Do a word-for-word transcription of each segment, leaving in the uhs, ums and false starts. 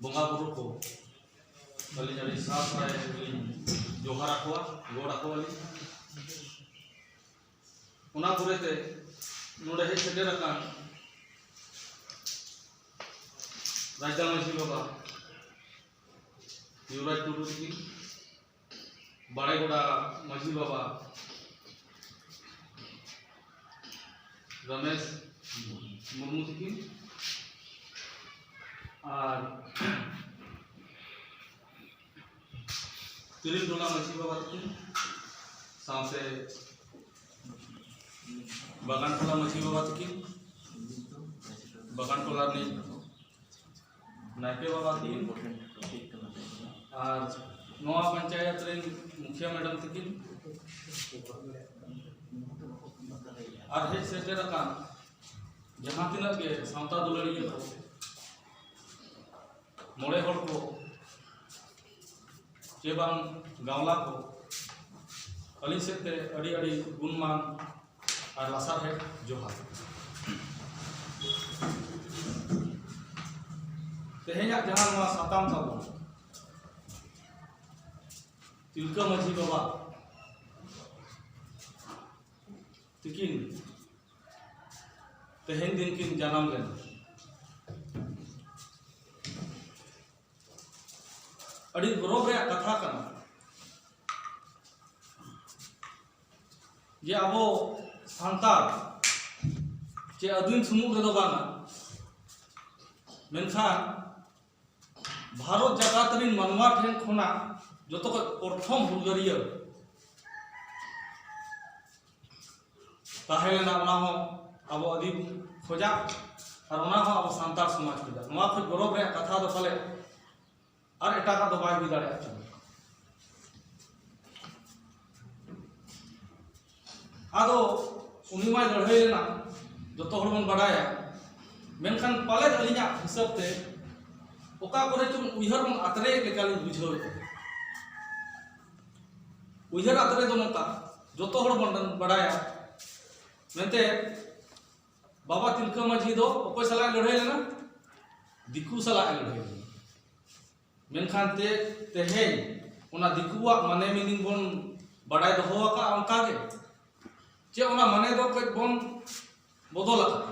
ᱵᱚᱸᱜᱟ ᱵᱩᱨᱩ ᱠᱚ ᱟᱹᱞᱤᱧ ᱟᱹᱰᱤ ᱥᱟᱥᱟᱭ ᱞᱤᱧ ᱡᱚᱦᱟᱨ ᱟᱠᱚᱣᱟ, ᱜᱚᱰ ᱟᱠᱚᱣᱟᱞᱤᱧ᱾ ᱚᱱᱟ ᱯᱚᱨᱮᱛᱮ ᱱᱚᱰᱮ ᱦᱮᱡ ᱥᱮᱴᱮᱨ ᱟᱠᱟᱱ ᱨᱟᱡᱽᱫᱟ ᱢᱟᱹᱡᱷᱤ ᱵᱟᱵᱟ ᱭᱩᱵᱨᱟᱡᱽ ᱴᱩᱰᱩ ᱛᱤᱠᱤᱱ, ᱵᱟᱲᱮᱜᱚᱰᱟ ᱢᱟᱹᱡᱷᱤ ᱵᱟᱵᱟ ᱨᱚᱢᱮᱥ ᱢᱩᱨᱢᱩ ᱛᱤᱠᱤᱱ, ᱟᱨ ᱛᱤᱨᱤᱞ ᱴᱚᱞᱟ ᱢᱟᱹᱡᱷᱤ ᱵᱟᱵᱟ ᱛᱤᱠᱤᱱ, ᱥᱟᱶᱛᱮ ᱵᱟᱜᱟᱱ ᱴᱚᱞᱟ ᱢᱟᱹᱡᱷᱤ ᱵᱟᱵᱟ ᱛᱤᱠᱤᱱ, ᱵᱟᱜᱟᱱ ᱴᱚᱞᱟ ᱨᱤᱱᱤᱡ ᱱᱟᱭᱠᱮ ᱵᱟᱵᱟ ᱛᱤᱠᱤᱱ, ᱟᱨ ᱱᱚᱣᱟ ᱯᱚᱧᱪᱟᱭᱮᱛ ᱨᱮᱱ ᱢᱩᱠᱷᱤᱭᱟᱹ ᱢᱮᱰᱟᱢ ᱛᱤᱠᱤᱱ, ᱟᱨ ᱦᱮᱡ ᱥᱮᱴᱮᱨ ᱟᱠᱟᱱ ᱡᱟᱦᱟᱸ ᱛᱤᱱᱟᱹᱜ ᱜᱮ ᱥᱟᱶᱛᱟ ᱫᱩᱞᱟᱹᱲᱤᱭᱟᱹ ᱠᱚ, ᱢᱚᱬᱮ ᱦᱚᱲ ᱠᱚ, ᱪᱮ ᱵᱟᱝ ᱜᱟᱶᱞᱟ ᱠᱚ, ᱟᱹᱞᱤᱧ ᱥᱮᱫ ᱛᱮ ᱟᱹᱰᱤ ᱟᱹᱰᱤ ᱜᱩᱱᱢᱟᱱ ᱟᱨ ᱞᱟᱥᱟᱨᱦᱮᱫ ᱡᱚᱦᱟᱨ᱾ ᱛᱮᱦᱮᱧᱟᱜ ᱡᱟᱦᱟᱸ ᱱᱚᱣᱟ ᱥᱟᱛᱟᱢ ᱛᱟᱵᱚᱱ, ᱛᱤᱞᱠᱟᱹ ᱢᱟᱹᱡᱷᱤ ᱵᱟᱵᱟ ᱛᱤᱠᱤᱱ ᱛᱮᱦᱮᱧ ᱫᱤᱱ ᱠᱤᱱ ᱡᱟᱱᱟᱢ ᱞᱮᱱᱟ᱾ ᱟᱹᱰᱤ ᱜᱚᱨᱚᱵᱽ ᱨᱮᱭᱟᱜ ᱠᱟᱛᱷᱟ ᱠᱟᱱᱟ ᱡᱮ ᱟᱵᱚ ᱥᱟᱱᱛᱟᱲ ᱪᱮ ᱟᱹᱫᱤᱢ ᱥᱩᱢᱩᱝ ᱨᱮᱫᱚ ᱵᱟᱝᱟ, ᱢᱮᱱᱠᱷᱟᱱ ᱵᱷᱟᱨᱚᱛ ᱡᱟᱠᱟᱛ ᱨᱤᱱ ᱢᱟᱱᱣᱟ ᱴᱷᱮᱱ ᱠᱷᱚᱱᱟᱜ ᱡᱚᱛᱚ ᱠᱷᱚᱱ ᱯᱨᱚᱛᱷᱚᱢ ᱦᱩᱞᱜᱟᱹᱨᱤᱭᱟᱹ ᱛᱟᱦᱮᱸ ᱞᱮᱱᱟ, ᱚᱱᱟ ᱦᱚᱸ ᱟᱵᱚ ᱟᱹᱫᱤᱢ ᱠᱷᱚᱡᱟᱜ, ᱟᱨ ᱚᱱᱟ ᱦᱚᱸ ᱟᱵᱚ ᱥᱟᱱᱛᱟᱲ ᱥᱚᱢᱟᱡᱽ ᱠᱷᱚᱡᱟᱜ᱾ ᱱᱚᱣᱟ ᱠᱷᱚᱱ ᱜᱚᱨᱚᱵᱽ ᱨᱮᱭᱟᱜ ᱠᱟᱛᱷᱟ ᱫᱚ ᱯᱟᱞᱮ ᱟᱨ ᱮᱴᱟᱜᱟᱜ ᱫᱚ ᱵᱟᱭ ᱦᱩᱭ ᱫᱟᱲᱮᱭᱟᱜ ᱠᱟᱱᱟ᱾ ᱟᱫᱚ ᱩᱱᱤ ᱢᱟᱭ ᱞᱟᱹᱲᱦᱟᱹᱭ ᱞᱮᱱᱟ, ᱡᱚᱛᱚ ᱦᱚᱲ ᱵᱚᱱ ᱵᱟᱰᱟᱭᱟ, ᱢᱮᱱᱠᱷᱟᱱ ᱯᱟᱞᱮᱫ ᱟᱹᱞᱤᱧᱟᱜ ᱦᱤᱥᱟᱹᱵ ᱛᱮ ᱚᱠᱟ ᱠᱚᱨᱮ ᱪᱚᱝ ᱩᱭᱦᱟᱹᱨ ᱵᱚᱱ ᱟᱛᱨᱮᱭᱮᱫ ᱞᱮᱠᱟᱞᱤᱧ ᱵᱩᱡᱷᱟᱹᱣᱮᱫᱼᱟ᱾ ᱩᱭᱦᱟᱹᱨ ᱟᱛᱨᱮ ᱫᱚ ᱱᱚᱝᱠᱟ, ᱡᱚᱛᱚ ᱦᱚᱲ ᱵᱚᱱ ᱵᱟᱰᱟᱭᱟ ᱢᱮᱱᱛᱮ, ᱵᱟᱵᱟ ᱛᱤᱞᱠᱟᱹ ᱢᱟᱹᱡᱷᱤ ᱫᱚ ᱚᱠᱚᱭ ᱥᱟᱞᱟᱜ ᱮ ᱞᱟᱹᱲᱦᱟᱹᱭ ᱞᱮᱱᱟ? ᱫᱤᱠᱩ ᱥᱟᱞᱟᱜ ᱮ ᱞᱟᱹᱲᱦᱟᱹᱭ ᱞᱮᱱᱟ᱾ ᱢᱮᱱᱠᱷᱟᱱ ᱛᱮ ᱛᱮᱦᱮᱧ ᱚᱱᱟ ᱫᱤᱠᱩᱣᱟᱜ ᱢᱟᱱᱮ ᱢᱤᱱᱤᱝ ᱵᱚᱱ ᱵᱟᱰᱟᱭ ᱫᱚᱦᱚ ᱟᱠᱟᱫᱼᱟ ᱚᱱᱠᱟ ᱜᱮ, ᱪᱮ ᱚᱱᱟ ᱢᱟᱱᱮ ᱫᱚ ᱠᱟᱹᱡ ᱵᱚᱱ ᱵᱚᱫᱚᱞ ᱟᱠᱟᱫᱼᱟ?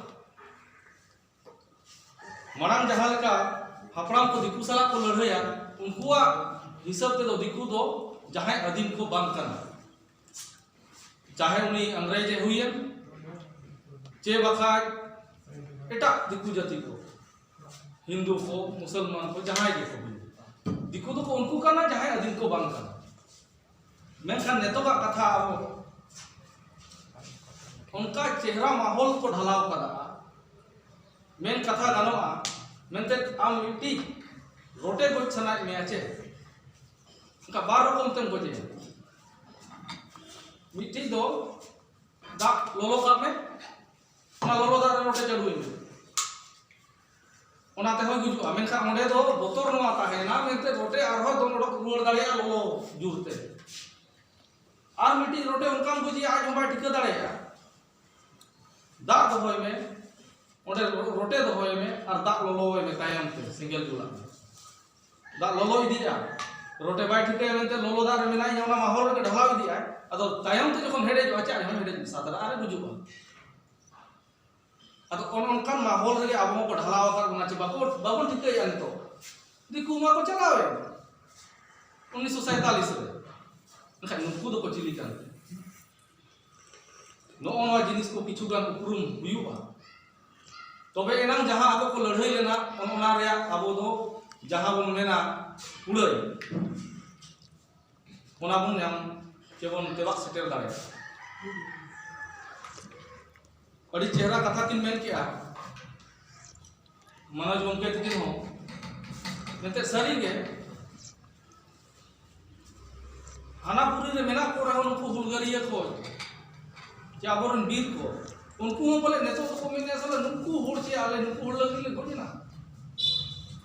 ᱢᱟᱲᱟᱝ ᱡᱟᱦᱟᱸ ᱞᱮᱠᱟ ᱦᱟᱯᱲᱟᱢ ᱠᱚ ᱫᱤᱠᱩ ᱥᱟᱞᱟᱜ ᱠᱚ ᱞᱟᱹᱲᱦᱟᱹᱭᱟ, ᱩᱱᱠᱩᱣᱟᱜ ᱦᱤᱥᱟᱹᱵ ᱛᱮᱫᱚ ᱫᱤᱠᱩ ᱫᱚ ᱡᱟᱦᱟᱸᱭ ᱟᱹᱫᱤᱢ ᱠᱚ ᱵᱟᱝ ᱠᱟᱱᱟ, ᱪᱟᱦᱮ ᱩᱱᱤ ᱤᱝᱨᱮᱡᱽ ᱮ ᱦᱩᱭᱮᱱ, ᱪᱮ ᱵᱟᱠᱷᱟᱡ ᱮᱴᱟᱜ ᱫᱤᱠᱩ ᱡᱟᱹᱛᱤ ᱠᱚ, ᱦᱤᱱᱫᱩ ᱠᱚ, ᱢᱩᱥᱚᱞᱢᱟᱱ ᱠᱚ, ᱡᱟᱦᱟᱸᱭ ᱜᱮᱠᱚ ᱦᱩᱭᱩᱜ, ᱫᱤᱠᱩ ᱫᱚᱠᱚ ᱩᱱᱠᱩ ᱠᱟᱱᱟ ᱡᱟᱦᱟᱸᱭ ᱟᱹᱫᱤᱢ ᱠᱚ ᱵᱟᱝ ᱠᱟᱱᱟ᱾ ᱢᱮᱱᱠᱷᱟᱱ ᱱᱤᱛᱚᱜᱟᱜ ᱠᱟᱛᱷᱟ ᱟᱵᱚ ᱚᱱᱠᱟ ᱪᱮᱦᱨᱟ ᱢᱟᱦᱚᱞ ᱠᱚ ᱰᱷᱟᱞᱟᱣ ᱠᱟᱫᱟ, ᱢᱮᱱ ᱠᱟᱛᱷᱟ ᱜᱟᱱᱚᱜᱼᱟ, ᱢᱮᱱᱛᱮ ᱟᱢ ᱢᱤᱫᱴᱤᱡ ᱨᱚᱴᱮ ᱜᱚᱡ ᱥᱟᱱᱟᱭᱮᱫ ᱢᱮᱭᱟ ᱪᱮ? ᱚᱱᱠᱟ ᱵᱟᱨ ᱨᱚᱠᱚᱢ ᱛᱮᱢ ᱜᱚᱡᱮᱭᱟ᱾ ᱢᱤᱫᱴᱤᱡ ᱫᱚ ᱫᱟᱜ ᱞᱚᱞᱚ ᱠᱟᱜ ᱢᱮ, ᱚᱱᱟ ᱞᱚᱞᱚ ᱫᱟᱜ ᱨᱮ ᱨᱚᱴᱮ ᱪᱟᱰᱚᱭ ᱢᱮ, ᱚᱱᱟ ᱛᱮᱦᱚᱸᱭ ᱜᱩᱡᱩᱜᱼᱟ᱾ ᱢᱮᱱᱠᱷᱟᱱ ᱚᱸᱰᱮ ᱫᱚ ᱵᱚᱛᱚᱨ ᱱᱚᱣᱟ ᱛᱟᱦᱮᱸᱭᱮᱱᱟ, ᱢᱮᱱᱛᱮ ᱨᱚᱴᱮ ᱟᱨᱦᱚᱸ ᱫᱚᱱ ᱚᱰᱚᱠ ᱨᱩᱣᱟᱹᱲ ᱫᱟᱲᱮᱭᱟᱜᱼᱟ ᱞᱚᱞᱚ ᱡᱳᱨ ᱛᱮ᱾ ᱟᱨ ᱢᱤᱫᱴᱤᱡ ᱨᱚᱴᱮ ᱚᱱᱠᱟᱢ ᱜᱚᱡᱮᱭᱟ, ᱟᱡ ᱦᱚᱸ ᱵᱟᱭ ᱴᱷᱤᱠᱟᱹ ᱫᱟᱲᱮᱭᱟᱜᱼᱟ᱾ ᱫᱟᱜ ᱫᱚᱦᱚᱭ ᱢᱮ, ᱚᱸᱰᱮ ᱨᱚ-, ᱨᱚᱴᱮ ᱫᱚᱦᱚᱭ ᱢᱮ ᱟᱨ ᱫᱟᱜ ᱞᱚᱞᱚᱭ ᱢᱮ ᱛᱟᱭᱚᱢ ᱛᱮ, ᱥᱮᱸᱜᱮᱞ ᱡᱩᱞᱟᱜ ᱢᱮ᱾ ᱫᱟᱜ ᱞᱚᱞᱚ ᱤᱫᱤᱜᱼᱟ, ᱨᱚᱴᱮ ᱵᱟᱭ ᱴᱷᱤᱠᱟᱹᱭᱟ ᱢᱮᱱᱛᱮ ᱞᱚᱞᱚ ᱫᱟᱜ ᱨᱮ ᱢᱮᱱᱟᱭᱟ, ᱚᱱᱟ ᱢᱟᱦᱚᱞ ᱨᱮᱜᱮ ᱰᱷᱟᱞᱟᱣ ᱤᱫᱤᱜᱼᱟᱭ᱾ ᱟᱫᱚ ᱛᱟᱭᱚᱢ ᱛᱮ ᱡᱚᱠᱷᱚᱱ ᱦᱮᱰᱮᱡᱚᱜᱼᱟ, ᱪᱮᱫ ᱦᱚᱸ ᱦᱮᱰᱮᱡ ᱢᱮᱥᱟ ᱫᱟᱲᱮᱭᱟᱜᱼᱟ ᱟᱨ ᱮ ᱜᱩᱡᱩᱜᱼᱟ᱾ ᱟᱫᱚ ᱚᱱ-, ᱚᱱᱠᱟᱱ ᱢᱟᱦᱚᱞ ᱨᱮᱜᱮ ᱟᱵᱚ ᱦᱚᱸᱠᱚ ᱰᱷᱟᱞᱟᱣ ᱟᱠᱟᱫ ᱵᱚᱱᱟ, ᱪᱮ ᱵᱟᱠᱚ, ᱵᱟᱵᱚᱱ ᱴᱷᱤᱠᱟᱹᱭᱮᱫᱼᱟ ᱱᱤᱛᱚᱜ᱾ ᱫᱤᱠᱩ ᱢᱟᱠᱚ ᱪᱟᱞᱟᱣᱮᱱ ᱩᱱᱤᱥᱥᱚ ᱥᱟᱭᱛᱟᱞᱤᱥ ᱨᱮ, ᱢᱮᱱᱠᱷᱟᱱ ᱱᱩᱠᱩ ᱫᱚᱠᱚ ᱪᱤᱞᱤ ᱠᱟᱱ ᱛᱮ? ᱱᱚᱜᱼᱚ ᱱᱚᱣᱟ ᱡᱤᱱᱤᱥ ᱠᱚ ᱠᱤᱪᱷᱩ ᱜᱟᱱ ᱩᱯᱨᱩᱢ ᱦᱩᱭᱩᱜᱼᱟ, ᱛᱚᱵᱮ ᱮᱱᱟᱝ ᱡᱟᱦᱟᱸ ᱟᱵᱚ ᱠᱚ ᱞᱟᱹᱲᱦᱟᱹᱭ ᱞᱮᱱᱟ, ᱚᱱ-, ᱚᱱᱟ ᱨᱮᱭᱟᱜ ᱟᱵᱚ ᱫᱚ ᱡᱟᱦᱟᱸ ᱵᱚᱱ ᱢᱮᱱᱟ ᱠᱩᱲᱟᱹᱭ, ᱚᱱᱟ ᱵᱚᱱ ᱧᱟᱢ, ᱪᱮᱵᱚᱱ ᱛᱮᱵᱟᱜ ᱥᱮᱴᱮᱨ ᱫᱟᱲᱮᱭᱟᱜᱼᱟ᱾ ᱟᱹᱰᱤ ᱪᱮᱦᱨᱟ ᱠᱟᱛᱷᱟ ᱠᱤᱱ ᱢᱮᱱ ᱠᱮᱜᱼᱟ ᱢᱟᱱᱚᱡᱽ ᱜᱚᱢᱠᱮ ᱛᱟᱹᱠᱤᱱ ᱦᱚᱸ᱾ ᱮᱱᱛᱮᱫ ᱥᱟᱹᱨᱤ ᱜᱮ, ᱦᱟᱱᱟ ᱯᱩᱨᱤ ᱨᱮ ᱢᱮᱱᱟᱜ ᱠᱚ ᱨᱮᱦᱚᱸ ᱱᱩᱠᱩ ᱦᱩᱞᱜᱟᱹᱨᱤᱭᱟᱹ ᱠᱚ, ᱡᱮ ᱟᱵᱚᱨᱮᱱ ᱵᱤᱨ ᱠᱚ, ᱩᱱᱠᱩ ᱦᱚᱸ ᱯᱟᱞᱮ ᱱᱤᱛᱚᱜ ᱫᱚᱠᱚ ᱢᱮᱱᱮᱫᱼᱟ, ᱥᱟᱞᱟ ᱱᱩᱠᱩ ᱦᱚᱲ ᱪᱮ ᱟᱞᱮ ᱱᱩᱠᱩ ᱦᱚᱲ ᱞᱟᱹᱜᱤᱫ ᱞᱮ ᱜᱚᱡ ᱮᱱᱟ?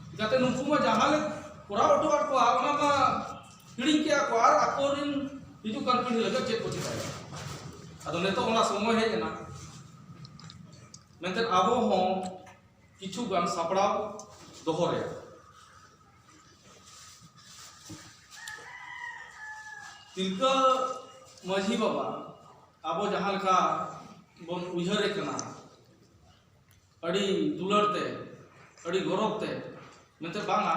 ᱪᱤᱠᱟᱹᱛᱮ ᱱᱩᱠᱩ ᱢᱟ ᱡᱟᱦᱟᱸ ᱞᱮ ᱠᱚᱨᱟᱣ ᱦᱚᱴᱚ ᱠᱟᱫ ᱠᱚᱣᱟ, ᱚᱱᱟ ᱢᱟ ᱦᱤᱲᱤᱧ ᱠᱮᱜᱼᱟ ᱠᱚ, ᱟᱨ ᱟᱠᱚᱨᱮᱱ ᱦᱤᱡᱩᱜ ᱠᱟᱱ ᱯᱤᱲᱦᱤ ᱞᱟᱹᱜᱤᱫ ᱪᱮᱫ ᱠᱚ ᱪᱤᱠᱟᱹᱭᱟ? ᱟᱫᱚ ᱱᱤᱛᱚᱜ ᱚᱱᱟ ᱥᱚᱢᱚᱭ ᱦᱮᱡ ᱮᱱᱟ, ᱢᱮᱱᱛᱮ ᱟᱵᱚ ᱦᱚᱸ ᱠᱤᱪᱷᱩ ᱜᱟᱱ ᱥᱟᱯᱲᱟᱣ ᱫᱚᱦᱚ ᱨᱮᱭᱟᱜ᱾ ᱛᱤᱞᱠᱟᱹ ᱢᱟᱹᱡᱷᱤ ᱵᱟᱵᱟ ᱟᱵᱚ ᱡᱟᱦᱟᱸ ᱞᱮᱠᱟ ᱵᱚᱱ ᱩᱭᱦᱟᱹᱨᱮ ᱠᱟᱱᱟ, ᱟᱹᱰᱤ ᱫᱩᱞᱟᱹᱲ ᱛᱮ, ᱟᱹᱰᱤ ᱜᱚᱨᱚᱵᱽ ᱛᱮ, ᱢᱮᱱᱛᱮ ᱵᱟᱝᱟ,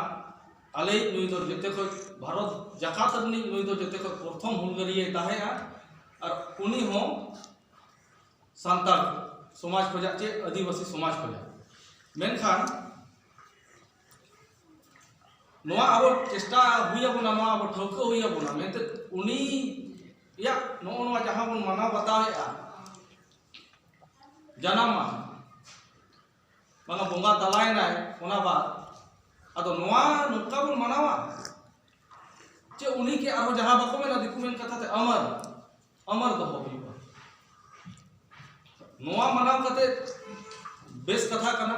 ᱟᱞᱮᱭᱤᱡ ᱱᱩᱭ ᱫᱚ ᱡᱮᱛᱮ ᱠᱷᱚᱡ, ᱵᱷᱟᱨᱚᱛ ᱡᱟᱠᱟᱛ ᱨᱤᱱᱤᱡ ᱱᱩᱭ ᱫᱚ ᱡᱮᱛᱮ ᱠᱷᱚᱡ ᱯᱨᱚᱛᱷᱚᱢ ᱦᱩᱞᱜᱟᱹᱨᱤᱭᱟᱹᱭ ᱛᱟᱦᱮᱸᱜᱼᱟ᱾ ᱟᱨ ᱩᱱᱤ ᱦᱚᱸ ᱥᱟᱱᱛᱟᱲ ᱥᱚᱢᱟᱡᱽ ᱠᱷᱚᱡᱟᱜ ᱪᱮ ᱟᱹᱫᱤᱵᱟᱹᱥᱤ ᱥᱚᱢᱟᱡᱽ ᱠᱷᱚᱡᱟᱜ᱾ ᱢᱮᱱᱠᱷᱟᱱ ᱱᱚᱣᱟ ᱟᱵᱚ ᱪᱮᱥᱴᱟ ᱦᱩᱭ ᱟᱵᱚᱱᱟ, ᱱᱚᱣᱟ ᱟᱵᱚ ᱴᱷᱟᱹᱣᱠᱟᱹ ᱦᱩᱭ ᱟᱵᱚᱱᱟ, ᱢᱮᱱᱛᱮ ᱩᱱᱤᱭᱟᱜ ᱱᱚᱜᱼᱚ ᱱᱚᱣᱟ ᱡᱟᱦᱟᱸ ᱵᱚᱱ ᱢᱟᱱᱟᱣ ᱵᱟᱛᱟᱣᱮᱫᱼᱟ, ᱡᱟᱱᱟᱢ ᱢᱟᱦᱟ, ᱵᱟᱝᱟ ᱵᱚᱸᱜᱟ ᱛᱟᱞᱟᱭᱮᱱᱟᱭ, ᱚᱱᱟ ᱵᱟᱫ ᱟᱫᱚ ᱱᱚᱣᱟ ᱱᱚᱝᱠᱟ ᱵᱚᱱ ᱢᱟᱱᱟᱣᱟ ᱪᱮ ᱩᱱᱤ ᱜᱮ ᱟᱨᱦᱚᱸ ᱡᱟᱦᱟᱸ ᱵᱟᱠᱚ ᱢᱮᱱᱟ ᱫᱤᱠᱩ ᱢᱮᱱ ᱠᱟᱛᱷᱟ ᱛᱮ ᱟᱢᱟᱨ, ᱟᱢᱟᱨ ᱫᱚᱦᱚ ᱦᱩᱭᱩᱜᱼᱟ᱾ ᱱᱚᱣᱟ ᱢᱟᱱᱟᱣ ᱠᱟᱛᱮ ᱵᱮᱥ ᱠᱟᱛᱷᱟ ᱠᱟᱱᱟ,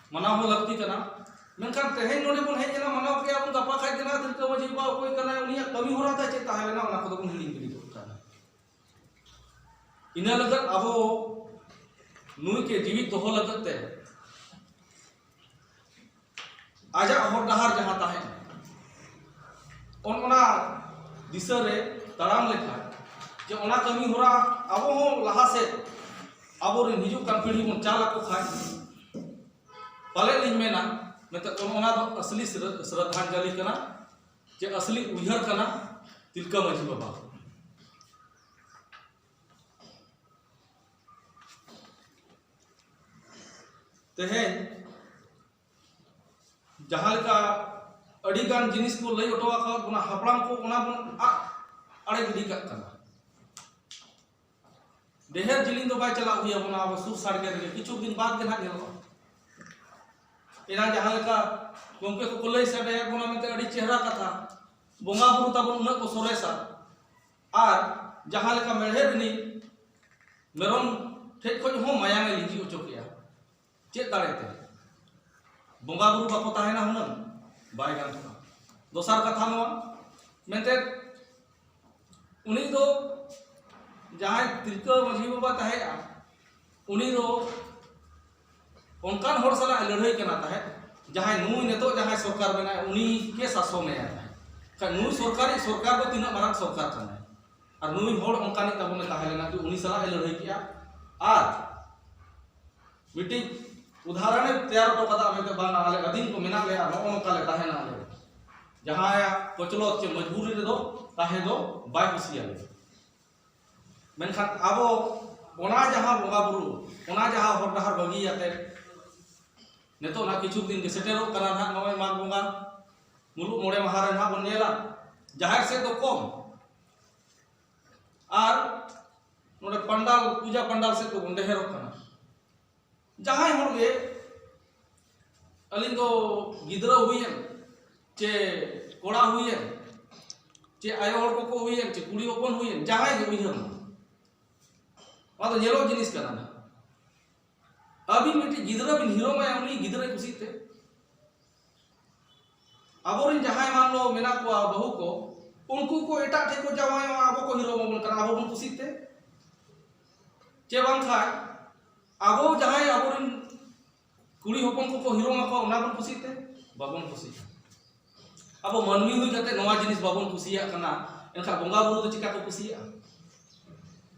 ᱢᱟᱱᱟᱣ ᱦᱚᱸ ᱞᱟᱹᱠᱛᱤ ᱠᱟᱱᱟ᱾ ᱢᱮᱱᱠᱷᱟᱱ ᱛᱮᱦᱮᱧ ᱱᱚᱰᱮ ᱵᱚᱱ ᱦᱮᱡ ᱮᱱᱟ, ᱢᱟᱱᱟᱣ ᱠᱮᱜᱼᱟ ᱵᱚᱱ, ᱜᱟᱯᱟ ᱠᱷᱟᱡ ᱜᱮ ᱱᱟᱦᱟᱜ ᱛᱤᱞᱠᱟᱹ ᱢᱟᱹᱡᱷᱤ ᱵᱟᱵᱟ ᱚᱠᱚᱭ ᱠᱟᱱᱟᱭ, ᱩᱱᱤᱭᱟᱜ ᱠᱟᱹᱢᱤ ᱦᱚᱨᱟ ᱛᱟᱭ ᱪᱮᱫ ᱛᱟᱦᱮᱸ ᱞᱮᱱᱟ, ᱚᱱᱟ ᱠᱚᱫᱚ ᱵᱚᱱ ᱦᱤᱲᱤᱧ ᱜᱤᱰᱤ ᱜᱚᱫ ᱠᱟᱜᱼᱟ᱾ ᱤᱱᱟᱹ ᱞᱟᱹᱜᱤᱫ ᱟᱵᱚ ᱱᱩᱭ ᱜᱮ ᱡᱤᱣᱤᱫ ᱫᱚᱦᱚ ᱞᱟᱹᱜᱤᱫ ᱛᱮ ᱟᱡᱟᱜ ᱦᱚᱨ ᱰᱟᱦᱟᱨ ᱡᱟᱦᱟᱸ ᱛᱟᱦᱮᱸ, ᱚᱱ ᱚᱱᱟ ᱫᱤᱥᱟᱹ ᱨᱮ ᱛᱟᱲᱟᱢ ᱞᱮᱠᱷᱟᱱ ᱡᱮ ᱚᱱᱟ ᱠᱟᱹᱢᱤ ᱦᱚᱨᱟ ᱟᱵᱚ ᱦᱚᱸ ᱞᱟᱦᱟ ᱥᱮᱫ ᱟᱵᱚᱨᱮᱱ ᱦᱤᱡᱩᱜ ᱠᱟᱱ ᱯᱤᱲᱦᱤ ᱵᱚᱱ ᱪᱟᱞ ᱟᱠᱚ ᱠᱷᱟᱱ, ᱯᱟᱞᱮᱫ ᱞᱤᱧ ᱢᱮᱱᱟ, ᱢᱮᱱᱛᱮ ᱚᱱ ᱚᱱᱟ ᱫᱚ ᱟᱥᱞᱤ ᱥᱨᱟᱫᱷᱟᱧᱡᱚᱞᱤ ᱠᱟᱱᱟ, ᱡᱮ ᱟᱥᱞᱤ ᱩᱭᱦᱟᱹᱨ ᱠᱟᱱᱟ ᱛᱤᱞᱠᱟᱹ ᱢᱟᱹᱡᱷᱤ ᱵᱟᱵᱟ᱾ ᱛᱮᱦᱮᱧ ᱡᱟᱦᱟᱸ ᱞᱮᱠᱟ ᱟᱹᱰᱤ ᱜᱟᱱ ᱡᱤᱱᱤᱥ ᱠᱚ ᱞᱟᱹᱭ ᱦᱚᱴᱚ ᱟᱠᱟᱫ ᱵᱚᱱᱟ ᱦᱟᱯᱲᱟᱢ ᱠᱚ, ᱚᱱᱟ ᱵᱚᱱ ᱟᱫ ᱟᱲᱮ ᱜᱤᱰᱤ ᱠᱟᱜ ᱠᱟᱱᱟ᱾ ᱰᱷᱮᱨ ᱡᱤᱞᱤᱧ ᱫᱚ ᱵᱟᱭ ᱪᱟᱞᱟᱜ ᱦᱩᱭ ᱟᱵᱚᱱᱟ, ᱟᱵᱚ ᱥᱩᱨ ᱥᱟᱰᱜᱮ ᱨᱮᱜᱮ ᱠᱤᱪᱷᱩ ᱫᱤᱱ ᱵᱟᱫ ᱜᱮ ᱱᱟᱦᱟᱜ ᱧᱮᱞᱚᱜᱼᱟ᱾ ᱮᱱᱟᱝ ᱡᱟᱦᱟᱸ ᱞᱮᱠᱟ ᱜᱚᱢᱠᱮ ᱠᱚᱠᱚ ᱞᱟᱹᱭ ᱥᱟᱰᱮᱭᱟᱫ ᱵᱚᱱᱟ ᱢᱮᱱᱛᱮ ᱟᱹᱰᱤ ᱪᱮᱦᱨᱟ ᱠᱟᱛᱷᱟ, ᱵᱚᱸᱜᱟ ᱵᱩᱨᱩ ᱛᱟᱵᱚᱱ ᱩᱱᱟᱹᱜ ᱠᱚ ᱥᱚᱨᱮᱥᱟ, ᱟᱨ ᱡᱟᱦᱟᱸ ᱞᱮᱠᱟ ᱢᱮᱲᱦᱮᱫ ᱨᱤᱱᱤᱡ ᱢᱮᱨᱚᱢ ᱴᱷᱮᱡ ᱠᱷᱚᱡ ᱦᱚᱸ ᱢᱟᱭᱟᱝ ᱮ ᱞᱤᱸᱡᱤ ᱚᱪᱚ ᱠᱮᱜᱼᱟ᱾ ᱪᱮᱫ ᱫᱟᱲᱮ ᱛᱮ? ᱵᱚᱸᱜᱟ ᱵᱩᱨᱩ ᱵᱟᱠᱚ ᱛᱟᱦᱮᱱᱟ ᱦᱩᱱᱟᱹᱝ? ᱵᱟᱭ ᱜᱟᱱ ᱠᱚᱜᱼᱟ᱾ ᱫᱚᱥᱟᱨ ᱠᱟᱛᱷᱟ ᱱᱚᱣᱟ, ᱢᱮᱱᱛᱮ ᱩᱱᱤ ᱫᱚ ᱡᱟᱦᱟᱸᱭ ᱛᱤᱞᱠᱟᱹ ᱢᱟᱹᱡᱷᱤ ᱵᱟᱵᱟ ᱛᱟᱦᱮᱸᱜᱼᱟ, ᱩᱱᱤ ᱫᱚ ᱚᱱᱠᱟᱱ ᱦᱚᱲ ᱥᱟᱞᱟᱜ ᱮ ᱞᱟᱹᱲᱦᱟᱹᱭ ᱠᱟᱱᱟ ᱛᱟᱦᱮᱸᱫ, ᱡᱟᱦᱟᱸᱭ ᱱᱩᱭ ᱱᱤᱛᱚᱜ ᱡᱟᱦᱟᱸᱭ ᱥᱚᱨᱠᱟᱨ ᱢᱮᱱᱟᱭ, ᱩᱱᱤ ᱜᱮ ᱥᱟᱥᱚᱱᱮᱭᱟ ᱛᱟᱦᱮᱸᱫ᱾ ᱠᱷᱟᱱ ᱱᱩᱭ ᱥᱚᱨᱠᱟᱨᱤᱡ ᱥᱚᱨᱠᱟᱨ ᱫᱚ ᱛᱤᱱᱟᱹᱜ ᱢᱟᱨᱟᱝ ᱥᱚᱨᱠᱟᱨ ᱠᱟᱱᱟᱭ? ᱟᱨ ᱱᱩᱭ ᱦᱚᱲ ᱚᱱᱠᱟᱱᱤᱡ ᱛᱟᱵᱚᱱᱮ ᱛᱟᱦᱮᱸ ᱞᱮᱱᱟ ᱡᱮ ᱩᱱᱤ ᱥᱟᱞᱟᱜ ᱮ ᱞᱟᱹᱲᱦᱟᱹᱭ ᱠᱮᱜᱼᱟ᱾ ᱟᱨ ᱢᱤᱫᱴᱤᱡ ᱩᱫᱟᱦᱚᱨᱚᱱᱮ ᱛᱮᱭᱟᱨ ᱦᱚᱴᱚ ᱠᱟᱫᱟ ᱢᱮᱱᱛᱮ, ᱵᱟᱝ, ᱟᱞᱮ ᱟᱹᱫᱤᱢ ᱠᱚ ᱢᱮᱱᱟᱜ ᱞᱮᱭᱟ, ᱱᱚᱜᱼᱚ ᱱᱚᱝᱠᱟ ᱞᱮ ᱛᱟᱦᱮᱱᱟ ᱟᱞᱮ᱾ ᱡᱟᱦᱟᱸᱭᱟᱜ ᱠᱚᱪᱞᱚᱛ ᱪᱮ ᱢᱚᱡᱽᱵᱩᱨᱤ ᱨᱮᱫᱚ ᱛᱟᱦᱮᱸ ᱫᱚ ᱵᱟᱭ ᱠᱩᱥᱤᱭᱟᱞᱮ᱾ ᱢᱮᱱᱠᱷᱟᱱ ᱟᱵᱚ ᱚᱱᱟ ᱡᱟᱦᱟᱸ ᱵᱚᱸᱜᱟ ᱵᱩᱨᱩ, ᱚᱱᱟ ᱡᱟᱦᱟᱸ ᱦᱚᱨ ᱰᱟᱦᱟᱨ ᱵᱟᱹᱜᱤᱭᱟᱛᱮ ᱱᱤᱛᱚᱜ ᱱᱟᱜ ᱠᱤᱪᱷᱩ ᱫᱤᱱ ᱜᱮ ᱥᱮᱴᱮᱨᱚᱜ ᱠᱟᱱᱟ ᱱᱟᱜ ᱱᱚᱜᱼᱚᱭ ᱢᱟᱜᱽ ᱵᱚᱸᱜᱟ, ᱢᱩᱞᱩᱜ ᱢᱚᱬᱮ ᱢᱟᱦᱟ ᱨᱮ ᱱᱟᱜ ᱵᱚᱱ ᱧᱮᱞᱟ ᱡᱟᱦᱮᱨ ᱥᱮᱫ ᱫᱚ ᱠᱚᱢ, ᱟᱨ ᱱᱚᱰᱮ ᱯᱟᱱᱰᱟᱞ, ᱯᱩᱡᱟ ᱯᱟᱱᱰᱟᱞ ᱥᱮᱫ ᱫᱚᱵᱚᱱ ᱰᱷᱮᱨᱚᱜ ᱠᱟᱱᱟ᱾ ᱡᱟᱦᱟᱸᱭ ᱦᱚᱲ ᱜᱮ, ᱟᱹᱞᱤᱧ ᱫᱚ ᱜᱤᱫᱽᱨᱟᱹ ᱦᱩᱭᱮᱱ, ᱪᱮ ᱠᱚᱲᱟ ᱦᱩᱭᱮᱱ, ᱪᱮ ᱟᱭᱳ ᱦᱚᱲ ᱠᱚᱠᱚ ᱦᱩᱭᱮᱱ, ᱪᱮ ᱠᱩᱲᱤ ᱦᱚᱯᱚᱱ ᱦᱩᱭᱮᱱ, ᱡᱟᱦᱟᱸᱭ ᱜᱮ ᱩᱭᱦᱟᱹᱨ ᱢᱟ, ᱱᱚᱣᱟ ᱫᱚ ᱧᱮᱞᱚᱜ ᱡᱤᱱᱤᱥ ᱠᱟᱱᱟ ᱱᱟᱜ᱾ ᱟᱹᱵᱤᱱ ᱢᱤᱫᱴᱤᱡ ᱜᱤᱫᱽᱨᱟᱹ ᱵᱤᱱ ᱦᱤᱨᱳᱢᱟᱭᱟ ᱩᱱᱤ ᱜᱤᱫᱽᱨᱟᱹ ᱠᱩᱥᱤ ᱛᱮ᱾ ᱟᱵᱚᱨᱮᱱ ᱡᱟᱦᱟᱸᱭ ᱢᱟᱱ ᱞᱚ ᱢᱮᱱᱟᱜ ᱠᱚᱣᱟ ᱵᱟᱹᱦᱩ ᱠᱚ, ᱩᱱᱠᱩ ᱠᱚ ᱮᱴᱟᱜ ᱴᱷᱮᱱ ᱠᱚ ᱡᱟᱶᱟᱭᱚᱜᱼᱟ, ᱟᱵᱚ ᱠᱚ ᱦᱤᱨᱳ ᱵᱟᱵᱚᱱ ᱠᱟᱱᱟ, ᱟᱵᱚ ᱵᱚᱱ ᱠᱩᱥᱤ ᱛᱮ᱾ ᱪᱮ ᱵᱟᱝᱠᱷᱟᱱ ᱟᱵᱚ ᱡᱟᱦᱟᱸᱭ ᱟᱵᱚᱨᱮᱱ ᱠᱩᱲᱤ ᱦᱚᱯᱚᱱ ᱠᱚᱠᱚ ᱦᱤᱨᱳᱢ ᱟᱠᱚᱣᱟ, ᱚᱱᱟ ᱵᱚᱱ ᱠᱩᱥᱤ ᱛᱮ? ᱵᱟᱵᱚᱱ ᱠᱩᱥᱤᱜᱼᱟ᱾ ᱟᱵᱚ ᱢᱟᱹᱱᱢᱤ ᱦᱩᱭ ᱠᱟᱛᱮ ᱱᱚᱣᱟ ᱡᱤᱱᱤᱥ ᱵᱟᱵᱚᱱ ᱠᱩᱥᱤᱭᱟᱜ ᱠᱟᱱᱟ, ᱮᱱᱠᱷᱟᱱ ᱵᱚᱸᱜᱟ ᱵᱩᱨᱩ ᱫᱚ ᱪᱤᱠᱟ ᱠᱚ ᱠᱩᱥᱤᱭᱟᱜᱼᱟ?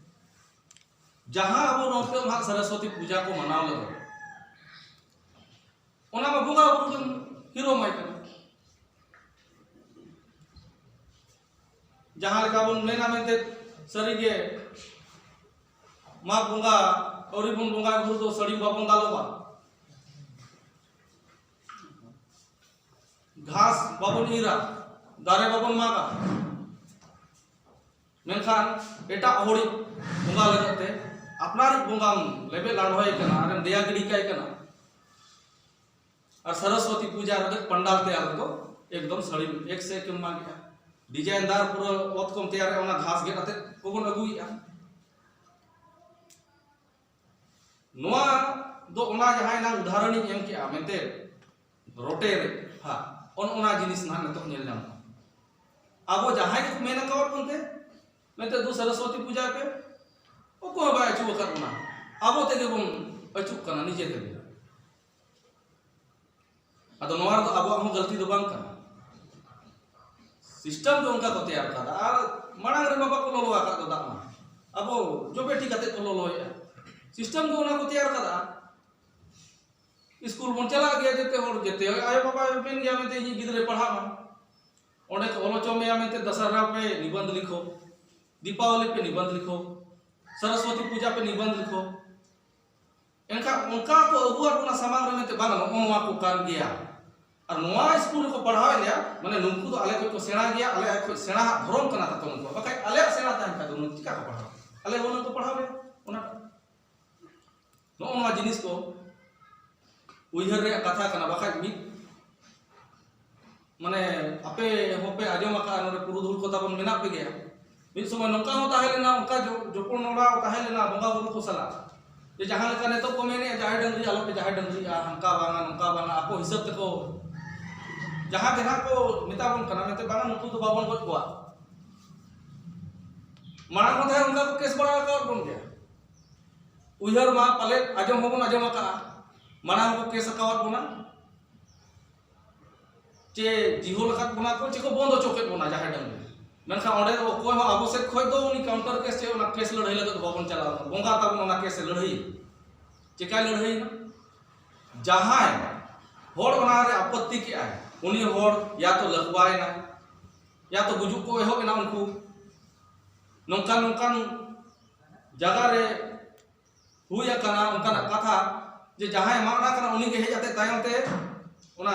ᱡᱟᱦᱟᱸ ᱟᱵᱚ ᱱᱚᱛᱮ ᱢᱟ ᱥᱚᱨᱚᱥᱚᱛᱤ ᱯᱩᱡᱟ ᱠᱚ ᱢᱟᱱᱟᱣ ᱞᱟᱹᱜᱤᱫ, ᱚᱱᱟ ᱢᱟ ᱵᱚᱸᱜᱟ ᱵᱩᱨᱩ ᱜᱮᱢ ᱦᱤᱨᱳᱢᱟᱭ ᱠᱟᱱᱟ᱾ ᱡᱟᱦᱟᱸ ᱞᱮᱠᱟ ᱵᱚᱱ ᱢᱮᱱᱟ ᱢᱮᱱᱛᱮ, ᱥᱟᱹᱨᱤᱜᱮ ᱢᱟᱜᱽ ᱵᱚᱸᱜᱟ ᱟᱹᱣᱨᱤ ᱵᱚᱱ ᱵᱚᱸᱜᱟ ᱵᱩᱨᱩ ᱫᱚ ᱥᱟᱹᱲᱤᱢ ᱵᱟᱵᱚᱱ ᱫᱟᱞᱚᱵᱟ, ᱜᱷᱟᱥ ᱵᱟᱵᱚᱱ ᱤᱨᱟ, ᱫᱟᱨᱮ ᱵᱟᱵᱚᱱ ᱢᱟᱜᱟ᱾ ᱢᱮᱱᱠᱷᱟᱱ ᱮᱴᱟᱜ ᱦᱚᱲᱤᱡ ᱵᱚᱸᱜᱟ ᱞᱟᱹᱜᱤᱫ ᱛᱮ ᱟᱯᱱᱟᱨᱤᱡ ᱵᱚᱸᱜᱟᱢ ᱞᱮᱵᱮᱫ ᱞᱟᱰᱷᱚᱭᱮ ᱠᱟᱱᱟ ᱟᱨᱮᱢ ᱫᱮᱭᱟ ᱜᱤᱰᱤ ᱠᱟᱭ ᱠᱟᱱᱟ᱾ ᱟᱨ ᱥᱚᱨᱚᱥᱚᱛᱤ ᱯᱩᱡᱟ ᱨᱮ ᱯᱟᱱᱰᱟᱞ ᱛᱮᱭᱟᱨ ᱨᱮᱫᱚ ᱮᱠᱫᱚᱢ ᱥᱟᱹᱲᱤᱢ ᱮᱠ ᱥᱮ ᱮᱠ ᱮᱢ ᱢᱟᱜᱮᱜᱼᱟ, ᱰᱤᱡᱟᱭᱤᱱ ᱫᱟᱨ ᱯᱩᱨᱟᱹ ᱚᱛ ᱠᱚᱢ ᱛᱮᱭᱟᱨᱮᱜᱼᱟ, ᱚᱱᱟ ᱜᱷᱟᱥ ᱜᱮᱫ ᱟᱛᱮᱫ ᱠᱚᱵᱚᱱ ᱟᱹᱜᱩᱭᱮᱜᱼᱟ᱾ ᱱᱚᱣᱟ ᱫᱚ ᱚᱱᱟ ᱡᱟᱦᱟᱸᱭ ᱱᱟᱝ ᱩᱫᱟᱦᱚᱨᱚᱱᱤᱧ ᱮᱢ ᱠᱮᱜᱼᱟ ᱢᱮᱱᱛᱮ, ᱨᱚᱴᱮ ᱨᱮ, ᱦᱟ, ᱚᱱ ᱚᱱᱟ ᱡᱤᱱᱤᱥ ᱱᱟᱦᱟᱜ ᱱᱤᱛᱚᱜ ᱧᱮᱞ ᱧᱟᱢᱚᱜᱼᱟ᱾ ᱟᱵᱚ ᱡᱟᱦᱟᱸᱭ ᱜᱮᱠᱚ ᱢᱮᱱ ᱟᱠᱟᱣᱟᱫ ᱵᱚᱱ ᱛᱮ, ᱢᱮᱱᱛᱮ ᱫᱩ ᱥᱚᱨᱚᱥᱚᱛᱤ ᱯᱩᱡᱟᱭ ᱯᱮ, ᱚᱠᱚᱭ ᱦᱚᱸ ᱵᱟᱭ ᱟᱹᱪᱩ ᱟᱠᱟᱫ ᱵᱚᱱᱟ, ᱟᱵᱚ ᱛᱮᱜᱮ ᱵᱚᱱ ᱟᱹᱪᱩᱜ ᱠᱟᱱᱟ ᱱᱤᱡᱮ ᱛᱮᱜᱮ᱾ ᱟᱫᱚ ᱱᱚᱣᱟ ᱨᱮᱫᱚ ᱟᱵᱚᱣᱟᱜ ᱦᱚᱸ ᱜᱟᱹᱞᱛᱤ ᱫᱚ ᱵᱟᱝ ᱠᱟᱱᱟ᱾ ᱥᱤᱥᱴᱮᱢ ᱫᱚ ᱚᱱᱠᱟ ᱠᱚ ᱛᱮᱭᱟᱨ ᱠᱟᱫᱟ᱾ ᱟᱨ ᱢᱟᱲᱟᱝ ᱨᱮᱢᱟ ᱵᱟᱠᱚ ᱞᱚᱞᱚ ᱟᱠᱟᱫ ᱫᱚ ᱫᱟᱜ ᱢᱟ, ᱟᱵᱚ ᱡᱚᱵᱮ ᱴᱷᱤᱠ ᱠᱟᱛᱮ ᱠᱚ ᱞᱚᱞᱚᱭᱮᱫᱼᱟ᱾ ᱥᱤᱥᱴᱮᱢ ᱫᱚ ᱚᱱᱟ ᱠᱚ ᱛᱮᱭᱟᱨ ᱠᱟᱫᱟ᱾ ᱥᱠᱩᱞ ᱵᱚᱱ ᱪᱟᱞᱟᱜ ᱜᱮᱭᱟ ᱡᱮᱛᱮ ᱦᱚᱲ, ᱡᱮᱛᱮ ᱟᱭᱳ ᱵᱟᱵᱟ ᱢᱮᱱ ᱜᱮᱭᱟ ᱢᱮᱱᱛᱮ ᱤᱧᱤᱡ ᱜᱤᱫᱽᱨᱟᱹᱭ ᱯᱟᱲᱦᱟᱜ ᱢᱟ᱾ ᱚᱸᱰᱮ ᱠᱚ ᱚᱞ ᱦᱚᱪᱚ ᱢᱮᱭᱟ ᱢᱮᱱᱛᱮ ᱫᱟᱥᱟᱨᱟ ᱯᱮ ᱱᱤᱵᱚᱱᱫᱷ ᱞᱤᱠᱷᱚ, ᱫᱤᱯᱟᱵᱚᱞᱤ ᱯᱮ ᱱᱤᱵᱚᱱᱫᱷ ᱞᱤᱠᱷᱚ, ᱥᱚᱨᱚᱥᱣᱚᱛᱤ ᱯᱩᱡᱟ ᱯᱮ ᱱᱤᱵᱚᱱᱫᱷ ᱞᱤᱠᱷᱚ᱾ ᱮᱱᱠᱷᱟᱱ ᱚᱱᱠᱟ ᱠᱚ ᱟᱹᱜᱩᱣᱟᱫ ᱵᱚᱱᱟ ᱥᱟᱢᱟᱝ ᱨᱮ ᱢᱮᱱᱛᱮ ᱵᱟᱝ, ᱱᱚᱜᱼᱚ ᱱᱚᱣᱟ ᱠᱚ ᱠᱟᱱ ᱜᱮᱭᱟ᱾ ᱟᱨ ᱱᱚᱣᱟ ᱥᱠᱩᱞ ᱨᱮᱠᱚ ᱯᱟᱲᱦᱟᱣᱮᱫ ᱞᱮᱭᱟ, ᱢᱟᱱᱮ ᱱᱩᱠᱩ ᱫᱚ ᱟᱞᱮ ᱠᱷᱚᱡ ᱠᱚ ᱥᱮᱬᱟ ᱜᱮᱭᱟ, ᱟᱞᱮ ᱠᱷᱚᱡ ᱥᱮᱬᱟ ᱟᱜ ᱫᱷᱚᱨᱚᱢ ᱠᱟᱱᱟ ᱛᱟᱠᱚ ᱱᱩᱠᱩᱣᱟᱜ, ᱵᱟᱠᱷᱟᱡ ᱟᱞᱮᱭᱟᱜ ᱥᱮᱬᱟ ᱛᱟᱦᱮᱱ ᱠᱷᱟᱡ ᱫᱚ ᱱᱩᱠᱩ ᱪᱤᱠᱟ ᱠᱚ ᱯᱟᱲᱦᱟᱣᱟ? ᱟᱞᱮ ᱦᱩᱱᱟᱹᱝ ᱠᱚ ᱯᱟᱲᱦᱟᱣ ᱞᱮᱭᱟ ᱚᱱᱟᱴᱟᱜ᱾ ᱱᱚᱜᱼᱚ ᱱᱚᱣᱟ ᱡᱤᱱᱤᱥ ᱠᱚ ᱩᱭᱦᱟᱹᱨ ᱨᱮᱭᱟᱜ ᱠᱟᱛᱷᱟ ᱠᱟᱱᱟ, ᱵᱟᱠᱷᱟᱡ ᱢᱤᱫ, ᱢᱟᱱᱮ, ᱟᱯᱮ ᱦᱚᱸᱯᱮ ᱟᱸᱡᱚᱢ ᱟᱠᱟᱫᱼᱟ, ᱱᱚᱰᱮ ᱯᱩᱨᱩᱫᱷᱩᱞ ᱠᱚ ᱛᱟᱵᱚᱱ ᱢᱮᱱᱟᱜ ᱯᱮ ᱜᱮᱭᱟ᱾ ᱢᱤᱫ ᱥᱚᱢᱚᱭ ᱱᱚᱝᱠᱟ ᱦᱚᱸ ᱛᱟᱦᱮᱸ ᱞᱮᱱᱟ, ᱚᱱᱠᱟ ᱡᱚ-, ᱡᱚᱯᱚᱲ ᱱᱚᱲᱟᱣ ᱛᱟᱦᱮᱸ ᱞᱮᱱᱟ ᱵᱚᱸᱜᱟ ᱵᱩᱨᱩ ᱠᱚ ᱥᱟᱞᱟᱜ᱾ ᱡᱮ ᱡᱟᱦᱟᱸ ᱞᱮᱠᱟ ᱱᱤᱛᱚᱜ ᱠᱚ ᱢᱮᱱᱮᱫᱼᱟ, ᱡᱟᱦᱮᱨ ᱰᱟᱹᱝᱨᱤ ᱟᱞᱚᱯᱮ ᱡᱟᱦᱮᱨ ᱰᱟᱹᱝᱨᱤᱜᱼᱟ, ᱦᱟᱱᱠᱟ ᱵᱟᱝᱟ, ᱱᱚᱝᱠᱟ ᱵᱟᱝᱟ, ᱟᱠᱚ ᱦᱤᱥᱟᱹᱵ ᱛᱮᱠᱚ ᱡᱟᱦᱟᱸ ᱜᱮ ᱱᱟᱦᱟᱜ ᱠᱚ ᱢᱮᱛᱟ ᱵᱚᱱ ᱠᱟᱱᱟ, ᱢᱮᱱᱛᱮ ᱵᱟᱝᱟ, ᱱᱩᱠᱩ ᱫᱚ ᱵᱟᱵᱚᱱ ᱜᱚᱡ ᱠᱚᱣᱟ᱾ ᱢᱟᱲᱟᱝ ᱦᱚᱸ ᱛᱟᱦᱮᱸ ᱚᱱᱠᱟ ᱠᱚ ᱠᱮᱥ ᱵᱟᱲᱟ ᱟᱠᱟᱫ ᱵᱚᱱ ᱜᱮᱭᱟ᱾ ᱩᱭᱦᱟᱹᱨ ᱢᱟ ᱯᱟᱞᱮᱫ ᱟᱸᱡᱚᱢ ᱦᱚᱸᱵᱚᱱ ᱟᱸᱡᱚᱢ ᱟᱠᱟᱫᱼᱟ, ᱢᱟᱲᱟᱝ ᱦᱚᱸᱠᱚ ᱠᱮᱥ ᱟᱠᱟᱣᱟᱫ ᱵᱚᱱᱟ᱾ ᱪᱮ ᱡᱤᱦᱳᱞ ᱟᱠᱟᱫ ᱵᱚᱱᱟ ᱠᱚ, ᱪᱮ ᱠᱚ ᱵᱚᱱᱫ ᱦᱚᱪᱚ ᱠᱮᱫ ᱵᱚᱱᱟ ᱡᱟᱦᱮᱨ ᱰᱟᱹᱝᱨᱤ᱾ ᱢᱮᱱᱠᱷᱟᱱ ᱚᱸᱰᱮ ᱫᱚ ᱚᱠᱚᱭ ᱦᱚᱸ ᱟᱵᱚ ᱥᱮᱫ ᱠᱷᱚᱱ ᱫᱚ ᱩᱱᱤ ᱠᱟᱣᱩᱱᱴᱟᱨ ᱠᱮᱥ ᱪᱮ ᱚᱱᱟ ᱠᱮᱥ ᱞᱟᱹᱲᱦᱟᱹᱭ ᱞᱟᱹᱜᱤᱫ ᱫᱚ ᱵᱟᱵᱚᱱ ᱪᱟᱞᱟᱣ ᱞᱮᱱᱟ᱾ ᱵᱚᱸᱜᱟ ᱛᱟᱵᱚᱱ ᱚᱱᱟ ᱠᱮᱥ ᱮ ᱞᱟᱹᱲᱦᱟᱹᱭ᱾ ᱪᱮᱠᱟᱭ ᱞᱟᱹᱲᱦᱟᱹᱭᱮᱱᱟ? ᱡᱟᱦᱟᱸᱭ ᱦᱚᱲ ᱚᱱᱟ ᱨᱮ ᱟᱯᱚᱛᱛᱤ ᱠᱮᱜᱼᱟᱭ, ᱩᱱᱤ ᱦᱚᱲ ᱭᱟ ᱛᱚ ᱞᱟᱹᱠᱣᱟᱭᱮᱱᱟ, ᱭᱟ ᱛᱚ ᱜᱩᱡᱩᱜ ᱠᱚ ᱮᱦᱚᱵ ᱮᱱᱟ ᱩᱱᱠᱩ᱾ ᱱᱚᱝᱠᱟᱱ ᱱᱚᱝᱠᱟᱱ ᱡᱟᱭᱜᱟ ᱨᱮ ᱦᱩᱭ ᱟᱠᱟᱱᱟ ᱚᱱᱠᱟᱱᱟᱜ ᱠᱟᱛᱷᱟ, ᱡᱮ ᱡᱟᱦᱟᱸᱭ ᱢᱟᱜᱱᱟ ᱠᱟᱱᱟ ᱩᱱᱤ ᱜᱮ ᱦᱮᱡ ᱟᱛᱮ ᱛᱟᱭᱚᱢ ᱛᱮ ᱚᱱᱟ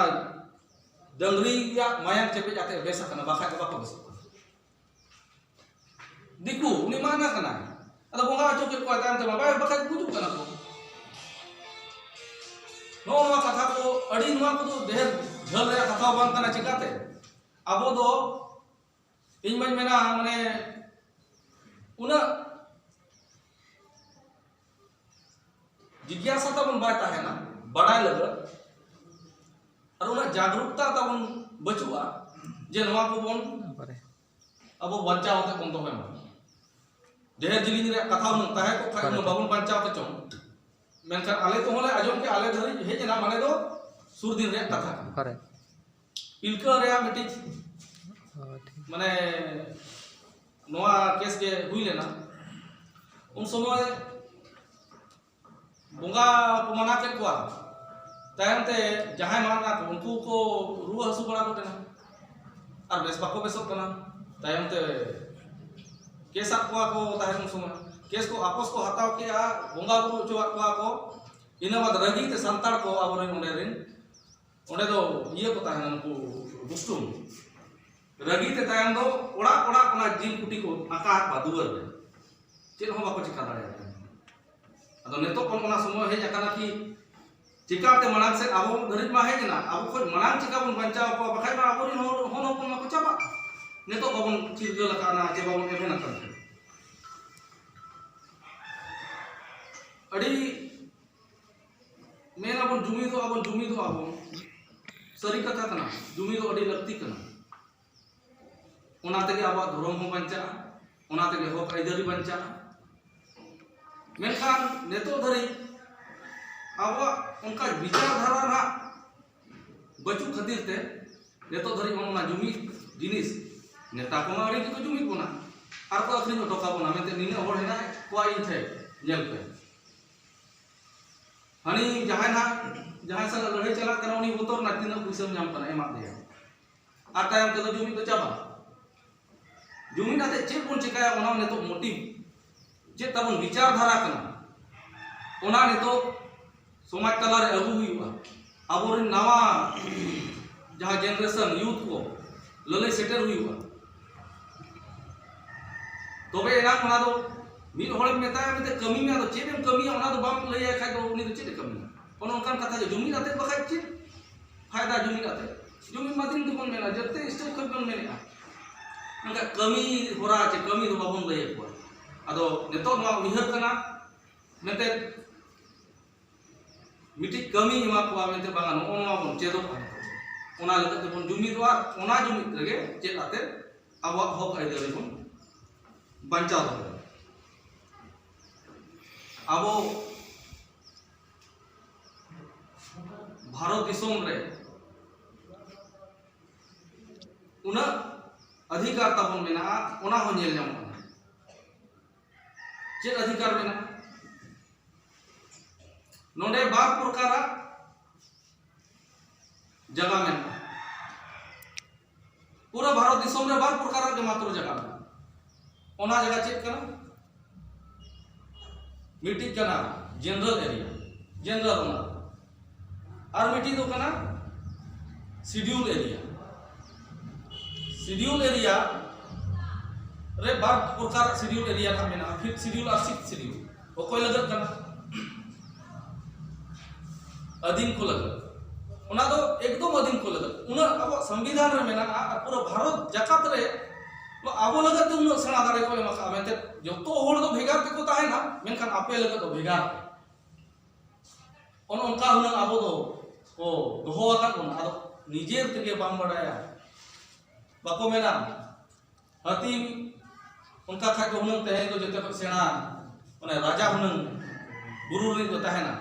ᱰᱟᱹᱝᱨᱤᱭᱟᱜ ᱢᱟᱭᱟᱢ ᱪᱮᱯᱮᱡ ᱟᱛᱮ ᱵᱮᱥ ᱟᱠᱟᱱᱟ, ᱵᱟᱠᱷᱟᱡ ᱫᱚ ᱵᱟᱠᱚ ᱵᱮᱥᱚᱜ ᱠᱟᱱᱟ᱾ ᱫᱤᱠᱩ, ᱩᱱᱤ ᱢᱟᱜᱱᱟ ᱠᱟᱱᱟᱭ, ᱟᱫᱚ ᱵᱚᱸᱜᱟ ᱦᱚᱪᱚ ᱠᱮᱫ ᱠᱚᱣᱟ ᱛᱟᱭᱚᱢ ᱛᱮ, ᱵᱟᱵᱟ ᱵᱟᱠᱷᱟᱡ ᱜᱩᱡᱩᱜ ᱠᱟᱱᱟ ᱠᱚ᱾ ᱱᱚᱜᱼᱚ ᱱᱚᱣᱟ ᱠᱟᱛᱷᱟ ᱠᱚ, ᱟᱹᱰᱤ ᱱᱚᱣᱟ ᱠᱚᱫᱚ ᱰᱷᱮᱨ ᱡᱷᱟᱹᱞ ᱨᱮᱭᱟᱜ ᱠᱟᱛᱷᱟ ᱦᱚᱸ ᱵᱟᱝ ᱠᱟᱱᱟ᱾ ᱪᱤᱠᱟᱛᱮ ᱟᱵᱚ ᱫᱚ ᱤᱧ ᱢᱟᱧ ᱢᱮᱱᱟ, ᱢᱟᱱᱮ, ᱩᱱᱟᱹᱜ ᱡᱤᱜᱽᱜᱟᱥᱟ ᱛᱟᱵᱚᱱ ᱵᱟᱭ ᱛᱟᱦᱮᱱᱟ ᱵᱟᱲᱟᱭ ᱞᱟᱹᱜᱤᱫ, ᱟᱨ ᱩᱱᱟᱹᱜ ᱡᱟᱜᱽᱨᱩᱠᱛᱟ ᱛᱟᱵᱚᱱ ᱵᱟᱹᱪᱩᱜᱼᱟ ᱡᱮ ᱱᱚᱣᱟ ᱠᱚᱵᱚᱱ ᱟᱵᱚ ᱵᱟᱧᱪᱟᱣ ᱠᱟᱛᱮ ᱵᱚᱱ ᱫᱚᱦᱚᱭ ᱢᱟ᱾ ᱰᱷᱮᱨ ᱡᱤᱞᱤᱧ ᱨᱮᱭᱟᱜ ᱠᱟᱛᱷᱟ ᱦᱩᱱᱟᱹᱝ ᱛᱟᱦᱮᱸ ᱠᱚᱜ ᱠᱷᱟᱡ ᱦᱩᱱᱟᱹᱝ ᱵᱟᱵᱚᱱ ᱵᱟᱧᱪᱟᱣ ᱠᱮᱪᱚᱝ, ᱢᱮᱱᱠᱷᱟᱱ ᱟᱞᱮ ᱠᱚᱦᱚᱸ ᱞᱮ ᱟᱸᱡᱚᱢ ᱠᱮᱜᱼᱟ, ᱟᱞᱮ ᱫᱷᱟᱹᱨᱤᱡ ᱦᱮᱡ ᱮᱱᱟ, ᱢᱟᱱᱮ ᱫᱚ ᱥᱩᱨ ᱫᱤᱱ ᱨᱮᱭᱟᱜ ᱠᱟᱛᱷᱟ ᱠᱟᱱᱟ᱾ ᱯᱤᱞᱠᱟᱹ ᱨᱮᱭᱟᱜ ᱢᱤᱫᱴᱤᱡ ᱢᱟᱱᱮ ᱱᱚᱣᱟ ᱠᱮᱥ ᱜᱮ ᱦᱩᱭ ᱞᱮᱱᱟ᱾ ᱩᱱ ᱥᱚᱢᱚᱭ ᱵᱚᱸᱜᱟ ᱠᱚ ᱢᱟᱱᱟ ᱠᱮᱫ ᱠᱚᱣᱟ᱾ ᱛᱟᱭᱚᱢ ᱛᱮ ᱡᱟᱦᱟᱸᱭ ᱢᱟᱱᱟ ᱠᱚ, ᱩᱱᱠᱩ ᱠᱚ ᱨᱩᱣᱟᱹ ᱦᱟᱹᱥᱩ ᱵᱟᱲᱟ ᱠᱚ ᱠᱟᱱᱟ ᱟᱨ ᱵᱮᱥ ᱵᱟᱠᱚ ᱵᱮᱥᱚᱜ ᱠᱟᱱᱟ᱾ ᱛᱟᱭᱚᱢ ᱛᱮ ᱠᱮᱥ ᱟᱫ ᱠᱚᱣᱟ ᱠᱚ ᱛᱟᱦᱮᱸ ᱩᱱ ᱥᱚᱢᱚᱭ᱾ ᱠᱮᱥ ᱠᱚ ᱟᱯᱚᱥ ᱠᱚ ᱦᱟᱛᱟᱣ ᱠᱮᱜᱼᱟ, ᱵᱚᱸᱜᱟ ᱵᱩᱨᱩ ᱦᱚᱪᱚᱣᱟᱫ ᱠᱚᱣᱟ ᱠᱚ᱾ ᱤᱱᱟᱹ ᱵᱟᱫ ᱨᱟᱹᱜᱤ ᱛᱮ ᱥᱟᱱᱛᱟᱲ ᱠᱚ ᱟᱵᱚᱨᱮᱱ ᱚᱸᱰᱮ ᱨᱮᱱ, ᱚᱸᱰᱮ ᱫᱚ ᱤᱭᱟᱹ ᱠᱚ ᱛᱟᱦᱮᱱᱟ, ᱱᱩᱠᱩ ᱫᱩᱥᱴᱩᱢ᱾ ᱨᱟᱹᱜᱤ ᱛᱮ ᱛᱟᱭᱚᱢ ᱫᱚ ᱚᱲᱟᱜ ᱚᱲᱟᱜ ᱚᱱᱟ ᱡᱤᱞ ᱠᱩᱴᱤ ᱠᱚ ᱟᱠᱟ ᱟᱠᱚᱣᱟ ᱫᱩᱣᱟᱹᱨ ᱨᱮ᱾ ᱪᱮᱫ ᱦᱚᱸ ᱵᱟᱠᱚ ᱪᱤᱠᱟ ᱫᱟᱲᱮᱭᱟᱜ ᱠᱟᱱᱟ᱾ ᱟᱫᱚ ᱱᱤᱛᱚᱜ ᱠᱷᱚᱱ ᱚᱱᱟ ᱥᱚᱢᱚᱭ ᱦᱮᱡ ᱟᱠᱟᱱᱟ ᱠᱤ ᱪᱤᱠᱟᱛᱮ ᱢᱟᱲᱟᱝ ᱥᱮᱫ ᱟᱵᱚ ᱫᱷᱟᱹᱨᱤᱡ ᱢᱟ ᱦᱮᱡ ᱮᱱᱟ, ᱟᱵᱚ ᱠᱷᱚᱱ ᱢᱟᱲᱟᱝ ᱪᱤᱠᱟ ᱵᱚᱱ ᱵᱟᱧᱪᱟᱣ ᱠᱚᱣᱟ, ᱵᱟᱠᱷᱟᱡ ᱢᱟ ᱟᱵᱚᱨᱮᱱ ᱦᱚᱲ, ᱦᱚᱱ ᱦᱚᱯᱚᱱ ᱢᱟᱠᱚ ᱪᱟᱵᱟᱜ᱾ ᱱᱤᱛᱚᱜ ᱵᱟᱵᱚᱱ ᱪᱤᱨᱜᱟᱹᱞ ᱟᱠᱟᱱᱟ ᱪᱮ ᱵᱟᱵᱚᱱ ᱮᱵᱷᱮᱱ ᱟᱠᱟᱱ ᱠᱷᱟᱱ᱾ ᱟᱹᱰᱤ ᱢᱮᱱ ᱟᱵᱚᱱ ᱡᱩᱢᱤᱫᱚᱜ ᱟᱵᱚᱱ, ᱡᱩᱢᱤᱫᱚᱜ ᱟᱵᱚᱱ, ᱥᱟᱹᱨᱤ ᱠᱟᱛᱷᱟ ᱠᱟᱱᱟ, ᱡᱩᱢᱤᱫᱚᱜ ᱟᱹᱰᱤ ᱞᱟᱹᱠᱛᱤ ᱠᱟᱱᱟ᱾ ᱚᱱᱟ ᱛᱮᱜᱮ ᱟᱵᱚᱣᱟᱜ ᱫᱷᱚᱨᱚᱢ ᱦᱚᱸ ᱵᱟᱧᱪᱟᱜᱼᱟ, ᱚᱱᱟ ᱛᱮᱜᱮ ᱦᱚᱠ ᱟᱹᱭᱫᱟᱹᱨᱤ ᱵᱟᱧᱪᱟᱜᱼᱟ᱾ ᱢᱮᱱᱠᱷᱟᱱ ᱱᱤᱛᱚᱜ ᱫᱷᱟᱹᱨᱤᱡ ᱟᱵᱚᱣᱟᱜ ᱚᱱᱠᱟ ᱵᱤᱪᱟᱨ ᱫᱷᱟᱨᱟ ᱨᱮᱱᱟᱜ ᱵᱟᱹᱪᱩᱜ ᱠᱷᱟᱹᱛᱤᱨ ᱛᱮ ᱱᱤᱛᱚᱜ ᱫᱷᱟᱹᱨᱤᱡ ᱚᱱᱟ ᱡᱩᱢᱤᱫ ᱡᱤᱱᱤᱥ, ᱱᱮᱛᱟ ᱠᱚᱢᱟ ᱟᱹᱰᱤ ᱜᱮᱠᱚ ᱡᱩᱢᱤᱫ ᱵᱚᱱᱟ ᱟᱨ ᱠᱚ ᱟᱹᱠᱷᱨᱤᱧ ᱦᱚᱴᱚ ᱠᱟᱵᱚᱱᱟ ᱢᱮᱱᱛᱮ ᱱᱤᱱᱟᱹᱜ ᱦᱚᱲ ᱦᱮᱱᱟᱜ ᱠᱚᱣᱟ ᱤᱧ ᱴᱷᱮᱱ, ᱧᱮᱞ ᱯᱮ᱾ ᱦᱟᱹᱱᱤ ᱡᱟᱦᱟᱸᱭ ᱱᱟᱜ, ᱡᱟᱦᱟᱸᱭ ᱥᱟᱞᱟᱜ ᱞᱟᱹᱲᱦᱟᱹᱭ ᱪᱟᱞᱟᱜ ᱠᱟᱱᱟ, ᱩᱱᱤ ᱵᱚᱛᱚᱨ ᱱᱟ ᱛᱤᱱᱟᱹᱜ ᱯᱩᱭᱥᱟᱹᱢ ᱧᱟᱢ ᱠᱟᱱᱟ, ᱮᱢᱟᱜ ᱢᱮᱭᱟ᱾ ᱟᱨ ᱛᱟᱭᱚᱢ ᱛᱮᱫᱚ ᱡᱩᱢᱤᱫ ᱫᱚ ᱪᱟᱵᱟ᱾ ᱡᱩᱢᱤᱫ ᱟᱛᱮ ᱪᱮᱫ ᱵᱚᱱ ᱪᱮᱠᱟᱭᱟ, ᱚᱱᱟ ᱱᱤᱛᱚᱜ ᱢᱳᱴᱤᱵᱷ, ᱪᱮᱫ ᱛᱟᱵᱚᱱ ᱵᱤᱪᱟᱨ ᱫᱷᱟᱨᱟ ᱠᱟᱱᱟ, ᱚᱱᱟ ᱱᱤᱛᱚᱜ ᱥᱚᱢᱟᱡᱽ ᱛᱟᱞᱟᱨᱮ ᱟᱹᱜᱩ ᱦᱩᱭᱩᱜᱼᱟ᱾ ᱟᱵᱚᱨᱮᱱ ᱱᱟᱣᱟ ᱡᱟᱦᱟᱸ ᱡᱮᱱᱟᱨᱮᱥᱚᱱ ᱭᱩᱛᱷ ᱠᱚ ᱞᱟᱹᱞᱟᱹᱭ ᱥᱮᱴᱮᱨ ᱦᱩᱭᱩᱜᱼᱟ᱾ ᱛᱚᱵᱮ ᱮᱱᱟᱝ ᱚᱱᱟ ᱫᱚ ᱢᱤᱫ ᱦᱚᱲᱮᱢ ᱢᱮᱛᱟᱭᱟ ᱢᱮᱱᱛᱮ ᱠᱟᱹᱢᱤ ᱢᱮ, ᱟᱫᱚ ᱪᱮᱫ ᱮᱢ ᱠᱟᱹᱢᱤᱭᱟ ᱚᱱᱟ ᱫᱚ ᱵᱟᱢ ᱞᱟᱹᱭᱟᱭ ᱠᱷᱟᱡ ᱫᱚ ᱩᱱᱤ ᱫᱚ ᱪᱮᱫ ᱮ ᱠᱟᱹᱢᱤᱭᱟ? ᱚᱱᱮ ᱚᱱᱠᱟᱱ ᱠᱟᱛᱷᱟ ᱜᱮ, ᱡᱩᱢᱤᱫ ᱟᱛᱮᱫ ᱵᱟᱠᱷᱟᱡ ᱪᱮᱫ ᱯᱷᱟᱭᱫᱟ ᱡᱩᱢᱤᱫ ᱟᱛᱮᱫ? ᱡᱩᱢᱤᱫ ᱢᱟ ᱫᱤᱱ ᱜᱮᱵᱚᱱ ᱢᱮᱱᱟ, ᱡᱚᱛᱚ ᱥᱴᱮᱡ ᱠᱷᱚᱱ ᱵᱚᱱ ᱢᱮᱱᱮᱫᱼᱟ, ᱢᱮᱱᱠᱷᱟᱱ ᱠᱟᱹᱢᱤ ᱦᱚᱨᱟ ᱪᱮ ᱠᱟᱹᱢᱤ ᱫᱚ ᱵᱟᱵᱚᱱ ᱞᱟᱹᱭ ᱟᱠᱚᱣᱟ᱾ ᱟᱫᱚ ᱱᱤᱛᱚᱜ ᱱᱚᱣᱟ ᱩᱭᱦᱟᱹᱨ ᱠᱟᱱᱟ ᱢᱮᱱᱛᱮ ᱢᱤᱫᱴᱤᱡ ᱠᱟᱹᱢᱤ ᱮᱢᱟ ᱠᱚᱣᱟ ᱢᱮᱱᱛᱮ ᱵᱟᱝᱟ, ᱱᱚᱜᱼᱚ ᱱᱚᱣᱟ ᱵᱚᱱ ᱪᱮᱫᱚᱜᱼᱟ᱾ ᱚᱱᱟ ᱞᱟᱹᱜᱤᱫ ᱛᱮᱵᱚᱱ ᱡᱩᱢᱤᱫᱚᱜᱼᱟ, ᱚᱱᱟ ᱡᱩᱢᱤᱫ ᱨᱮᱜᱮ ᱪᱮᱫ ᱟᱛᱮᱫ ᱟᱵᱚᱣᱟᱜ ᱦᱚᱠ ᱟᱹᱭᱫᱟᱹᱨᱤ ᱵᱚᱱ ᱵᱟᱧᱪᱟᱣ ᱫᱚᱦᱚᱭᱟ᱾ ᱟᱵᱚ ᱵᱷᱟᱨᱚᱛ ᱫᱤᱥᱚᱢ ᱨᱮ ᱩᱱᱟᱹᱜ ᱚᱫᱷᱤᱠᱟᱨ ᱛᱟᱵᱚᱱ ᱢᱮᱱᱟᱜᱼᱟ, ᱚᱱᱟ ᱦᱚᱸ ᱧᱮᱞ ᱧᱟᱢᱚᱜ ᱠᱟᱱᱟ᱾ ᱪᱮᱫ ᱚᱫᱷᱤᱠᱟᱨ ᱢᱮᱱᱟᱜᱼᱟ? ᱱᱚᱰᱮ ᱵᱟᱨ ᱯᱨᱚᱠᱟᱨᱟᱜ ᱡᱟᱭᱜᱟ ᱢᱮᱱᱟᱜᱼᱟ᱾ ᱯᱩᱨᱟᱹ ᱵᱷᱟᱨᱚᱛ ᱫᱤᱥᱚᱢ ᱨᱮ ᱵᱟᱨ ᱯᱨᱚᱠᱟᱨᱟᱜ ᱜᱮ ᱢᱟᱛᱨᱚ ᱡᱟᱭᱜᱟ ᱢᱮᱱᱟᱜᱼᱟ᱾ ᱚᱱᱟ ᱡᱟᱭᱜᱟ ᱪᱮᱫ ᱠᱟᱱᱟ? ᱢᱤᱫᱴᱤᱡ ᱠᱟᱱᱟ ᱡᱮᱱᱟᱨᱮᱞ ᱮᱨᱤᱭᱟ, ᱡᱮᱱᱟᱨᱮᱞ ᱚᱱᱟ, ᱟᱨ ᱢᱤᱫᱴᱤᱡ ᱫᱚ ᱠᱟᱱᱟ ᱥᱤᱰᱤᱭᱩᱞ ᱮᱨᱤᱭᱟ᱾ ᱥᱤᱰᱤᱭᱩᱞ ᱮᱨᱤᱭᱟ ᱨᱮ ᱵᱟᱨ ᱯᱨᱚᱠᱟᱨ ᱥᱤᱰᱤᱭᱩᱞ ᱮᱨᱤᱭᱟ ᱱᱟᱜ ᱢᱮᱱᱟᱜᱼᱟ, ᱯᱷᱤᱯᱛᱷ ᱥᱤᱰᱤᱭᱩᱞ ᱟᱨ ᱥᱤᱠᱥᱛᱷ ᱥᱤᱰᱤᱭᱩᱞ᱾ ᱚᱠᱚᱭ ᱞᱟᱹᱜᱤᱫ ᱠᱟᱱᱟ? ᱟᱹᱫᱤᱢ ᱠᱚ ᱞᱟᱹᱜᱤᱫ᱾ ᱚᱱᱟ ᱫᱚ ᱮᱠᱫᱚᱢ ᱟᱹᱫᱤᱢ ᱠᱚ ᱞᱟᱹᱜᱤᱫ᱾ ᱩᱱᱟᱹᱜ ᱟᱵᱚᱣᱟᱜ ᱥᱚᱝᱵᱤᱫᱷᱟᱱ ᱨᱮ ᱢᱮᱱᱟᱜᱼᱟ, ᱟᱨ ᱯᱩᱨᱟᱹ ᱵᱷᱟᱨᱚᱛ ᱡᱟᱠᱟᱛ ᱨᱮ ᱟᱵᱚ ᱞᱟᱹᱜᱤᱫ ᱛᱮ ᱩᱱᱟᱹᱜ ᱥᱮᱬᱟ ᱫᱟᱲᱮ ᱠᱚ ᱮᱢ ᱟᱠᱟᱫᱼᱟ ᱢᱮᱱᱛᱮ᱾ ᱡᱚᱛᱚ ᱦᱚᱲ ᱫᱚ ᱵᱷᱮᱜᱟᱨ ᱛᱮᱠᱚ ᱛᱟᱦᱮᱱᱟ, ᱢᱮᱱᱠᱷᱟᱱ ᱟᱯᱮ ᱞᱟᱹᱜᱤᱫ ᱫᱚ ᱵᱷᱮᱜᱟᱨ᱾ ᱚᱱ ᱚᱱᱠᱟ ᱦᱩᱱᱟᱹᱝ ᱟᱵᱚ ᱫᱚ ᱠᱚ ᱫᱚᱦᱚ ᱟᱠᱟᱫ ᱵᱚᱱᱟ᱾ ᱟᱫᱚ ᱱᱤᱡᱮᱨ ᱛᱮᱜᱮ ᱵᱟᱢ ᱵᱟᱲᱟᱭᱟ᱾ ᱵᱟᱠᱚ ᱢᱮᱱᱟ, ᱦᱟᱹᱛᱤ ᱚᱱᱠᱟ ᱠᱷᱟᱡ ᱫᱚ ᱦᱩᱱᱟᱹᱝ ᱛᱮᱦᱮᱧ ᱫᱚ ᱡᱚᱛᱚ ᱠᱷᱚᱱ ᱥᱮᱬᱟ, ᱢᱟᱱᱮ, ᱨᱟᱡᱟ ᱦᱩᱱᱟᱹᱝ ᱵᱩᱨᱩ ᱨᱤᱱᱤᱡ ᱫᱚ ᱛᱟᱦᱮᱱᱟ᱾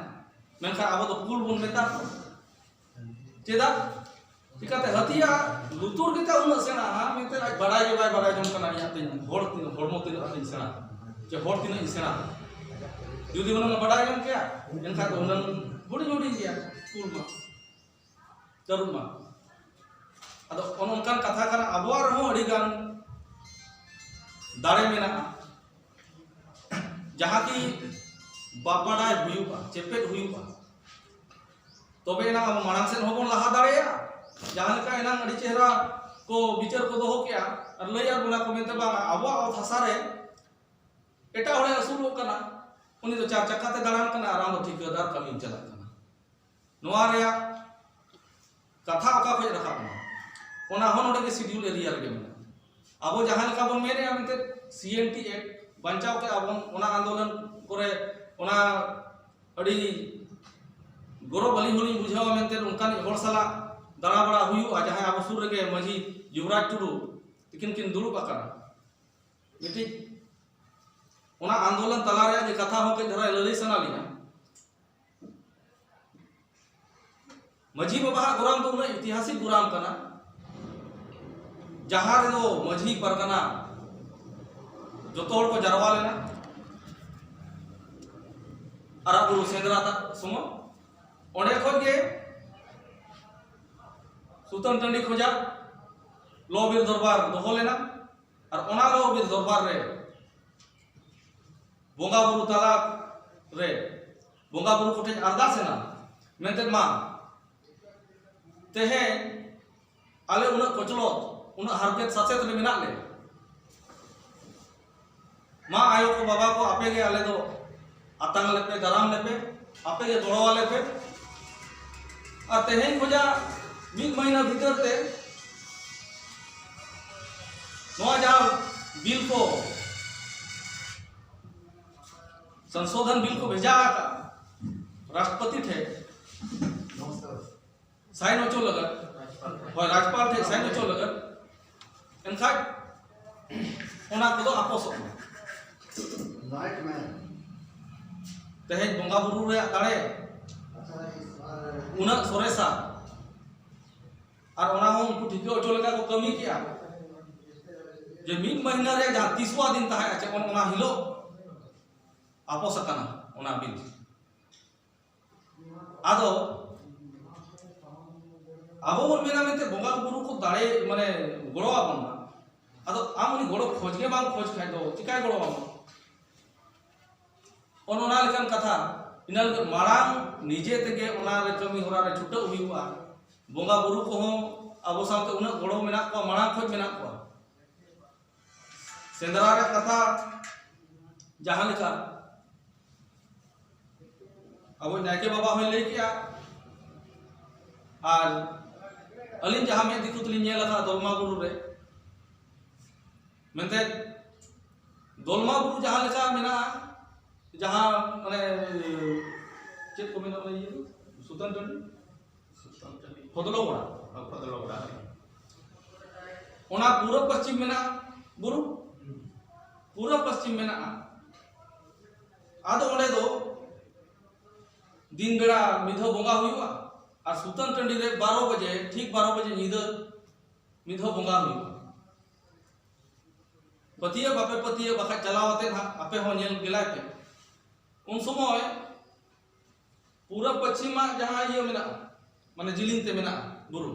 ᱢᱮᱱᱠᱷᱟᱱ ᱟᱵᱚ ᱫᱚ ᱠᱩᱞ ᱵᱚᱱ ᱢᱮᱛᱟ ᱠᱚᱣᱟ᱾ ᱪᱮᱫᱟᱜ? ᱪᱤᱠᱟᱹᱛᱮ ᱦᱟᱹᱛᱤᱭᱟᱜ ᱞᱩᱛᱩᱨ ᱜᱮᱛᱟᱭ ᱩᱱᱟᱹᱜ ᱥᱮᱬᱟ, ᱢᱮᱱᱛᱮ ᱟᱡ ᱵᱟᱲᱟᱭ ᱜᱮ ᱵᱟᱭ ᱵᱟᱲᱟᱭ ᱡᱚᱝ ᱠᱟᱱᱟ, ᱤᱧᱟᱹᱜ ᱛᱤᱱᱟᱹᱜ ᱦᱚᱲ, ᱛᱤᱱᱟᱹᱜ ᱦᱚᱲᱢᱚ ᱛᱤᱱᱟᱹᱜ ᱟᱹᱰᱤᱧ ᱥᱮᱬᱟ, ᱪᱮ ᱦᱚᱲ ᱛᱤᱱᱟᱹᱜ ᱤᱧ ᱥᱮᱬᱟ᱾ ᱡᱩᱫᱤ ᱦᱩᱱᱟᱹᱝ ᱮ ᱵᱟᱰᱟᱭ ᱧᱟᱢ ᱠᱮᱭᱟ, ᱮᱱᱠᱷᱟᱱ ᱫᱚ ᱦᱩᱱᱟᱹᱝ ᱦᱩᱰᱤᱧ ᱦᱩᱰᱤᱧ ᱜᱮᱭᱟ ᱠᱩᱞ ᱢᱟ, ᱛᱟᱹᱨᱩᱵ ᱢᱟ᱾ ᱟᱫᱚ ᱚᱱ ᱚᱱᱠᱟᱱ ᱠᱟᱛᱷᱟ ᱠᱟᱱᱟ, ᱟᱵᱚᱣᱟᱜ ᱨᱮᱦᱚᱸ ᱟᱹᱰᱤ ᱜᱟᱱ ᱫᱟᱲᱮ ᱢᱮᱱᱟᱜᱼᱟ᱾ ᱡᱟᱦᱟᱸ ᱠᱤ ᱵᱟᱯᱟᱰᱟᱭ ᱦᱩᱭᱩᱜᱼᱟ, ᱪᱮᱯᱮᱫ ᱦᱩᱭᱩᱜᱼᱟ, ᱛᱚᱵᱮ ᱮᱱᱟᱝ ᱟᱵᱚ ᱢᱟᱲᱟᱝ ᱥᱮᱫ ᱦᱚᱸᱵᱚᱱ ᱞᱟᱦᱟ ᱫᱟᱲᱮᱭᱟᱜᱼᱟ᱾ ᱡᱟᱦᱟᱸ ᱞᱮᱠᱟ ᱮᱱᱟᱝ ᱟᱹᱰᱤ ᱪᱮᱦᱨᱟ ᱠᱚ ᱵᱤᱪᱟᱹᱨ ᱠᱚ ᱫᱚᱦᱚ ᱠᱮᱜᱼᱟ ᱟᱨ ᱞᱟᱹᱭ ᱟᱫ ᱵᱚᱱᱟ ᱠᱚ ᱢᱮᱱᱛᱮ, ᱵᱟᱝᱟ, ᱟᱵᱚᱣᱟᱜ ᱚᱛ ᱦᱟᱥᱟ ᱨᱮ ᱮᱴᱟᱜ ᱦᱚᱲᱮ ᱟᱹᱥᱩᱞᱚᱜ ᱠᱟᱱᱟ, ᱩᱱᱤ ᱫᱚ ᱪᱟᱨ ᱪᱟᱠᱟ ᱛᱮ ᱫᱟᱬᱟᱱ ᱠᱟᱱᱟ ᱟᱨ ᱟᱢ ᱫᱚ ᱴᱷᱤᱠᱟᱹᱫᱟᱨ ᱠᱟᱹᱢᱤᱢ ᱪᱟᱞᱟᱜ ᱠᱟᱱᱟ᱾ ᱱᱚᱣᱟ ᱨᱮᱭᱟᱜ ᱠᱟᱛᱷᱟ ᱚᱠᱟ ᱠᱷᱚᱱ ᱨᱟᱠᱟᱵ ᱮᱱᱟ? ᱚᱱᱟ ᱦᱚᱸ ᱱᱚᱰᱮ ᱜᱮ ᱥᱤᱰᱤᱭᱩᱞ ᱮᱨᱤᱭᱟ ᱨᱮᱜᱮ ᱢᱮᱱᱟᱜᱼᱟ᱾ ᱟᱵᱚ ᱡᱟᱦᱟᱸ ᱞᱮᱠᱟ ᱵᱚᱱ ᱢᱮᱱᱮᱫᱼᱟ ᱢᱮᱱᱛᱮ, ᱥᱤ ᱮᱱ ᱴᱤ ᱮᱠᱴ ᱵᱟᱧᱪᱟᱣ ᱠᱮᱫᱼᱟ ᱵᱚᱱ, ᱚᱱᱟ ᱟᱱᱫᱳᱞᱚᱱ ᱠᱚᱨᱮ ᱚᱱᱟ ᱟᱹᱰᱤ ᱜᱚᱨᱚᱵᱽ ᱟᱹᱞᱤᱧ ᱦᱚᱸᱞᱤᱧ ᱵᱩᱡᱷᱟᱹᱣᱟ ᱢᱮᱱᱛᱮ, ᱚᱱᱠᱟᱱᱤᱡ ᱦᱚᱲ ᱥᱟᱞᱟᱜ ᱫᱟᱬᱟ ᱵᱟᱲᱟ ᱦᱩᱭᱩᱜᱼᱟ, ᱡᱟᱦᱟᱸᱭ ᱟᱵᱚ ᱥᱩᱨ ᱨᱮᱜᱮ ᱢᱟᱹᱡᱷᱤ ᱡᱩᱵᱽᱨᱟᱡᱽ ᱴᱩᱰᱩ ᱛᱤᱠᱤᱱ ᱠᱤᱱ ᱫᱩᱲᱩᱵ ᱟᱠᱟᱱᱟ᱾ ᱢᱤᱫᱴᱤᱡ ᱚᱱᱟ ᱟᱱᱫᱳᱞᱚᱱ ᱛᱟᱞᱟ ᱨᱮᱭᱟᱜ ᱜᱮ ᱠᱟᱛᱷᱟ ᱦᱚᱸ ᱠᱟᱹᱡ ᱫᱷᱟᱨᱟ ᱞᱟᱹᱞᱟᱹᱭ ᱥᱟᱱᱟ ᱞᱤᱧᱟ᱾ ᱢᱟᱹᱡᱷᱤ ᱵᱟᱵᱟᱣᱟᱜ ᱜᱚᱨᱟᱢ ᱫᱚ ᱩᱱᱟᱹᱜ ᱤᱛᱤᱦᱟᱥᱤᱠ ᱜᱚᱨᱟᱢ ᱠᱟᱱᱟ᱾ ᱡᱟᱦᱟᱸ ᱨᱮᱫᱚ ᱢᱟᱹᱡᱷᱤ ᱯᱟᱨᱜᱟᱱᱟ ᱡᱚᱛᱚ ᱦᱚᱲ ᱠᱚ ᱡᱟᱨᱣᱟ ᱞᱮᱱᱟ ᱟᱨᱟᱜ ᱵᱩᱨᱩ ᱥᱮᱸᱫᱽᱨᱟ ᱫᱟᱜ ᱥᱚᱢᱚᱭ᱾ ᱚᱸᱰᱮ ᱠᱷᱚᱱ ᱜᱮ ᱥᱩᱛᱟᱹᱱ ᱴᱟᱺᱰᱤ ᱠᱷᱚᱱᱟᱜ ᱞᱚ ᱵᱤᱨ ᱫᱚᱨᱵᱟᱨ ᱫᱚᱦᱚ ᱞᱮᱱᱟ᱾ ᱟᱨ ᱚᱱᱟ ᱞᱚ ᱵᱤᱨ ᱫᱚᱨᱵᱟᱨ ᱨᱮ ᱵᱚᱸᱜᱟ ᱵᱩᱨᱩ ᱛᱟᱞᱟ ᱨᱮ ᱵᱚᱸᱜᱟ ᱵᱩᱨᱩ ᱠᱚᱴᱷᱮᱱ ᱟᱨᱫᱟᱥ ᱮᱱᱟ, ᱢᱮᱱᱛᱮ, ᱢᱟ, ᱛᱮᱦᱮᱧ ᱟᱞᱮ ᱩᱱᱟᱹᱜ ᱠᱚᱪᱞᱚᱛ, ᱩᱱᱟᱹᱜ ᱦᱟᱨᱠᱮᱛ ᱥᱟᱥᱮᱛ ᱨᱮ ᱢᱮᱱᱟᱜ ᱞᱮ, ᱢᱟ ᱟᱭᱳ ᱠᱚ, ᱵᱟᱵᱟ ᱠᱚ, ᱟᱯᱮ ᱜᱮ ᱟᱞᱮ ᱫᱚ ᱟᱛᱟᱝ ᱞᱮᱯᱮ, ᱫᱟᱨᱟᱢ ᱞᱮᱯᱮ, ᱟᱯᱮ ᱜᱮ ᱜᱚᱲᱚ ᱟᱞᱮ ᱯᱮ᱾ ᱟᱨ ᱛᱮᱦᱮᱧ ᱠᱷᱚᱱᱟᱜ ᱢᱤᱫ ᱢᱟᱹᱦᱱᱟᱹ ᱵᱷᱤᱛᱟᱹᱨ ᱛᱮ ᱱᱚᱣᱟ ᱡᱟᱦᱟᱸ ᱵᱤᱞ ᱠᱚ, ᱥᱚᱝᱥᱳᱫᱷᱚᱱ ᱵᱤᱞ ᱠᱚ ᱵᱷᱮᱡᱟ ᱟᱠᱟᱫ ᱨᱟᱥᱴᱨᱚᱯᱚᱛᱤ ᱴᱷᱮᱱ, ᱥᱟᱭᱤᱱ ᱦᱚᱪᱚ ᱞᱟᱹᱜᱤᱫ, ᱦᱳᱭ, ᱨᱟᱡᱽᱯᱟᱞ ᱴᱷᱮᱱ ᱥᱟᱭᱤᱱ ᱦᱚᱪᱚ ᱞᱟᱹᱜᱤᱫ, ᱮᱱᱠᱷᱟᱡ ᱚᱱᱟ ᱠᱚᱫᱚ ᱟᱯᱚᱥᱚᱜ ᱢᱟ᱾ ᱛᱮᱦᱮᱧ ᱵᱚᱸᱜᱟ ᱵᱩᱨᱩ ᱨᱮᱭᱟᱜ ᱫᱟᱲᱮ ᱩᱱᱟᱹᱜ ᱥᱚᱨᱮᱥᱟ, ᱟᱨ ᱚᱱᱟ ᱦᱚᱸ ᱩᱱᱠᱩ ᱴᱷᱤᱠᱟᱹ ᱦᱚᱪᱚ ᱞᱮᱠᱟ ᱠᱚ ᱠᱟᱹᱢᱤ ᱠᱮᱜᱼᱟ ᱡᱮ ᱢᱤᱫ ᱢᱟᱹᱦᱱᱟᱹ ᱨᱮᱭᱟᱜ ᱡᱟᱦᱟᱸ ᱛᱤᱥᱣᱟ ᱫᱤᱱ ᱛᱟᱦᱮᱸ ᱦᱚᱪᱚ, ᱚᱱᱟ ᱦᱤᱞᱳᱜ ᱟᱯᱚᱥ ᱟᱠᱟᱱᱟ ᱚᱱᱟ ᱵᱤᱞ᱾ ᱟᱫᱚ ᱟᱵᱚ ᱵᱚᱱ ᱢᱮᱱᱟ ᱢᱮᱱᱛᱮ ᱵᱚᱸᱜᱟ ᱵᱩᱨᱩ ᱠᱚ ᱫᱟᱲᱮ, ᱢᱟᱱᱮ, ᱜᱚᱲᱚ ᱟᱵᱚᱱ ᱢᱟ᱾ ᱟᱫᱚ ᱟᱢ ᱩᱱᱤ ᱜᱚᱲᱚ ᱠᱷᱚᱡᱽ ᱜᱮ ᱵᱟᱢ ᱠᱷᱚᱡᱽ ᱠᱷᱟᱡ ᱫᱚ ᱪᱤᱠᱟᱭ ᱜᱚᱲᱚ ᱟᱢᱟ? ᱚᱱ ᱚᱱᱟ ᱞᱮᱠᱟᱱ ᱠᱟᱛᱷᱟ᱾ ᱤᱱᱟᱹ ᱞᱟᱹᱜᱤᱫ ᱢᱟᱲᱟᱝ ᱱᱤᱡᱮ ᱛᱮᱜᱮ ᱚᱱᱟ ᱨᱮ ᱠᱟᱹᱢᱤ ᱦᱚᱨᱟ ᱨᱮ ᱪᱷᱩᱴᱟᱹᱣ ᱦᱩᱭᱩᱜᱼᱟ᱾ ᱵᱚᱸᱜᱟ ᱵᱩᱨᱩ ᱠᱚᱦᱚᱸ ᱟᱵᱚ ᱥᱟᱶᱛᱮ ᱩᱱᱟᱹᱜ ᱜᱚᱲᱚ ᱢᱮᱱᱟᱜ ᱠᱚᱣᱟ, ᱢᱟᱲᱟᱝ ᱠᱷᱚᱡ ᱢᱮᱱᱟᱜ ᱠᱚᱣᱟ᱾ ᱥᱮᱸᱫᱽᱨᱟ ᱨᱮᱭᱟᱜ ᱠᱟᱛᱷᱟ ᱡᱟᱦᱟᱸ ᱞᱮᱠᱟ ᱟᱵᱚ ᱱᱟᱭᱠᱮ ᱵᱟᱵᱟ ᱦᱚᱸᱭ ᱞᱟᱹᱭ ᱠᱮᱜᱼᱟ, ᱟᱨ ᱟᱹᱞᱤᱧ ᱡᱟᱦᱟᱸ ᱢᱮᱫ ᱫᱤᱠᱩ ᱛᱮᱞᱤᱧ ᱧᱮᱞ ᱟᱠᱟᱫ ᱫᱚᱞᱢᱟ ᱵᱩᱨᱩ ᱨᱮ, ᱢᱮᱱᱛᱮ ᱫᱚᱞᱢᱟ ᱵᱩᱨᱩ ᱡᱟᱦᱟᱸ ᱞᱮᱠᱟ ᱢᱮᱱᱟᱜᱼᱟ, ᱡᱟᱦᱟᱸ ᱢᱟᱱᱮ ᱪᱮᱫ ᱠᱚ ᱢᱮᱱᱟ ᱚᱱᱟ ᱤᱭᱟᱹ ᱫᱚ? ᱥᱩᱛᱟᱹᱱ ᱴᱟᱺᱰᱤ? ᱯᱷᱚᱫᱞᱚ ᱜᱚᱲᱟ᱾ ᱯᱷᱚᱫᱞᱚ ᱜᱚᱲᱟ᱾ ᱚᱱᱟ ᱯᱩᱨᱩᱵ ᱯᱚᱥᱪᱤᱢ ᱢᱮᱱᱟᱜᱼᱟ ᱵᱩᱨᱩ, ᱯᱩᱨᱩᱵ ᱯᱚᱥᱪᱤᱢ ᱢᱮᱱᱟᱜᱼᱟ᱾ ᱟᱫᱚ ᱚᱸᱰᱮ ᱫᱚ ᱫᱤᱱ ᱵᱮᱲᱟ ᱢᱤᱫ ᱫᱷᱟᱣ ᱵᱚᱸᱜᱟ ᱦᱩᱭᱩᱜᱼᱟ, ᱟᱨ ᱥᱩᱛᱟᱹᱱ ᱴᱟᱺᱰᱤ ᱨᱮ ᱵᱟᱨᱚ ᱵᱟᱡᱮ, ᱴᱷᱤᱠ ᱵᱟᱨᱚ ᱵᱟᱡᱮ ᱧᱤᱫᱟᱹ ᱢᱤᱫ ᱫᱷᱟᱣ ᱵᱚᱸᱜᱟ ᱦᱩᱭᱩᱜᱼᱟ᱾ ᱯᱟᱹᱛᱭᱟᱹᱣ ᱵᱟᱯᱮ ᱯᱟᱹᱛᱭᱟᱹᱣ, ᱵᱟᱠᱷᱟᱡ ᱪᱟᱞᱟᱣ ᱟᱛᱮ ᱦᱟᱸᱜ ᱟᱯᱮ ᱦᱚᱸ ᱧᱮᱞ ᱜᱮᱞᱟᱭ ᱯᱮ᱾ ᱩᱱ ᱥᱚᱢᱚᱭ ᱯᱩᱨᱩᱵ ᱯᱚᱪᱷᱤᱢᱟᱜ ᱡᱟᱦᱟᱸ ᱤᱭᱟᱹ ᱢᱮᱱᱟᱜᱼᱟ, ᱢᱟᱱᱮ ᱡᱤᱞᱤᱧ ᱛᱮ ᱢᱮᱱᱟᱜᱼᱟ ᱵᱩᱨᱩ,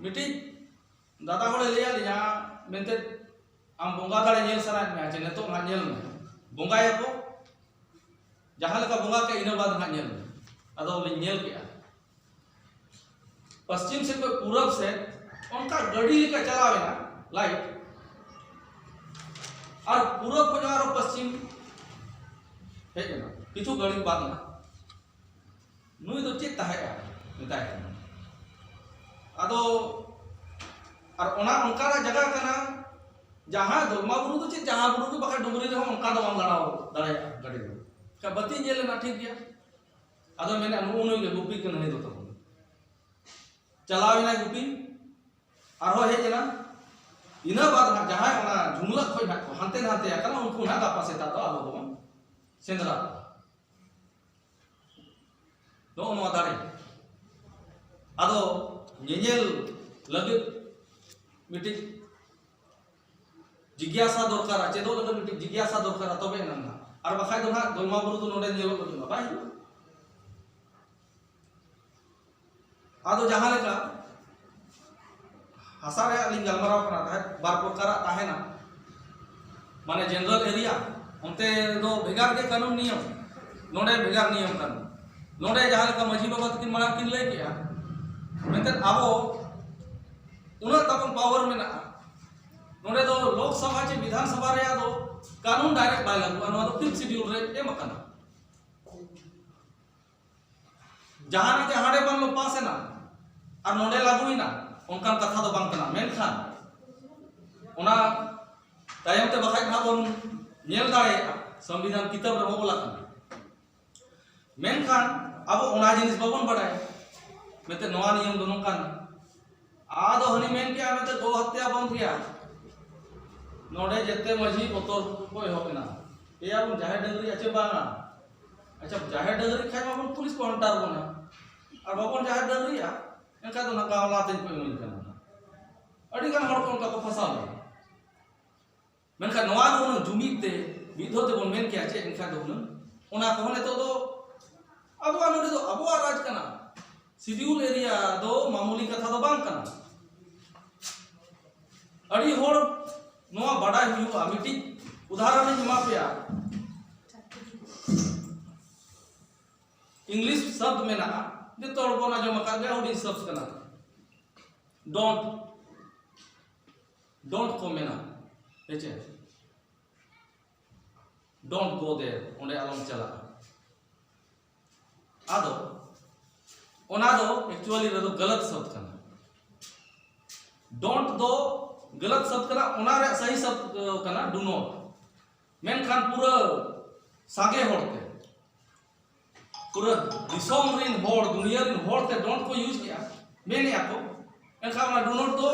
ᱢᱤᱫᱴᱤᱡ ᱫᱟᱫᱟ ᱦᱚᱲᱮ ᱞᱟᱹᱭᱟᱫ ᱞᱤᱧᱟ, ᱢᱮᱱᱛᱮ, "ᱟᱢ ᱵᱚᱸᱜᱟ ᱫᱟᱲᱮ ᱧᱮᱞ ᱥᱟᱱᱟᱭᱮᱫ ᱢᱮᱭᱟ ᱪᱮ? ᱱᱤᱛᱚᱜ ᱱᱟᱦᱟᱜ ᱧᱮᱞ ᱢᱮ, ᱵᱚᱸᱜᱟᱭᱟᱠᱚ, ᱡᱟᱦᱟᱸ ᱞᱮᱠᱟ ᱵᱚᱸᱜᱟ ᱠᱮᱫ, ᱤᱱᱟᱹ ᱵᱟᱫ ᱱᱟᱦᱟᱜ ᱧᱮᱞ ᱢᱮ᱾" ᱟᱫᱚ ᱞᱤᱧ ᱧᱮᱞ ᱠᱮᱜᱼᱟ, ᱯᱚᱥᱪᱤᱢ ᱥᱮᱫ ᱠᱷᱚᱱ ᱯᱩᱨᱩᱵ ᱥᱮᱫ ᱚᱱᱠᱟ ᱜᱟᱹᱰᱤ ᱞᱮᱠᱟ ᱪᱟᱞᱟᱣ ᱮᱱᱟ ᱞᱟᱭᱤᱴ, ᱟᱨ ᱯᱩᱨᱩᱵ ᱠᱷᱚᱱ ᱟᱨᱚ ᱯᱚᱥᱪᱤᱢ ᱦᱮᱡ ᱮᱱᱟ ᱠᱤᱪᱷᱩ ᱜᱷᱟᱹᱲᱤᱡ ᱵᱟᱫ ᱱᱟᱦᱟᱜ᱾ ᱱᱩᱭ ᱫᱚ ᱪᱮᱫ ᱛᱟᱦᱮᱸᱜᱼᱟ? ᱢᱮᱛᱟᱭ ᱠᱟᱱᱟ᱾ ᱟᱫᱚ ᱟᱨ ᱚᱱᱟ ᱚᱱᱠᱟᱱᱟᱜ ᱡᱟᱭᱜᱟ ᱠᱟᱱᱟ, ᱡᱟᱦᱟᱸ ᱫᱚᱞᱢᱟ ᱵᱩᱨᱩ ᱫᱚ ᱪᱮᱫ, ᱡᱟᱦᱟᱸ ᱵᱩᱨᱩ ᱜᱮ, ᱵᱟᱠᱷᱟᱡ ᱰᱩᱝᱨᱤ ᱨᱮᱦᱚᱸ ᱚᱱᱠᱟ ᱫᱚ ᱵᱟᱢ ᱞᱟᱲᱟᱣ ᱫᱟᱲᱮᱭᱟᱜᱼᱟ ᱜᱟᱹᱰᱤ ᱫᱚ᱾ ᱮᱱᱠᱷᱟᱱ ᱵᱟᱹᱛᱤ ᱧᱮᱞ ᱞᱮᱱᱟ, ᱴᱷᱤᱠ ᱜᱮᱭᱟ᱾ ᱟᱫᱚ ᱢᱮᱱᱟ, "ᱱᱩᱜᱼᱩ ᱱᱩᱭ ᱜᱮ ᱜᱩᱯᱤ ᱠᱟᱱᱟ ᱱᱩᱭ ᱫᱚ ᱛᱟᱵᱚᱱ᱾" ᱪᱟᱞᱟᱣ ᱮᱱᱟᱭ ᱜᱩᱯᱤ, ᱟᱨᱦᱚᱸ ᱦᱮᱡ ᱮᱱᱟ᱾ ᱤᱱᱟᱹ ᱵᱟᱫ ᱦᱟᱸᱜ ᱡᱟᱦᱟᱸᱭ ᱚᱱᱟ ᱡᱷᱩᱢᱞᱟᱹ ᱠᱷᱚᱡ ᱦᱟᱸᱜ ᱠᱚ ᱦᱟᱱᱛᱮ ᱱᱟᱛᱮ ᱟᱠᱟᱱᱟ, ᱩᱱᱠᱩ ᱦᱟᱸᱜ ᱜᱟᱯᱟ ᱥᱮᱛᱟᱜ ᱫᱚ ᱟᱵᱚ ᱫᱚᱵᱚᱱ ᱥᱮᱸᱫᱽᱨᱟ ᱠᱚᱣᱟ᱾ ᱱᱚᱜᱼᱚ ᱱᱚᱣᱟ ᱫᱟᱲᱮ᱾ ᱟᱫᱚ ᱧᱮᱧᱮᱞ ᱞᱟᱹᱜᱤᱫ ᱢᱤᱫᱴᱤᱡ ᱡᱤᱜᱽᱭᱟᱥᱟ ᱫᱚᱨᱠᱟᱨᱟ, ᱪᱮᱫᱚᱜ ᱞᱟᱹᱜᱤᱫ ᱢᱤᱫᱴᱤᱡ ᱡᱤᱜᱽᱭᱟᱥᱟ ᱫᱚᱨᱠᱟᱨᱟ, ᱛᱚᱵᱮ ᱮᱱᱟᱝ ᱱᱟᱜ᱾ ᱟᱨ ᱵᱟᱠᱷᱟᱡ ᱫᱚ ᱱᱟᱜ ᱫᱚᱞᱢᱟ ᱵᱩᱨᱩ ᱫᱚ ᱱᱚᱰᱮ ᱧᱮᱞᱚᱜ ᱞᱟᱹᱜᱤᱫ ᱢᱟ ᱵᱟᱭ ᱦᱤᱡᱩᱜᱼᱟ᱾ ᱟᱫᱚ ᱡᱟᱦᱟᱸ ᱞᱮᱠᱟ ᱦᱟᱥᱟ ᱨᱮᱭᱟᱜ ᱞᱤᱧ ᱜᱟᱞᱢᱟᱨᱟᱣ ᱠᱟᱱᱟ ᱛᱟᱦᱮᱸᱫ, ᱵᱟᱨ ᱯᱨᱚᱠᱟᱨᱟᱜ ᱛᱟᱦᱮᱱᱟ, ᱢᱟᱱᱮ ᱡᱮᱱᱟᱨᱟᱞ ᱮᱨᱤᱭᱟ, ᱚᱱᱛᱮ ᱫᱚ ᱵᱷᱮᱜᱟᱨ ᱜᱮ ᱠᱟᱹᱱᱩᱱ ᱱᱤᱭᱚᱢ, ᱱᱚᱰᱮ ᱵᱷᱮᱜᱟᱨ ᱱᱤᱭᱚᱢ ᱠᱟᱹᱱᱩᱱ᱾ ᱱᱚᱰᱮ ᱡᱟᱦᱟᱸ ᱞᱮᱠᱟ ᱢᱟᱹᱡᱷᱤ ᱵᱟᱵᱟ ᱛᱟᱹᱠᱤᱱ ᱢᱟᱲᱟᱝ ᱠᱤᱱ ᱞᱟᱹᱭ ᱠᱮᱜᱼᱟ, ᱢᱮᱱᱛᱮ ᱟᱵᱚ ᱩᱱᱟᱹᱜ ᱛᱟᱵᱚᱱ ᱯᱟᱣᱟᱨ ᱢᱮᱱᱟᱜᱼᱟ, ᱱᱚᱰᱮ ᱫᱚ ᱞᱳᱠᱥᱚᱵᱷᱟ ᱪᱮ ᱵᱤᱫᱷᱟᱱ ᱥᱚᱵᱷᱟ ᱨᱮᱭᱟᱜ ᱫᱚ ᱠᱟᱹᱱᱩᱱ ᱰᱟᱭᱨᱮᱠᱴ ᱵᱟᱭ ᱞᱟᱹᱜᱩᱜᱼᱟ, ᱱᱚᱣᱟ ᱫᱚ ᱯᱷᱤᱯᱛᱷ ᱥᱤᱰᱤᱭᱩᱞ ᱨᱮ ᱮᱢ ᱟᱠᱟᱱᱟ᱾ ᱡᱟᱦᱟᱱᱟᱜ ᱜᱮ ᱦᱟᱸᱰᱮ ᱵᱟᱝ ᱞᱚ ᱯᱟᱥ ᱮᱱᱟ ᱟᱨ ᱱᱚᱰᱮ ᱞᱟᱹᱜᱩᱭᱮᱱᱟ, ᱚᱱᱠᱟᱱ ᱠᱟᱛᱷᱟ ᱫᱚ ᱵᱟᱝ ᱠᱟᱱᱟ᱾ ᱢᱮᱱᱠᱷᱟᱱ ᱚᱱᱟ ᱛᱟᱭᱚᱢ ᱛᱮ ᱵᱟᱠᱷᱟᱡ ᱱᱟᱦᱟᱜ ᱵᱚᱱ ᱧᱮᱞ ᱫᱟᱲᱮᱭᱟᱜᱼᱟ, ᱥᱚᱝᱵᱤᱫᱷᱟᱱ ᱠᱤᱛᱟᱹᱵ ᱨᱮᱦᱚᱸ ᱚᱞ ᱟᱠᱟᱱᱟ᱾ ᱢᱮᱱᱠᱷᱟᱱ ᱟᱵᱚ ᱚᱱᱟ ᱡᱤᱱᱤᱥ ᱵᱟᱵᱚᱱ ᱵᱟᱲᱟᱭᱟ, ᱢᱮᱱᱛᱮ ᱱᱚᱣᱟ ᱱᱤᱭᱚᱢ ᱫᱚ ᱱᱚᱝᱠᱟᱱᱟ᱾ ᱟᱫᱚ ᱦᱟᱹᱱᱤ ᱢᱮᱱ ᱠᱮᱜᱼᱟ, ᱢᱮᱱᱛᱮ ᱜᱳ ᱦᱚᱛᱭᱟ ᱵᱚᱱᱫᱷ ᱜᱮᱭᱟ, ᱱᱚᱰᱮ ᱡᱮᱛᱮ ᱢᱟᱹᱡᱷᱤ ᱵᱚᱛᱚᱨ ᱠᱚ ᱮᱦᱚᱵ ᱮᱱᱟ, ᱮᱭᱟ ᱵᱚᱱ ᱡᱟᱦᱮᱨ ᱰᱟᱹᱝᱨᱤ ᱟᱪᱮ ᱵᱟᱝᱟ? ᱟᱪᱪᱷᱟ, ᱡᱟᱦᱮᱨ ᱰᱟᱹᱝᱨᱤ ᱠᱷᱟᱡ ᱢᱟᱵᱚᱱ ᱯᱩᱞᱤᱥ ᱠᱚ ᱦᱟᱱᱴᱟᱨ ᱵᱚᱱᱟ, ᱟᱨ ᱵᱟᱵᱚᱱ ᱡᱟᱦᱮᱨ ᱰᱟᱹᱝᱨᱤᱭᱟ, ᱮᱱᱠᱷᱟᱱ ᱫᱚ ᱱᱟᱜ ᱜᱟᱶᱞᱟ ᱛᱮᱧ ᱠᱚ ᱮᱢᱟᱹᱧ ᱠᱟᱱᱟ᱾ ᱟᱹᱰᱤ ᱜᱟᱱ ᱦᱚᱲ ᱠᱚ ᱚᱱᱠᱟ ᱠᱚ ᱯᱷᱟᱸᱥᱟᱣ ᱞᱮᱱᱟ᱾ ᱢᱮᱱᱠᱷᱟᱱ ᱱᱚᱣᱟ ᱫᱚ ᱩᱱᱟᱹᱜ ᱡᱩᱢᱤᱫ ᱛᱮ ᱢᱤᱫ ᱫᱷᱟᱣ ᱛᱮᱵᱚᱱ ᱢᱮᱱ ᱠᱮᱭᱟ ᱪᱮᱫ, ᱮᱱᱠᱷᱟᱱ ᱫᱚ ᱦᱩᱱᱟᱹᱝ ᱚᱱᱟ ᱠᱚᱦᱚᱸ ᱱᱤᱛᱚᱜ ᱫᱚ ᱟᱵᱚᱣᱟᱜ, ᱱᱚᱰᱮ ᱫᱚ ᱟᱵᱚᱣᱟᱜ ᱨᱟᱡᱽ ᱠᱟᱱᱟ᱾ ᱥᱤᱰᱤᱭᱩᱞ ᱮᱨᱤᱭᱟ ᱫᱚ ᱢᱟᱢᱩᱞᱤ ᱠᱟᱛᱷᱟ ᱫᱚ ᱵᱟᱝ ᱠᱟᱱᱟ᱾ ᱟᱹᱰᱤ ᱦᱚᱲ ᱱᱚᱣᱟ ᱵᱟᱰᱟᱭ ᱦᱩᱭᱩᱜᱼᱟ᱾ ᱢᱤᱫᱴᱤᱡ ᱩᱫᱟᱦᱚᱨᱚᱱ ᱤᱧ ᱮᱢᱟ ᱯᱮᱭᱟ᱾ ᱤᱝᱞᱤᱥ ᱥᱟᱵᱫ ᱢᱮᱱᱟᱜᱼᱟ, ᱡᱚᱛᱚ ᱦᱚᱲ ᱵᱚᱱ ᱟᱸᱡᱚᱢ ᱟᱠᱟᱫ ᱜᱮᱭᱟ, ᱦᱩᱰᱤᱧ ᱥᱟᱵᱫ ᱠᱟᱱᱟ᱾ ᱰᱳᱱᱴ, ᱰᱳᱱᱴ ᱠᱚ ᱢᱮᱱᱟ, ᱦᱮᱸᱪᱮ? ᱰᱳᱱᱴ ᱜᱳ ᱫᱮᱭᱟᱨ, ᱚᱸᱰᱮ ᱟᱞᱚᱢ ᱪᱟᱞᱟᱜᱼᱟ᱾ ᱟᱫᱚ ᱚᱱᱟ ᱫᱚ ᱮᱠᱪᱩᱭᱟᱞᱤ ᱨᱮᱫᱚ ᱜᱟᱞᱟᱛ ᱥᱟᱵᱫ ᱠᱟᱱᱟ᱾ ᱰᱳᱱᱴ ᱫᱚ ᱜᱟᱞᱟᱛ ᱥᱟᱵᱫ ᱠᱟᱱᱟ, ᱚᱱᱟ ᱨᱮᱭᱟᱜ ᱥᱟᱦᱤ ᱥᱟᱵᱫ ᱠᱟᱱᱟ ᱰᱩ ᱱᱚᱴ᱾ ᱢᱮᱱᱠᱷᱟᱱ ᱯᱩᱨᱟᱹ ᱥᱟᱸᱜᱮ ᱦᱚᱲ ᱛᱮ, ᱯᱩᱨᱟᱹ ᱫᱤᱥᱚᱢ ᱨᱤᱱ ᱦᱚᱲ, ᱫᱩᱱᱤᱭᱟᱹ ᱨᱤᱱ ᱦᱚᱲ ᱛᱮ ᱰᱳᱱᱴ ᱠᱚ ᱤᱭᱩᱡᱽ ᱮᱫᱼᱟ, ᱢᱮᱱᱮᱫᱼᱟ ᱠᱚ᱾ ᱮᱱᱠᱷᱟᱱ ᱚᱱᱟ ᱰᱩ ᱱᱚᱴ ᱫᱚ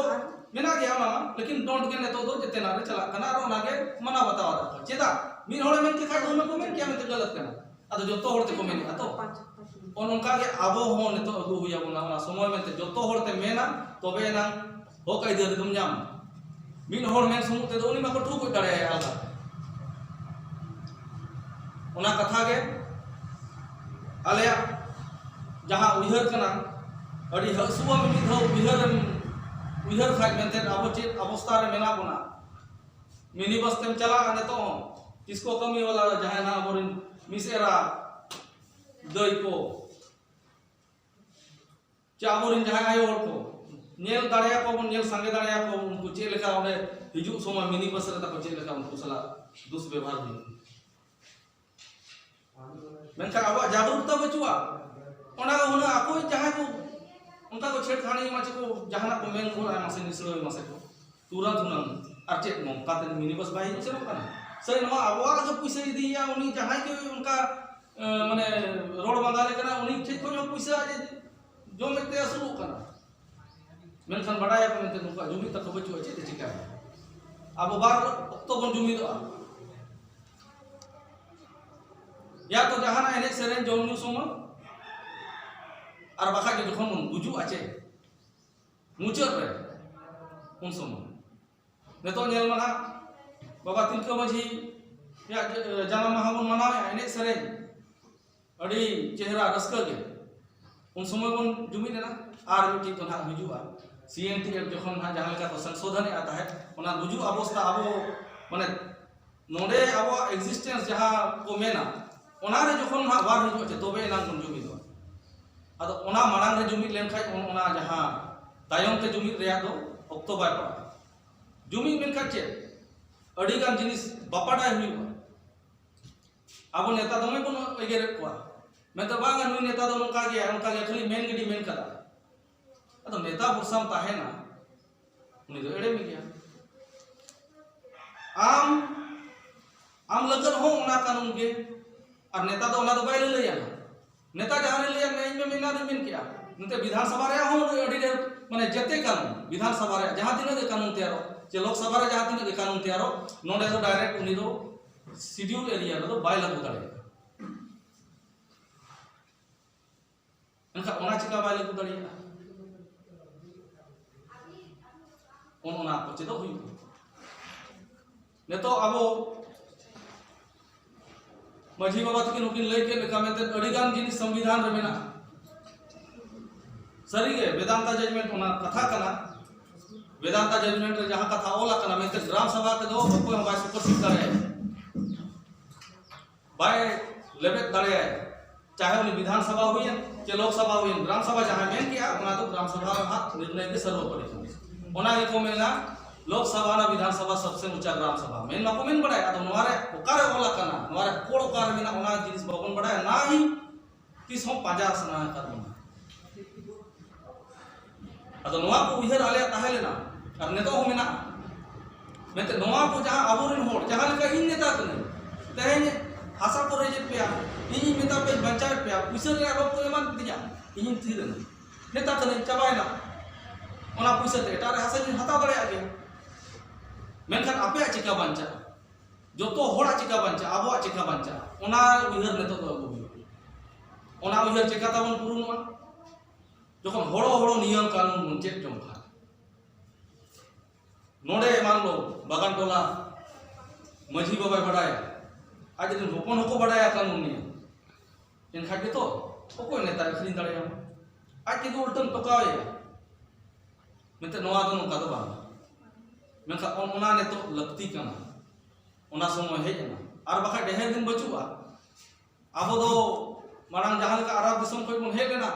ᱢᱮᱱᱟᱜ ᱜᱮᱭᱟ, ᱚᱱᱟ ᱢᱟ, ᱞᱮᱠᱤᱱ ᱰᱳᱱᱴ ᱜᱮ ᱱᱤᱛᱚᱜ ᱫᱚ ᱡᱮᱛᱮᱱᱟᱜ ᱨᱮ ᱪᱟᱞᱟᱜ ᱠᱟᱱᱟ ᱟᱨ ᱚᱱᱟ ᱜᱮ ᱢᱟᱱᱟᱣ ᱵᱟᱛᱟᱣ ᱮᱫᱟ ᱠᱚ᱾ ᱪᱮᱫᱟᱜ? ᱢᱤᱫ ᱦᱚᱲᱮ ᱢᱮᱱ ᱠᱮᱫ ᱠᱷᱟᱱ ᱫᱚ ᱚᱱᱟ ᱠᱚ ᱢᱮᱱ ᱠᱮᱭᱟ ᱢᱮᱱᱛᱮ ᱜᱟᱞᱟᱛ ᱠᱟᱱᱟ᱾ ᱟᱫᱚ ᱡᱚᱛᱚ ᱦᱚᱲ ᱛᱮᱠᱚ ᱢᱮᱱᱮᱫᱼᱟ ᱛᱚ᱾ ᱚᱱ-, ᱚᱱᱠᱟ ᱜᱮ ᱟᱵᱚ ᱦᱚᱸ ᱱᱤᱛᱚᱜ ᱟᱹᱜᱩ ᱦᱩᱭ ᱟᱵᱚᱱᱟ ᱚᱱᱟ ᱥᱚᱢᱚᱭ ᱢᱮᱱᱛᱮ, ᱡᱚᱛᱚ ᱦᱚᱲ ᱛᱮ ᱢᱮᱱᱟ, ᱛᱚᱵᱮ ᱮᱱᱟᱝ ᱦᱚᱠ ᱟᱹᱭᱫᱟᱹᱨᱤ ᱫᱚᱢ ᱧᱟᱢᱟ᱾ ᱢᱤᱫ ᱦᱚᱲ ᱢᱮᱱ ᱥᱩᱢᱩᱝ ᱛᱮᱫᱚ ᱩᱱᱤ ᱢᱟᱠᱚ ᱴᱷᱩᱠ ᱜᱚᱡ ᱫᱟᱲᱮᱭᱟᱭᱟ ᱟᱞᱜᱟ᱾ ᱚᱱᱟ ᱠᱟᱛᱷᱟ ᱜᱮ ᱟᱞᱮᱭᱟᱜ ᱡᱟᱦᱟᱸ ᱩᱭᱦᱟᱹᱨ ᱠᱟᱱᱟ, ᱟᱹᱰᱤ ᱦᱟᱹᱥᱩᱣᱟ ᱢᱤᱢᱤᱫ ᱫᱷᱟᱣ ᱩᱭᱦᱟᱹᱨ ᱮᱢ ᱩᱭᱦᱟᱹᱨ ᱠᱷᱟᱡ ᱢᱮᱱᱛᱮ ᱟᱵᱚ ᱪᱮᱫ ᱚᱵᱚᱥᱛᱟ ᱨᱮ ᱢᱮᱱᱟᱜ ᱵᱚᱱᱟ᱾ ᱢᱤᱱᱤ ᱵᱟᱥ ᱛᱮᱢ ᱪᱟᱞᱟᱜᱼᱟ ᱱᱤᱛᱚᱜ ᱦᱚᱸ, ᱛᱤᱥ ᱠᱚ ᱠᱟᱹᱢᱤ ᱣᱟᱞᱟ ᱡᱟᱦᱟᱸᱭ ᱱᱟᱦᱟᱜ ᱟᱵᱚᱨᱮᱱ ᱢᱤᱥ ᱮᱨᱟ ᱫᱟᱹᱭ ᱠᱚ, ᱪᱮ ᱟᱵᱚᱨᱮᱱ ᱡᱟᱦᱟᱸᱭ ᱟᱭᱳ ᱦᱚᱲ ᱠᱚ, ᱧᱮᱞ ᱫᱟᱲᱮᱭᱟᱠᱚ ᱵᱚᱱ, ᱧᱮᱞ ᱥᱟᱸᱜᱮ ᱫᱟᱲᱮᱭᱟᱠᱚ ᱵᱚᱱ, ᱩᱱᱠᱩ ᱪᱮᱫ ᱞᱮᱠᱟ ᱚᱸᱰᱮ ᱦᱤᱡᱩᱜ ᱥᱚᱢᱚᱭ ᱢᱤᱱᱤ ᱵᱟᱥ ᱨᱮ ᱛᱟᱠᱚ ᱪᱮᱫ ᱞᱮᱠᱟ ᱩᱱᱠᱩ ᱥᱟᱞᱟᱜ ᱫᱩᱥᱵᱮᱵᱷᱟᱨ ᱦᱩᱭᱩᱜᱼᱟ᱾ ᱢᱮᱱᱠᱷᱟᱱ ᱟᱵᱚᱣᱟᱜ ᱡᱟᱜᱽᱨᱩᱠᱛᱟ ᱵᱟᱹᱪᱩᱜᱼᱟ᱾ ᱚᱱᱟ ᱦᱩᱱᱟᱹᱝ ᱟᱠᱚ ᱡᱟᱦᱟᱸᱭ ᱠᱚ ᱚᱱᱠᱟ ᱠᱚ ᱪᱷᱮᱲᱠᱷᱟᱱᱤ ᱢᱟ ᱪᱮᱫ ᱠᱚ ᱡᱟᱦᱟᱱᱟᱜ ᱠᱚ ᱢᱮᱱ ᱜᱚᱫ ᱟᱭ ᱢᱟᱥᱮ, ᱱᱤᱥᱲᱟᱹᱣ ᱢᱟᱥᱮ ᱠᱚ᱾ ᱛᱩᱨᱟᱹᱛ ᱦᱩᱱᱟᱹᱝ ᱟᱨ ᱪᱮᱫ ᱱᱚᱝᱠᱟ ᱛᱮ ᱢᱤᱱᱤ ᱵᱟᱥ ᱵᱟᱭ ᱦᱤᱡᱩᱜ ᱥᱮᱱᱚᱜ ᱠᱟᱱᱟ? ᱥᱮ ᱱᱚᱣᱟ ᱟᱵᱚᱣᱟᱜ ᱜᱮ ᱯᱩᱭᱥᱟᱹ ᱤᱫᱤᱭᱮᱭᱟ ᱩᱱᱤ ᱡᱟᱦᱟᱸᱭ ᱜᱮ ᱚᱱᱠᱟ, ᱮ, ᱢᱟᱱᱮ ᱨᱚᱲ ᱵᱟᱸᱫᱷᱟᱞᱮ ᱠᱟᱱᱟ, ᱩᱱᱤ ᱴᱷᱮᱡ ᱠᱷᱚᱱ ᱦᱚᱸ ᱯᱩᱭᱥᱟᱹ ᱟᱡ ᱮ ᱡᱚᱢᱮᱫ ᱛᱮ ᱟᱹᱥᱩᱞᱚᱜ ᱠᱟᱱᱟ᱾ ᱢᱮᱱᱠᱷᱟᱱ ᱵᱟᱰᱟᱭᱟᱠᱚ ᱢᱮᱱᱛᱮ ᱱᱩᱠᱩᱣᱟᱜ ᱡᱩᱢᱤᱫ ᱛᱟᱠᱚ ᱵᱟᱹᱪᱩᱜᱼᱟ, ᱪᱮᱫ ᱮ ᱪᱤᱠᱟᱹᱭᱟ? ᱟᱵᱚ ᱵᱟᱨ ᱚᱠᱛᱚ ᱵᱚᱱ ᱡᱩᱢᱤᱫᱚᱜᱼᱟ᱾ ᱭᱟ ᱛᱚ ᱡᱟᱦᱟᱱᱟᱜ ᱮᱱᱮᱡ ᱥᱮᱨᱮᱧ ᱡᱚᱢ ᱧᱩ ᱥᱚᱢᱚᱭ, ᱟᱨ ᱵᱟᱠᱷᱟᱡ ᱫᱚ ᱡᱚᱠᱷᱚᱱ ᱵᱚᱱ ᱜᱩᱡᱩᱜᱼᱟ ᱪᱮ, ᱢᱩᱪᱟᱹᱫ ᱨᱮ ᱩᱱ ᱥᱚᱢᱚᱭ᱾ ᱱᱤᱛᱚᱜ ᱧᱮᱞ ᱢᱟ ᱱᱟᱦᱟᱜ, ᱵᱟᱵᱟ ᱛᱤᱞᱠᱟᱹ ᱢᱟᱹᱡᱷᱤ ᱭᱟᱜ ᱡᱟᱱᱟᱢ ᱢᱟᱦᱟ ᱵᱚᱱ ᱢᱟᱱᱟᱣᱮᱫᱼᱟ, ᱮᱱᱮᱡ ᱥᱮᱨᱮᱧ, ᱟᱹᱰᱤ ᱪᱮᱦᱨᱟ ᱨᱟᱹᱥᱠᱟᱹ ᱜᱮ᱾ ᱩᱱ ᱥᱚᱢᱚᱭ ᱵᱚᱱ ᱡᱩᱢᱤᱫ ᱮᱱᱟ᱾ ᱟᱨ ᱢᱤᱫᱴᱤᱡ ᱫᱚ ᱱᱟᱦᱟᱜ ᱦᱤᱡᱩᱜᱼᱟ, ᱥᱤ ᱮᱱ ᱴᱤ ᱮᱯᱷ ᱡᱚᱠᱷᱚᱱ ᱱᱟᱦᱟᱜ ᱡᱟᱦᱟᱸ ᱞᱮᱠᱟ ᱠᱚ ᱥᱚᱝᱥᱳᱫᱷᱚᱱᱮᱫᱼᱟ ᱛᱟᱦᱮᱸᱫ, ᱚᱱᱟ ᱜᱩᱡᱩᱜ ᱚᱵᱚᱥᱛᱟ ᱟᱵᱚ, ᱢᱟᱱᱮ, ᱱᱚᱰᱮ ᱟᱵᱚᱣᱟᱜ ᱮᱠᱡᱤᱥᱴᱮᱱᱥ ᱡᱟᱦᱟᱸ ᱠᱚ ᱢᱮᱱᱟ, ᱚᱱᱟᱨᱮ ᱡᱚᱠᱷᱚᱱ ᱱᱟᱦᱟᱜ ᱵᱟᱨ ᱦᱤᱡᱩᱜᱼᱟ ᱪᱮ, ᱛᱚᱵᱮ ᱮᱱᱟᱝ ᱵᱚᱱ ᱡᱩᱢᱤᱫᱚᱜᱼᱟ᱾ ᱟᱫᱚ ᱚᱱᱟ ᱢᱟᱲᱟᱝ ᱨᱮ ᱡᱩᱢᱤᱫ ᱞᱮᱱᱠᱷᱟᱡ, ᱚᱱ-, ᱚᱱᱟ ᱡᱟᱦᱟᱸ ᱛᱟᱭᱚᱢ ᱛᱮ ᱡᱩᱢᱤᱫ ᱨᱮᱭᱟᱜ ᱫᱚ ᱚᱠᱛᱚ ᱵᱟᱭ ᱯᱟᱲᱟᱜᱼᱟ᱾ ᱡᱩᱢᱤᱫ ᱢᱮᱱᱠᱷᱟᱱ ᱪᱮᱫ? ᱟᱹᱰᱤ ᱜᱟᱱ ᱡᱤᱱᱤᱥ ᱵᱟᱯᱟᱰᱟᱭ ᱦᱩᱭᱩᱜᱼᱟ᱾ ᱟᱵᱚ ᱱᱮᱛᱟ ᱫᱚᱢᱮ ᱵᱚᱱ ᱮᱜᱮᱨᱮᱫ ᱠᱚᱣᱟ, ᱢᱮᱱᱛᱮ, "ᱵᱟᱝᱟ, ᱱᱩᱭ ᱱᱮᱛᱟ ᱫᱚ ᱱᱚᱝᱠᱟ ᱜᱮᱭᱟ, ᱚᱱᱠᱟ ᱜᱮᱭᱟ, ᱠᱷᱟᱹᱞᱤ ᱢᱮᱱ ᱜᱤᱰᱤ ᱢᱮᱱ ᱠᱟᱫᱟ᱾" ᱟᱫᱚ ᱱᱮᱛᱟ ᱵᱷᱚᱨᱥᱟᱢ ᱛᱟᱦᱮᱱᱟ, ᱩᱱᱤ ᱫᱚ ᱮᱲᱮ ᱢᱮ ᱜᱮᱭᱟ᱾ ᱟᱢ, ᱟᱢ ᱞᱟᱹᱜᱤᱫ ᱦᱚᱸ ᱚᱱᱟ ᱠᱟᱹᱱᱩᱱ ᱜᱮ, ᱟᱨ ᱱᱮᱛᱟ ᱫᱚ ᱚᱱᱟ ᱫᱚ ᱵᱟᱭ ᱞᱟᱹᱞᱟᱹᱭᱟ᱾ ᱱᱮᱛᱟ ᱡᱟᱦᱟᱸ ᱨᱮ ᱞᱟᱹᱭᱟ, ᱤᱧ ᱢᱟ ᱢᱮᱱᱟ ᱨᱮᱧ ᱢᱮᱱ ᱠᱮᱜᱼᱟ᱾ ᱱᱚᱛᱮ ᱵᱤᱫᱷᱟᱱ ᱥᱚᱵᱷᱟ ᱨᱮᱭᱟᱜ ᱦᱚᱸ ᱟᱹᱰᱤ ᱰᱷᱮᱨ, ᱢᱟᱱᱮ, ᱡᱮᱛᱮ ᱠᱟᱹᱱᱩᱱ, ᱵᱤᱫᱷᱟᱱ ᱥᱚᱵᱷᱟ ᱨᱮᱭᱟᱜ ᱡᱟᱦᱟᱸ ᱛᱤᱱᱟᱹᱜ ᱜᱮ ᱠᱟᱹᱱᱩᱱ ᱛᱮᱭᱟᱨᱚᱜ, ᱪᱮ ᱞᱳᱠ ᱥᱚᱵᱷᱟ ᱨᱮ ᱡᱟᱦᱟᱸ ᱛᱤᱱᱟᱹᱜ ᱜᱮ ᱠᱟᱹᱱᱩᱱ ᱛᱮᱭᱟᱨᱚᱜ, ᱱᱚᱰᱮ ᱫᱚ ᱰᱟᱭᱨᱮᱠᱴ ᱩᱱᱤ ᱫᱚ ᱥᱤᱰᱤᱭᱩᱞ ᱮᱨᱤᱭᱟ ᱨᱮᱫᱚ ᱵᱟᱭ ᱞᱟᱹᱜᱩ ᱫᱟᱲᱮᱭᱟᱜᱼᱟ᱾ ᱮᱱᱠᱷᱟᱱ ᱚᱱᱟ ᱪᱤᱠᱟ ᱵᱟᱭ ᱞᱟᱹᱜᱩ ᱫᱟᱲᱮᱭᱟᱜᱼᱟ? ᱚᱱ-, ᱚᱱᱟ ᱠᱚ ᱪᱮᱫᱚᱜ ᱦᱩᱭᱩᱜᱼᱟ᱾ ᱱᱤᱛᱚᱜ ᱟᱵᱚ ᱢᱟᱹᱡᱷᱤ ᱵᱟᱵᱟ ᱛᱟᱹᱠᱤᱱ ᱦᱚᱸᱠᱤᱱ ᱞᱟᱹᱭ ᱠᱮᱫ ᱞᱮᱠᱟ, ᱢᱮᱱᱛᱮ ᱟᱹᱰᱤ ᱜᱟᱱ ᱡᱤᱱᱤᱥ ᱥᱚᱝᱵᱤᱫᱷᱟᱱ ᱨᱮ ᱢᱮᱱᱟᱜᱼᱟ᱾ ᱥᱟᱹᱨᱤᱜᱮ ᱵᱮᱫᱟᱱᱛᱟ ᱡᱟᱡᱽᱢᱮᱱᱴ ᱚᱱᱟ ᱠᱟᱛᱷᱟ ᱠᱟᱱᱟ᱾ ᱵᱮᱫᱟᱱᱛᱟ ᱡᱟᱡᱽᱢᱮᱱᱴ ᱨᱮ ᱡᱟᱦᱟᱸ ᱠᱟᱛᱷᱟ ᱚᱞ ᱟᱠᱟᱱᱟ, ᱢᱮᱱᱛᱮ ᱜᱨᱟᱢ ᱥᱚᱵᱷᱟ ᱛᱮᱫᱚ ᱚᱠᱚᱭ ᱦᱚᱸ ᱵᱟᱭ ᱥᱩᱯᱟᱨᱥᱤᱴ ᱫᱟᱲᱮᱭᱟᱜᱼᱟ, ᱵᱟᱭ ᱞᱮᱵᱮᱫ ᱫᱟᱲᱮᱭᱟᱭᱟ᱾ ᱪᱟᱦᱮ ᱩᱱᱤ ᱵᱤᱫᱷᱟᱱ ᱥᱚᱵᱷᱟ ᱦᱩᱭᱮᱱ ᱪᱮ ᱞᱳᱠ ᱥᱚᱵᱷᱟ ᱦᱩᱭᱮᱱ, ᱜᱨᱟᱢ ᱥᱚᱵᱷᱟ ᱡᱟᱦᱟᱸᱭ ᱢᱮᱱ ᱠᱮᱜᱼᱟ, ᱚᱱᱟ ᱫᱚ ᱜᱨᱟᱢ ᱥᱚᱵᱷᱟ ᱨᱮᱱᱟᱜ ᱱᱤᱨᱱᱚᱭ ᱜᱮ ᱥᱚᱨᱵᱚᱯᱚᱨᱤ ᱠᱟᱱᱟ᱾ ᱚᱱᱟ ᱜᱮᱠᱚ ᱢᱮᱱᱟ, ᱞᱳᱠ ᱥᱚᱵᱷᱟ ᱱᱟ ᱵᱤᱫᱷᱟᱱ ᱥᱚᱵᱷᱟ ᱥᱚᱵᱥᱮ ᱩᱪᱟ ᱜᱨᱟᱢ ᱥᱚᱵᱷᱟ᱾ ᱢᱮᱱ ᱵᱟᱠᱚ ᱢᱮᱱ ᱵᱟᱲᱟᱭᱟ, ᱟᱫᱚ ᱱᱚᱣᱟ ᱨᱮ ᱚᱠᱟᱨᱮ ᱚᱞ ᱟᱠᱟᱱᱟ, ᱱᱚᱣᱟ ᱨᱮ ᱠᱚᱲ ᱚᱠᱟᱨᱮ ᱢᱮᱱᱟᱜᱼᱟ, ᱚᱱᱟ ᱡᱤᱱᱤᱥ ᱵᱟᱵᱚᱱ ᱵᱟᱲᱟᱭᱟ, ᱱᱟ ᱦᱤ ᱛᱤᱥ ᱦᱚᱸ ᱯᱟᱸᱡᱟ ᱥᱟᱱᱟ ᱟᱠᱟᱫ ᱵᱚᱱᱟ᱾ ᱟᱫᱚ ᱱᱚᱣᱟ ᱠᱚ ᱩᱭᱦᱟᱹᱨ ᱟᱞᱮᱭᱟᱜ ᱛᱟᱦᱮᱸ ᱞᱮᱱᱟ, ᱟᱨ ᱱᱤᱛᱚᱜ ᱦᱚᱸ ᱢᱮᱱᱟᱜᱼᱟ᱾ ᱢᱮᱱᱛᱮ ᱱᱚᱣᱟ ᱠᱚ ᱡᱟᱦᱟᱸ ᱟᱵᱚᱨᱮᱱ ᱦᱚᱲ, ᱡᱟᱦᱟᱸ ᱞᱮᱠᱟ ᱤᱧ ᱱᱮᱛᱟ ᱠᱟᱹᱱᱟᱹᱧ, ᱛᱮᱦᱮᱧ ᱦᱟᱥᱟ ᱠᱚ ᱨᱮᱡᱮᱫ ᱯᱮᱭᱟ, ᱤᱧᱤᱧ ᱢᱮᱛᱟ ᱯᱮᱭᱟ, ᱵᱟᱧᱪᱟᱣᱮᱫ ᱯᱮᱭᱟ, ᱯᱩᱭᱥᱟᱹ ᱨᱮᱭᱟᱜ ᱞᱳᱵᱷ ᱠᱚ ᱮᱢᱟᱱ ᱠᱮᱫᱤᱧᱟ, ᱤᱧᱤᱧ ᱛᱷᱤᱨ ᱮᱱᱟ, ᱱᱮᱛᱟ ᱠᱟᱹᱱᱟᱹᱧ, ᱪᱟᱵᱟᱭᱮᱱᱟ᱾ ᱚᱱᱟ ᱯᱩᱭᱥᱟᱹ ᱛᱮ ᱮᱴᱟᱜ ᱨᱮ ᱦᱟᱥᱟᱧ ᱦᱟᱛᱟᱣ ᱫᱟᱲᱮᱭᱟᱜ ᱜᱮᱭᱟ, ᱢᱮᱱᱠᱷᱟᱱ ᱟᱯᱮᱭᱟᱜ ᱪᱤᱠᱟ ᱵᱟᱧᱪᱟᱜᱼᱟ? ᱡᱚᱛᱚ ᱦᱚᱲᱟᱜ ᱪᱤᱠᱟ ᱵᱟᱧᱪᱟᱜᱼᱟ, ᱟᱵᱚᱣᱟᱜ ᱪᱤᱠᱟ ᱵᱟᱧᱪᱟᱜᱼᱟ, ᱚᱱᱟ ᱩᱭᱦᱟᱹᱨ ᱱᱤᱛᱚᱜ ᱫᱚ ᱟᱹᱜᱩ ᱦᱩᱭᱩᱜᱼᱟ᱾ ᱚᱱᱟ ᱩᱭᱦᱟᱹᱨ ᱪᱤᱠᱟ ᱛᱟᱵᱚᱱ ᱯᱩᱨᱩᱱᱚᱜᱼᱟ? ᱡᱚᱠᱷᱚᱱ ᱦᱚᱲᱚ ᱦᱚᱲᱚ ᱱᱤᱭᱚᱢ ᱠᱟᱹᱱᱩᱱ ᱵᱚᱱ ᱪᱮᱫ ᱡᱚᱝ ᱠᱷᱟᱱ, ᱱᱚᱰᱮ ᱮᱢᱟᱱ ᱞᱚ ᱵᱟᱜᱟᱱ ᱴᱚᱞᱟ ᱢᱟᱹᱡᱷᱤ ᱵᱟᱵᱟᱭ ᱵᱟᱰᱟᱭᱟ, ᱟᱡ ᱨᱮᱱ ᱦᱚᱯᱚᱱ ᱦᱚᱸᱠᱚ ᱵᱟᱰᱟᱭᱟ ᱠᱟᱹᱱᱩᱱ ᱱᱤᱭᱚᱢ, ᱮᱱᱠᱷᱟᱱ ᱜᱮᱛᱚ ᱚᱠᱚᱭ ᱱᱮᱛᱟᱭ ᱟᱹᱠᱷᱨᱤᱧ ᱫᱟᱲᱮᱭᱟᱢᱟ? ᱟᱡ ᱛᱮᱜᱮ ᱩᱞᱴᱟᱹᱢ ᱴᱚᱠᱟᱣᱮᱭᱟ᱾ ᱢᱮᱱᱛᱮ ᱱᱚᱣᱟ ᱫᱚ ᱱᱚᱝᱠᱟ ᱫᱚ ᱵᱟᱝ᱾ ᱢᱮᱱᱠᱷᱟᱱ ᱚᱱ-, ᱚᱱᱟ ᱱᱤᱛᱚᱜ ᱞᱟᱹᱠᱛᱤ ᱠᱟᱱᱟ, ᱚᱱᱟ ᱥᱚᱢᱚᱭ ᱦᱮᱡ ᱮᱱᱟ, ᱟᱨ ᱵᱟᱠᱷᱟᱡ ᱰᱷᱮᱨ ᱫᱤᱱ ᱵᱟᱹᱪᱩᱜᱼᱟ᱾ ᱟᱵᱚ ᱫᱚ ᱢᱟᱲᱟᱝ ᱡᱟᱦᱟᱸ ᱞᱮᱠᱟ ᱟᱨᱟᱵ ᱫᱤᱥᱚᱢ ᱠᱷᱚᱱ ᱵᱚᱱ ᱦᱮᱡ ᱞᱮᱱᱟ,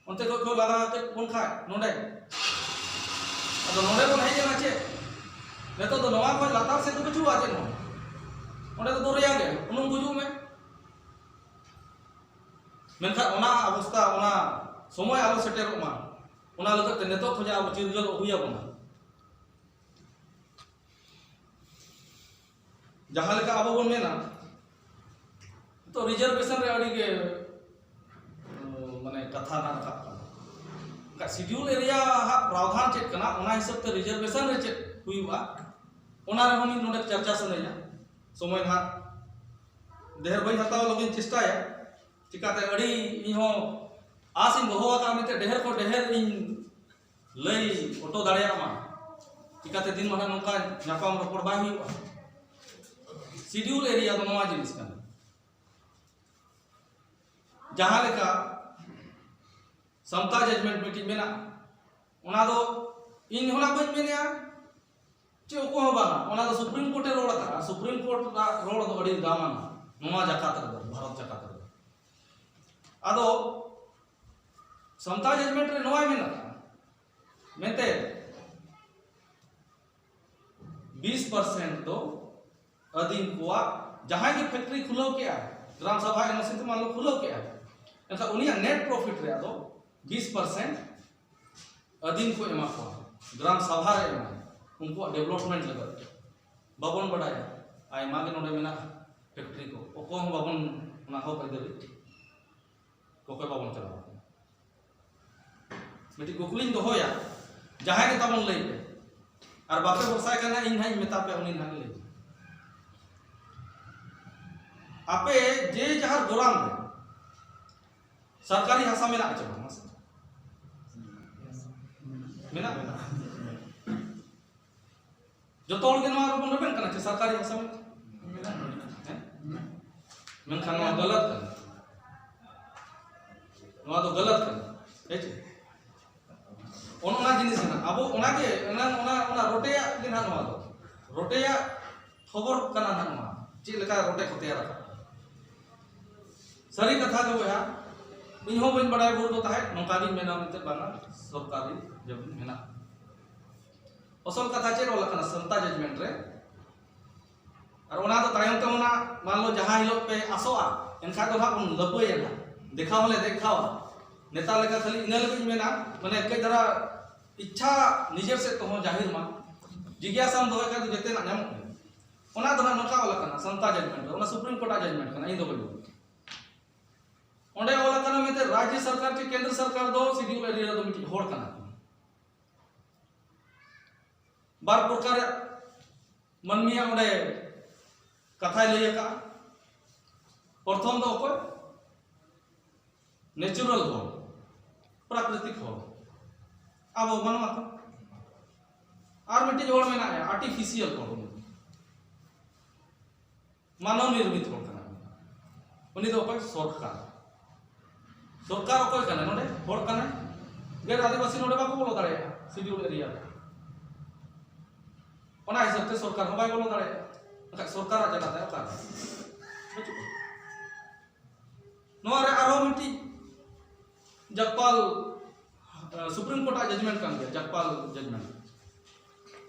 ᱚᱱᱛᱮ ᱠᱷᱚᱱ ᱠᱚ ᱞᱟᱜᱟ ᱠᱮᱫ ᱵᱚᱱ ᱠᱷᱟᱡ ᱱᱚᱰᱮ, ᱟᱫᱚ ᱱᱚᱰᱮ ᱵᱚᱱ ᱦᱮᱡ ᱮᱱᱟ ᱪᱮᱫ? ᱱᱤᱛᱚᱜ ᱫᱚ ᱱᱚᱣᱟ ᱠᱷᱚᱱ ᱞᱟᱛᱟᱨ ᱥᱮᱫ ᱫᱚ ᱵᱟᱹᱪᱩᱜᱼᱟ ᱪᱮᱫ ᱦᱚᱸ᱾ ᱚᱸᱰᱮ ᱫᱚ ᱫᱚᱨᱭᱟ ᱜᱮ, ᱩᱱᱩᱢ ᱜᱩᱡᱩᱜ ᱢᱮ᱾ ᱢᱮᱱᱠᱷᱟᱱ ᱚᱱᱟ ᱚᱵᱚᱥᱛᱟ, ᱚᱱᱟ ᱥᱚᱢᱚᱭ ᱟᱞᱚ ᱥᱮᱴᱮᱨᱚᱜ ᱢᱟ, ᱚᱱᱟ ᱞᱟᱹᱜᱤᱫ ᱛᱮ ᱱᱤᱛᱚᱜ ᱠᱷᱚᱱᱟᱜ ᱟᱵᱚ ᱪᱤᱨᱜᱟᱹᱞ ᱦᱩᱭ ᱟᱵᱚᱱᱟ᱾ ᱡᱟᱦᱟᱸ ᱞᱮᱠᱟ ᱟᱵᱚ ᱵᱚᱱ ᱢᱮᱱᱟ, ᱱᱤᱛᱚᱜ reservation ᱨᱮ ᱟᱹᱰᱤ ᱜᱮ, ᱩᱸ, ᱢᱟᱱᱮ ᱠᱟᱛᱷᱟ ᱱᱟᱜ ᱨᱟᱠᱟᱵ ᱠᱟᱱᱟ᱾ ᱮᱱᱠᱷᱟᱱ schedule area ᱦᱟᱜ ᱯᱨᱟᱣᱫᱷᱟᱱ ᱪᱮᱫ ᱠᱟᱱᱟ, ᱚᱱᱟ ᱦᱤᱥᱟᱹᱵ ᱛᱮ reservation ᱨᱮ ᱪᱮᱫ ᱦᱩᱭᱩᱜᱼᱟ, ᱚᱱᱟ ᱨᱮᱦᱚᱸ ᱢᱤᱫ ᱱᱚᱰᱮ ᱪᱟᱨᱪᱟ ᱥᱟᱱᱟᱧᱟ᱾ ᱥᱚᱢᱚᱭ ᱱᱟᱦᱟᱜ ᱰᱷᱮᱨ ᱵᱟᱹᱧ ᱦᱟᱛᱟᱣ ᱞᱟᱹᱜᱤᱫ ᱤᱧ ᱪᱮᱥᱴᱟᱭᱟ, ᱪᱤᱠᱟᱛᱮ ᱟᱹᱰᱤ ᱤᱧ ᱦᱚᱸ ᱟᱥ ᱤᱧ ᱫᱚᱦᱚ ᱟᱠᱟᱫᱼᱟ ᱢᱮᱱᱛᱮ ᱰᱷᱮᱨ ᱠᱷᱚᱱ ᱰᱷᱮᱨ ᱤᱧ ᱞᱟᱹᱭ ᱚᱴᱚ ᱫᱟᱲᱮᱭᱟᱜ ᱢᱟ, ᱪᱤᱠᱟᱛᱮ ᱫᱤᱱ ᱢᱟᱲᱟᱝ ᱱᱚᱝᱠᱟ ᱧᱟᱯᱟᱢ ᱨᱚᱯᱚᱲ ᱵᱟᱭ ᱦᱩᱭᱩᱜᱼᱟ᱾ Schedule area ᱫᱚ ᱱᱚᱣᱟ ᱡᱤᱱᱤᱥ ᱠᱟᱱᱟ᱾ ᱡᱟᱦᱟᱸ ᱞᱮᱠᱟ ᱥᱟᱢᱛᱟ judgment ᱢᱤᱫᱴᱤᱡ ᱢᱮᱱᱟᱜᱼᱟ, ᱚᱱᱟ ᱫᱚ ᱤᱧ ᱦᱚᱸ ᱱᱟᱜ ᱵᱟᱹᱧ ᱢᱮᱱᱮᱜᱼᱟ, ᱪᱮᱫ ᱚᱠᱚᱭ ᱦᱚᱸ ᱵᱟᱝᱟ, ᱚᱱᱟ ᱫᱚ Supreme Court ᱮ ᱨᱚᱲ ᱟᱠᱟᱫᱼᱟ᱾ Supreme Court ᱨᱮᱱᱟᱜ ᱨᱚᱲ ᱫᱚ ᱟᱹᱰᱤ ᱫᱟᱢᱟᱱᱟ ᱱᱚᱣᱟ ᱡᱟᱠᱟᱛ ᱨᱮᱫᱚ, ᱵᱷᱟᱨᱚᱛ ᱡᱟᱠᱟᱛ ᱨᱮᱫᱚ᱾ ᱟᱫᱚ ᱥᱟᱢᱛᱟ judgment ᱨᱮ ᱱᱚᱣᱟᱭ ᱢᱮᱱ ᱟᱠᱟᱫᱼᱟ, ᱢᱮᱱᱛᱮ ᱵᱤᱥ percent ᱫᱚ ᱟᱹᱫᱤᱢ ᱠᱚᱣᱟᱜ, ᱡᱟᱦᱟᱸᱭ ᱜᱮ factory ᱠᱷᱩᱞᱟᱹᱣ ᱠᱮᱜᱼᱟ, ᱜᱨᱟᱢ ᱥᱟᱵᱷᱟ NOC ᱛᱮ ᱢᱟᱱᱞᱳ ᱠᱷᱩᱞᱟᱹᱣ ᱠᱮᱜᱼᱟ, ᱮᱱᱠᱷᱟᱱ ᱩᱱᱤᱭᱟᱜ net profit ᱨᱮᱭᱟᱜ ᱫᱚ ᱵᱤᱥ percent ᱟᱹᱫᱤᱢ ᱠᱚ ᱮᱢᱟ ᱠᱚᱣᱟ, ᱜᱨᱟᱢ ᱥᱟᱵᱷᱟ ᱨᱮ ᱮᱢᱟ, ᱩᱱᱠᱩᱣᱟᱜ development ᱞᱟᱹᱜᱤᱫ᱾ ᱵᱟᱵᱚᱱ ᱵᱟᱰᱟᱭᱟ, ᱟᱭᱢᱟ ᱜᱮ ᱱᱚᱰᱮ ᱢᱮᱱᱟᱜᱼᱟ factory ᱠᱚ, ᱚᱠᱚᱭ ᱦᱚᱸ ᱵᱟᱵᱚᱱ ᱚᱱᱟ ᱦᱚᱠ ᱟᱹᱭᱫᱟᱹᱨᱤ ᱚᱠᱚᱭ ᱵᱟᱵᱚᱱ ᱪᱟᱞᱟᱣ ᱠᱟᱱᱟ᱾ ᱢᱤᱫᱴᱤᱡ ᱠᱩᱠᱞᱤᱧ ᱫᱚᱦᱚᱭᱟ, ᱡᱟᱦᱟᱸᱭ ᱜᱮ ᱛᱟᱵᱚᱱ ᱞᱟᱹᱭ ᱯᱮ, ᱟᱨ ᱵᱟᱯᱮ ᱵᱷᱚᱨᱥᱟᱭ ᱠᱟᱱᱟ, ᱤᱧ ᱦᱟᱸᱜ ᱤᱧ ᱢᱮᱛᱟ ᱯᱮᱭᱟ, ᱩᱱᱤ ᱱᱟᱦᱟᱜ ᱞᱟᱹᱭ ᱯᱮ᱾ ᱟᱯᱮ ᱡᱮ ᱡᱟᱦᱟᱸ ᱜᱚᱨᱟᱢ ᱨᱮ ᱥᱚᱨᱠᱟᱨᱤ ᱦᱟᱥᱟ ᱢᱮᱱᱟᱜ ᱪᱮ ᱵᱟᱝ? ᱢᱟᱥᱮ ᱢᱮᱱᱟᱜ ᱢᱮᱱᱟᱜ ᱡᱚᱛᱚ ᱦᱚᱲ ᱜᱮ ᱱᱚᱣᱟ ᱨᱮᱵᱚᱱ ᱨᱮᱵᱮᱱ ᱠᱟᱱᱟ ᱪᱮ ᱥᱚᱨᱠᱟᱨᱤ ᱦᱟᱥᱟ ᱢᱮᱱᱛᱮ? ᱦᱮᱸ? ᱢᱮᱱᱠᱷᱟᱱ ᱱᱚᱣᱟ ᱜᱟᱞᱟᱛ ᱠᱟᱱᱟ᱾ ᱱᱚᱣᱟ ᱫᱚ ᱜᱟᱞᱟᱛ ᱠᱟᱱᱟ᱾ ᱦᱮᱸ ᱪᱮ? ᱚᱱ ᱚᱱᱟ ᱡᱤᱱᱤᱥ ᱠᱟᱱᱟ᱾ ᱟᱵᱚ ᱚᱱᱟᱜᱮ ᱚᱱᱟ ᱚᱱᱟ ᱚᱱᱟ ᱨᱚᱴᱮᱭᱟᱜ ᱜᱮ ᱱᱟᱦᱟᱜ ᱱᱚᱣᱟ ᱫᱚ᱾ ᱨᱚᱴᱮᱭᱟᱜ ᱠᱷᱚᱵᱚᱨ ᱠᱟᱱᱟ ᱱᱟᱦᱟᱜ ᱱᱚᱣᱟ᱾ ᱪᱮᱫ ᱞᱮᱠᱟ ᱨᱚᱴᱮ ᱠᱚ ᱛᱮᱭᱟᱨ ᱟᱠᱟᱫᱟ᱾ ᱥᱟᱹᱨᱤ ᱠᱟᱛᱷᱟ ᱜᱮ ᱵᱚᱭᱦᱟ, ᱤᱧ ᱦᱚᱸ ᱵᱟᱹᱧ ᱵᱟᱲᱟᱭ ᱵᱷᱩᱞ ᱫᱚ ᱛᱟᱦᱮᱸᱫ, ᱱᱚᱝᱠᱟ ᱜᱤᱧ ᱢᱮᱱᱟ ᱢᱮᱱᱛᱮ ᱵᱟᱝᱟ, ᱥᱚᱨᱠᱟᱨᱤ ᱡᱟᱹᱢᱤᱱ ᱢᱮᱱᱟᱜᱼᱟ᱾ ᱟᱥᱚᱞ ᱠᱟᱛᱷᱟ ᱪᱮᱫ ᱚᱞ ᱟᱠᱟᱱᱟ ᱥᱟᱱᱛᱟ judgment ᱨᱮ? ᱟᱨ ᱚᱱᱟ ᱫᱚ ᱛᱟᱭᱚᱢ ᱛᱮ ᱚᱱᱟ ᱢᱟᱱ ᱞᱚ ᱡᱟᱦᱟᱸ ᱦᱤᱞᱳᱜ ᱯᱮ ᱟᱥᱚᱜᱼᱟ, ᱮᱱᱠᱷᱟᱱ ᱫᱚ ᱱᱟᱦᱟᱜ ᱵᱚᱱ ᱞᱟᱹᱯᱟᱹᱭᱟ ᱱᱟᱦᱟᱜ, ᱫᱮᱠᱷᱟᱣ ᱦᱚᱸᱞᱮ ᱫᱮᱠᱷᱟᱣᱟ᱾ ᱱᱮᱛᱟᱨ ᱞᱮᱠᱟ ᱠᱷᱟᱹᱞᱤ ᱤᱱᱟᱹ ᱞᱟᱹᱜᱤᱫ ᱤᱧ ᱢᱮᱱᱟ, ᱢᱟᱱᱮ ᱠᱟᱹᱡ ᱫᱷᱟᱨᱟ ᱤᱪᱪᱷᱟ ᱱᱤᱡᱮᱨ ᱥᱮᱫ ᱛᱮᱦᱚᱸ ᱡᱟᱹᱦᱤᱨ ᱢᱟ, ᱡᱤᱜᱽᱭᱟᱥᱟᱢ ᱫᱚᱦᱚᱭ ᱠᱷᱟᱱ ᱫᱚ ᱡᱚᱛᱚᱱᱟᱜ ᱧᱟᱢᱚᱜ ᱜᱮᱭᱟ᱾ ᱚᱱᱟ ᱫᱚ ᱱᱟᱦᱟᱜ ᱱᱚᱝᱠᱟ ᱚᱞ ᱟᱠᱟᱱᱟ ᱥᱟᱱᱛᱟ judgment ᱨᱮ, ᱚᱱᱟ ᱥᱩᱯᱨᱤᱢ ᱠᱳᱨᱴᱟᱜ judgment ᱠᱟᱱᱟ, ᱤᱧ ᱫᱚ ᱵᱟᱹᱧ ᱚᱞ ᱟᱠᱟᱫᱟ᱾ ᱚᱸᱰᱮ ᱚᱞ ᱟᱠᱟᱱᱟ ᱢᱮᱱᱛᱮ ᱨᱟᱡᱽᱡᱚ ᱥᱚᱨᱠᱟᱨ ᱪᱮ ᱠᱮᱱᱫᱨᱚ ᱥᱚᱨᱠᱟᱨ ᱫᱚ schedule area ᱨᱮᱫᱚ ᱢᱤᱫᱴᱤᱡ ᱦᱚᱲ ᱠᱟᱱᱟ ᱠᱚ᱾ ᱵᱟᱨ ᱯᱨᱚᱠᱟᱨ ᱢᱟᱹᱱᱢᱤᱭᱟᱜ ᱚᱸᱰᱮ ᱠᱟᱛᱷᱟᱭ ᱞᱟᱹᱭ ᱟᱠᱟᱫᱼᱟ᱾ ᱯᱨᱚᱛᱷᱚᱢ ᱫᱚ ᱚᱠᱚᱭ? natural ᱦᱚᱲ, ᱯᱨᱟᱠᱨᱤᱛᱤᱠ ᱦᱚᱲ, ᱟᱵᱚ ᱢᱟᱱᱣᱟ ᱠᱚ᱾ ᱟᱨ ᱢᱤᱫᱴᱤᱡ ᱦᱚᱲ ᱢᱮᱱᱟᱭᱟ artificial ᱦᱚᱲ, ᱢᱟᱱᱚᱵ ᱱᱤᱨᱢᱤᱛ ᱦᱚᱲ ᱠᱟᱱᱟᱭ᱾ ᱩᱱᱤ ᱫᱚ ᱚᱠᱚᱭ? ᱥᱚᱨᱠᱟᱨ᱾ ᱥᱚᱨᱠᱟᱨ ᱚᱠᱚᱭ ᱠᱟᱱᱟᱭ? ᱱᱚᱰᱮ ᱦᱚᱲ ᱠᱟᱱᱟᱭ᱾ ᱜᱮᱨ ᱟᱹᱫᱤᱵᱟᱹᱥᱤ ᱱᱚᱰᱮ ᱵᱟᱠᱚ ᱵᱚᱞᱚ ᱫᱟᱲᱮᱭᱟᱜᱼᱟ schedule area ᱨᱮ᱾ ᱚᱱᱟ ᱦᱤᱥᱟᱹᱵ ᱛᱮ ᱥᱚᱨᱠᱟᱨ ᱦᱚᱸ ᱵᱟᱭ ᱵᱚᱞᱚ ᱫᱟᱲᱮᱭᱟᱜᱼᱟ᱾ ᱵᱟᱠᱷᱟᱡ ᱥᱚᱨᱠᱟᱨᱟᱜ ᱡᱟᱭᱜᱟ ᱛᱟᱭ ᱚᱠᱟ ᱨᱮ? ᱵᱟᱹᱪᱩᱜᱼᱟ᱾ ᱱᱚᱣᱟ ᱨᱮ ᱟᱨᱦᱚᱸ ᱢᱤᱫᱴᱤᱡ ᱡᱟᱠᱯᱟᱞ, ᱥᱩᱯᱨᱤᱢ ᱠᱳᱨᱴᱟᱜ judgment ᱠᱟᱱ ᱜᱮᱭᱟ, ᱡᱟᱠᱯᱟᱞ judgment᱾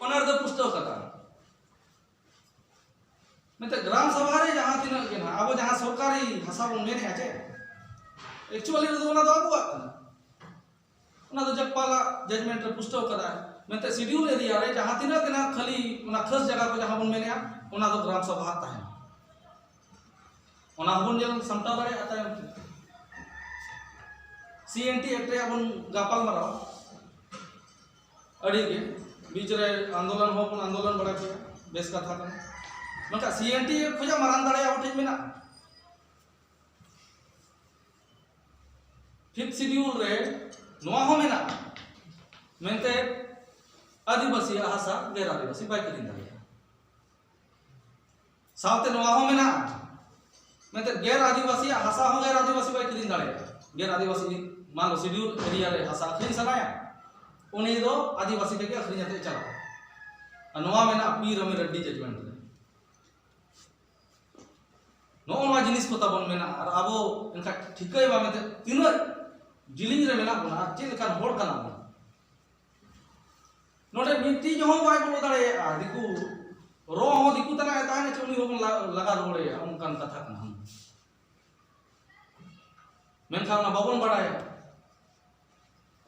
ᱚᱱᱟ ᱨᱮᱫᱚ ᱯᱩᱥᱴᱟᱹᱣ ᱠᱟᱫᱟ᱾ ᱢᱮᱱᱛᱮ ᱜᱨᱟᱢ ᱥᱚᱵᱷᱟ ᱨᱮ ᱡᱟᱦᱟᱸ ᱛᱤᱱᱟᱹᱜ ᱜᱮ ᱱᱟᱦᱟᱜ ᱟᱵᱚ ᱡᱟᱦᱟᱸ ᱥᱚᱨᱠᱟᱨᱤ ᱦᱟᱥᱟ ᱵᱚᱱ ᱢᱮᱱᱮᱫᱼᱟ ᱪᱮ, actually ᱨᱮᱫᱚ ᱚᱱᱟ ᱫᱚ ᱟᱵᱚᱣᱟᱜ ᱠᱟᱱᱟ᱾ ᱚᱱᱟ ᱫᱚ ᱡᱟᱠᱯᱟᱞᱟᱜ judgment ᱨᱮ ᱯᱩᱥᱴᱟᱹᱣ ᱠᱟᱫᱟᱭ᱾ ᱢᱮᱱᱛᱮ schedule area ᱨᱮ ᱡᱟᱦᱟᱸ ᱛᱤᱱᱟᱹᱜ ᱜᱮ ᱱᱟᱦᱟᱜ ᱠᱷᱟᱹᱞᱤ ᱚᱱᱟ ᱠᱷᱟᱥ ᱡᱟᱭᱜᱟ ᱠᱚ ᱡᱟᱦᱟᱸ ᱵᱚᱱ ᱢᱮᱱᱮᱫᱼᱟ, ᱚᱱᱟ ᱫᱚ ᱜᱨᱟᱢ ᱥᱚᱵᱷᱟ ᱛᱟᱦᱮᱱᱟ᱾ ᱚᱱᱟ ᱦᱚᱸᱵᱚᱱ ᱧᱮᱞ ᱥᱟᱢᱴᱟᱣ ᱫᱟᱲᱮᱭᱟᱜᱼᱟ ᱛᱟᱭᱚᱢ ᱛᱮ᱾ C and T Act ᱨᱮᱭᱟᱜ ᱵᱚᱱ ᱜᱟᱯᱟᱞ ᱢᱟᱨᱟᱣᱟ᱾ ᱟᱹᱰᱤ ᱜᱮ ᱵᱤᱪ ᱨᱮ ᱟᱱᱫᱳᱞᱚᱱ ᱦᱚᱸ ᱵᱚᱱ ᱟᱱᱫᱳᱞᱚᱱ ᱵᱟᱲᱟ ᱠᱮᱭᱟ, ᱵᱮᱥ ᱠᱟᱛᱷᱟ ᱠᱟᱱᱟ᱾ ᱢᱮᱱᱠᱷᱟᱱ C and T Act ᱠᱷᱚᱱᱟᱜ ᱢᱟᱨᱟᱝ ᱫᱟᱲᱮ ᱟᱵᱚ ᱴᱷᱮᱱ ᱢᱮᱱᱟᱜᱼᱟ᱾ Fifth schedule ᱨᱮ ᱱᱚᱣᱟ ᱦᱚᱸ ᱢᱮᱱᱟᱜᱼᱟ, ᱢᱮᱱᱛᱮ ᱟᱹᱫᱤᱵᱟᱹᱥᱤᱭᱟᱜ ᱦᱟᱥᱟ ᱜᱮᱨ ᱟᱹᱫᱤᱵᱟᱹᱥᱤ ᱵᱟᱭ ᱠᱤᱨᱤᱧ ᱫᱟᱲᱮᱭᱟᱜᱼᱟ᱾ ᱥᱟᱶᱛᱮ ᱱᱚᱣᱟ ᱦᱚᱸ ᱢᱮᱱᱟᱜᱼᱟ, ᱢᱮᱱᱛᱮ ᱜᱮᱨ ᱟᱹᱫᱤᱵᱟᱹᱥᱤᱭᱟᱜ ᱦᱟᱥᱟ ᱦᱚᱸ ᱜᱮᱨ ᱟᱹᱫᱤᱵᱟᱹᱥᱤ ᱵᱟᱭ ᱠᱤᱨᱤᱧ ᱫᱟᱲᱮᱭᱟᱜᱼᱟ᱾ ᱜᱮᱨ ᱟᱹᱫᱤᱵᱟᱹᱥᱤ, ᱢᱟᱱ ᱞᱚ, ᱥᱤᱰᱤᱭᱩᱞ ᱮᱨᱤᱭᱟ ᱨᱮ ᱦᱟᱥᱟ ᱟᱹᱠᱷᱨᱤᱧ ᱥᱟᱱᱟᱭᱟ, ᱩᱱᱤ ᱫᱚ ᱟᱹᱫᱤᱵᱟᱹᱥᱤ ᱴᱷᱮᱱ ᱜᱮ ᱟᱹᱠᱷᱨᱤᱧ ᱟᱛᱮ ᱪᱟᱞᱟᱜᱼᱟ᱾ ᱟᱨ ᱱᱚᱣᱟ ᱢᱮᱱᱟᱜᱼᱟ ᱯᱤ ᱨᱚᱢᱤ ᱨᱮᱰᱰᱤ ᱡᱟᱡᱽᱢᱮᱱᱴ ᱨᱮ᱾ ᱱᱚᱜᱼᱚ ᱱᱚᱣᱟ ᱡᱤᱱᱤᱥ ᱠᱚ ᱛᱟᱵᱚᱱ ᱢᱮᱱᱟᱜᱼᱟ᱾ ᱟᱨ ᱟᱵᱚ ᱮᱱᱠᱷᱟᱱ ᱴᱷᱤᱠᱟᱹᱭ ᱢᱟ ᱢᱮᱱᱛᱮ ᱛᱤᱱᱟᱹᱜ ᱡᱤᱞᱤᱧ ᱨᱮ ᱢᱮᱱᱟᱜ ᱵᱚᱱᱟ ᱟᱨ ᱪᱮᱫ ᱞᱮᱠᱟᱱ ᱦᱚᱲ ᱠᱟᱱᱟ ᱵᱚᱱ᱾ ᱱᱚᱰᱮ ᱢᱤᱫᱴᱤᱡ ᱦᱚᱸ ᱵᱟᱭ ᱵᱚᱞᱚ ᱫᱟᱲᱮᱭᱟᱜᱼᱟ᱾ ᱫᱤᱠᱩ ᱨᱚ ᱦᱚᱸ ᱫᱤᱠᱩ ᱛᱟᱱᱟᱜ ᱮ ᱛᱟᱦᱮᱱᱟ ᱪᱮ ᱩᱱᱤ ᱦᱚᱸᱵᱚᱱ ᱞᱟ-, ᱞᱟᱜᱟ ᱨᱩᱣᱟᱹᱲᱮᱭᱟ, ᱚᱱᱠᱟᱱ ᱠᱟᱛᱷᱟ ᱠᱟᱱᱟ᱾ ᱢᱮᱱᱠᱷᱟᱱ ᱚᱱᱟ ᱵᱟᱵᱚᱱ ᱵᱟᱲᱟᱭᱟ᱾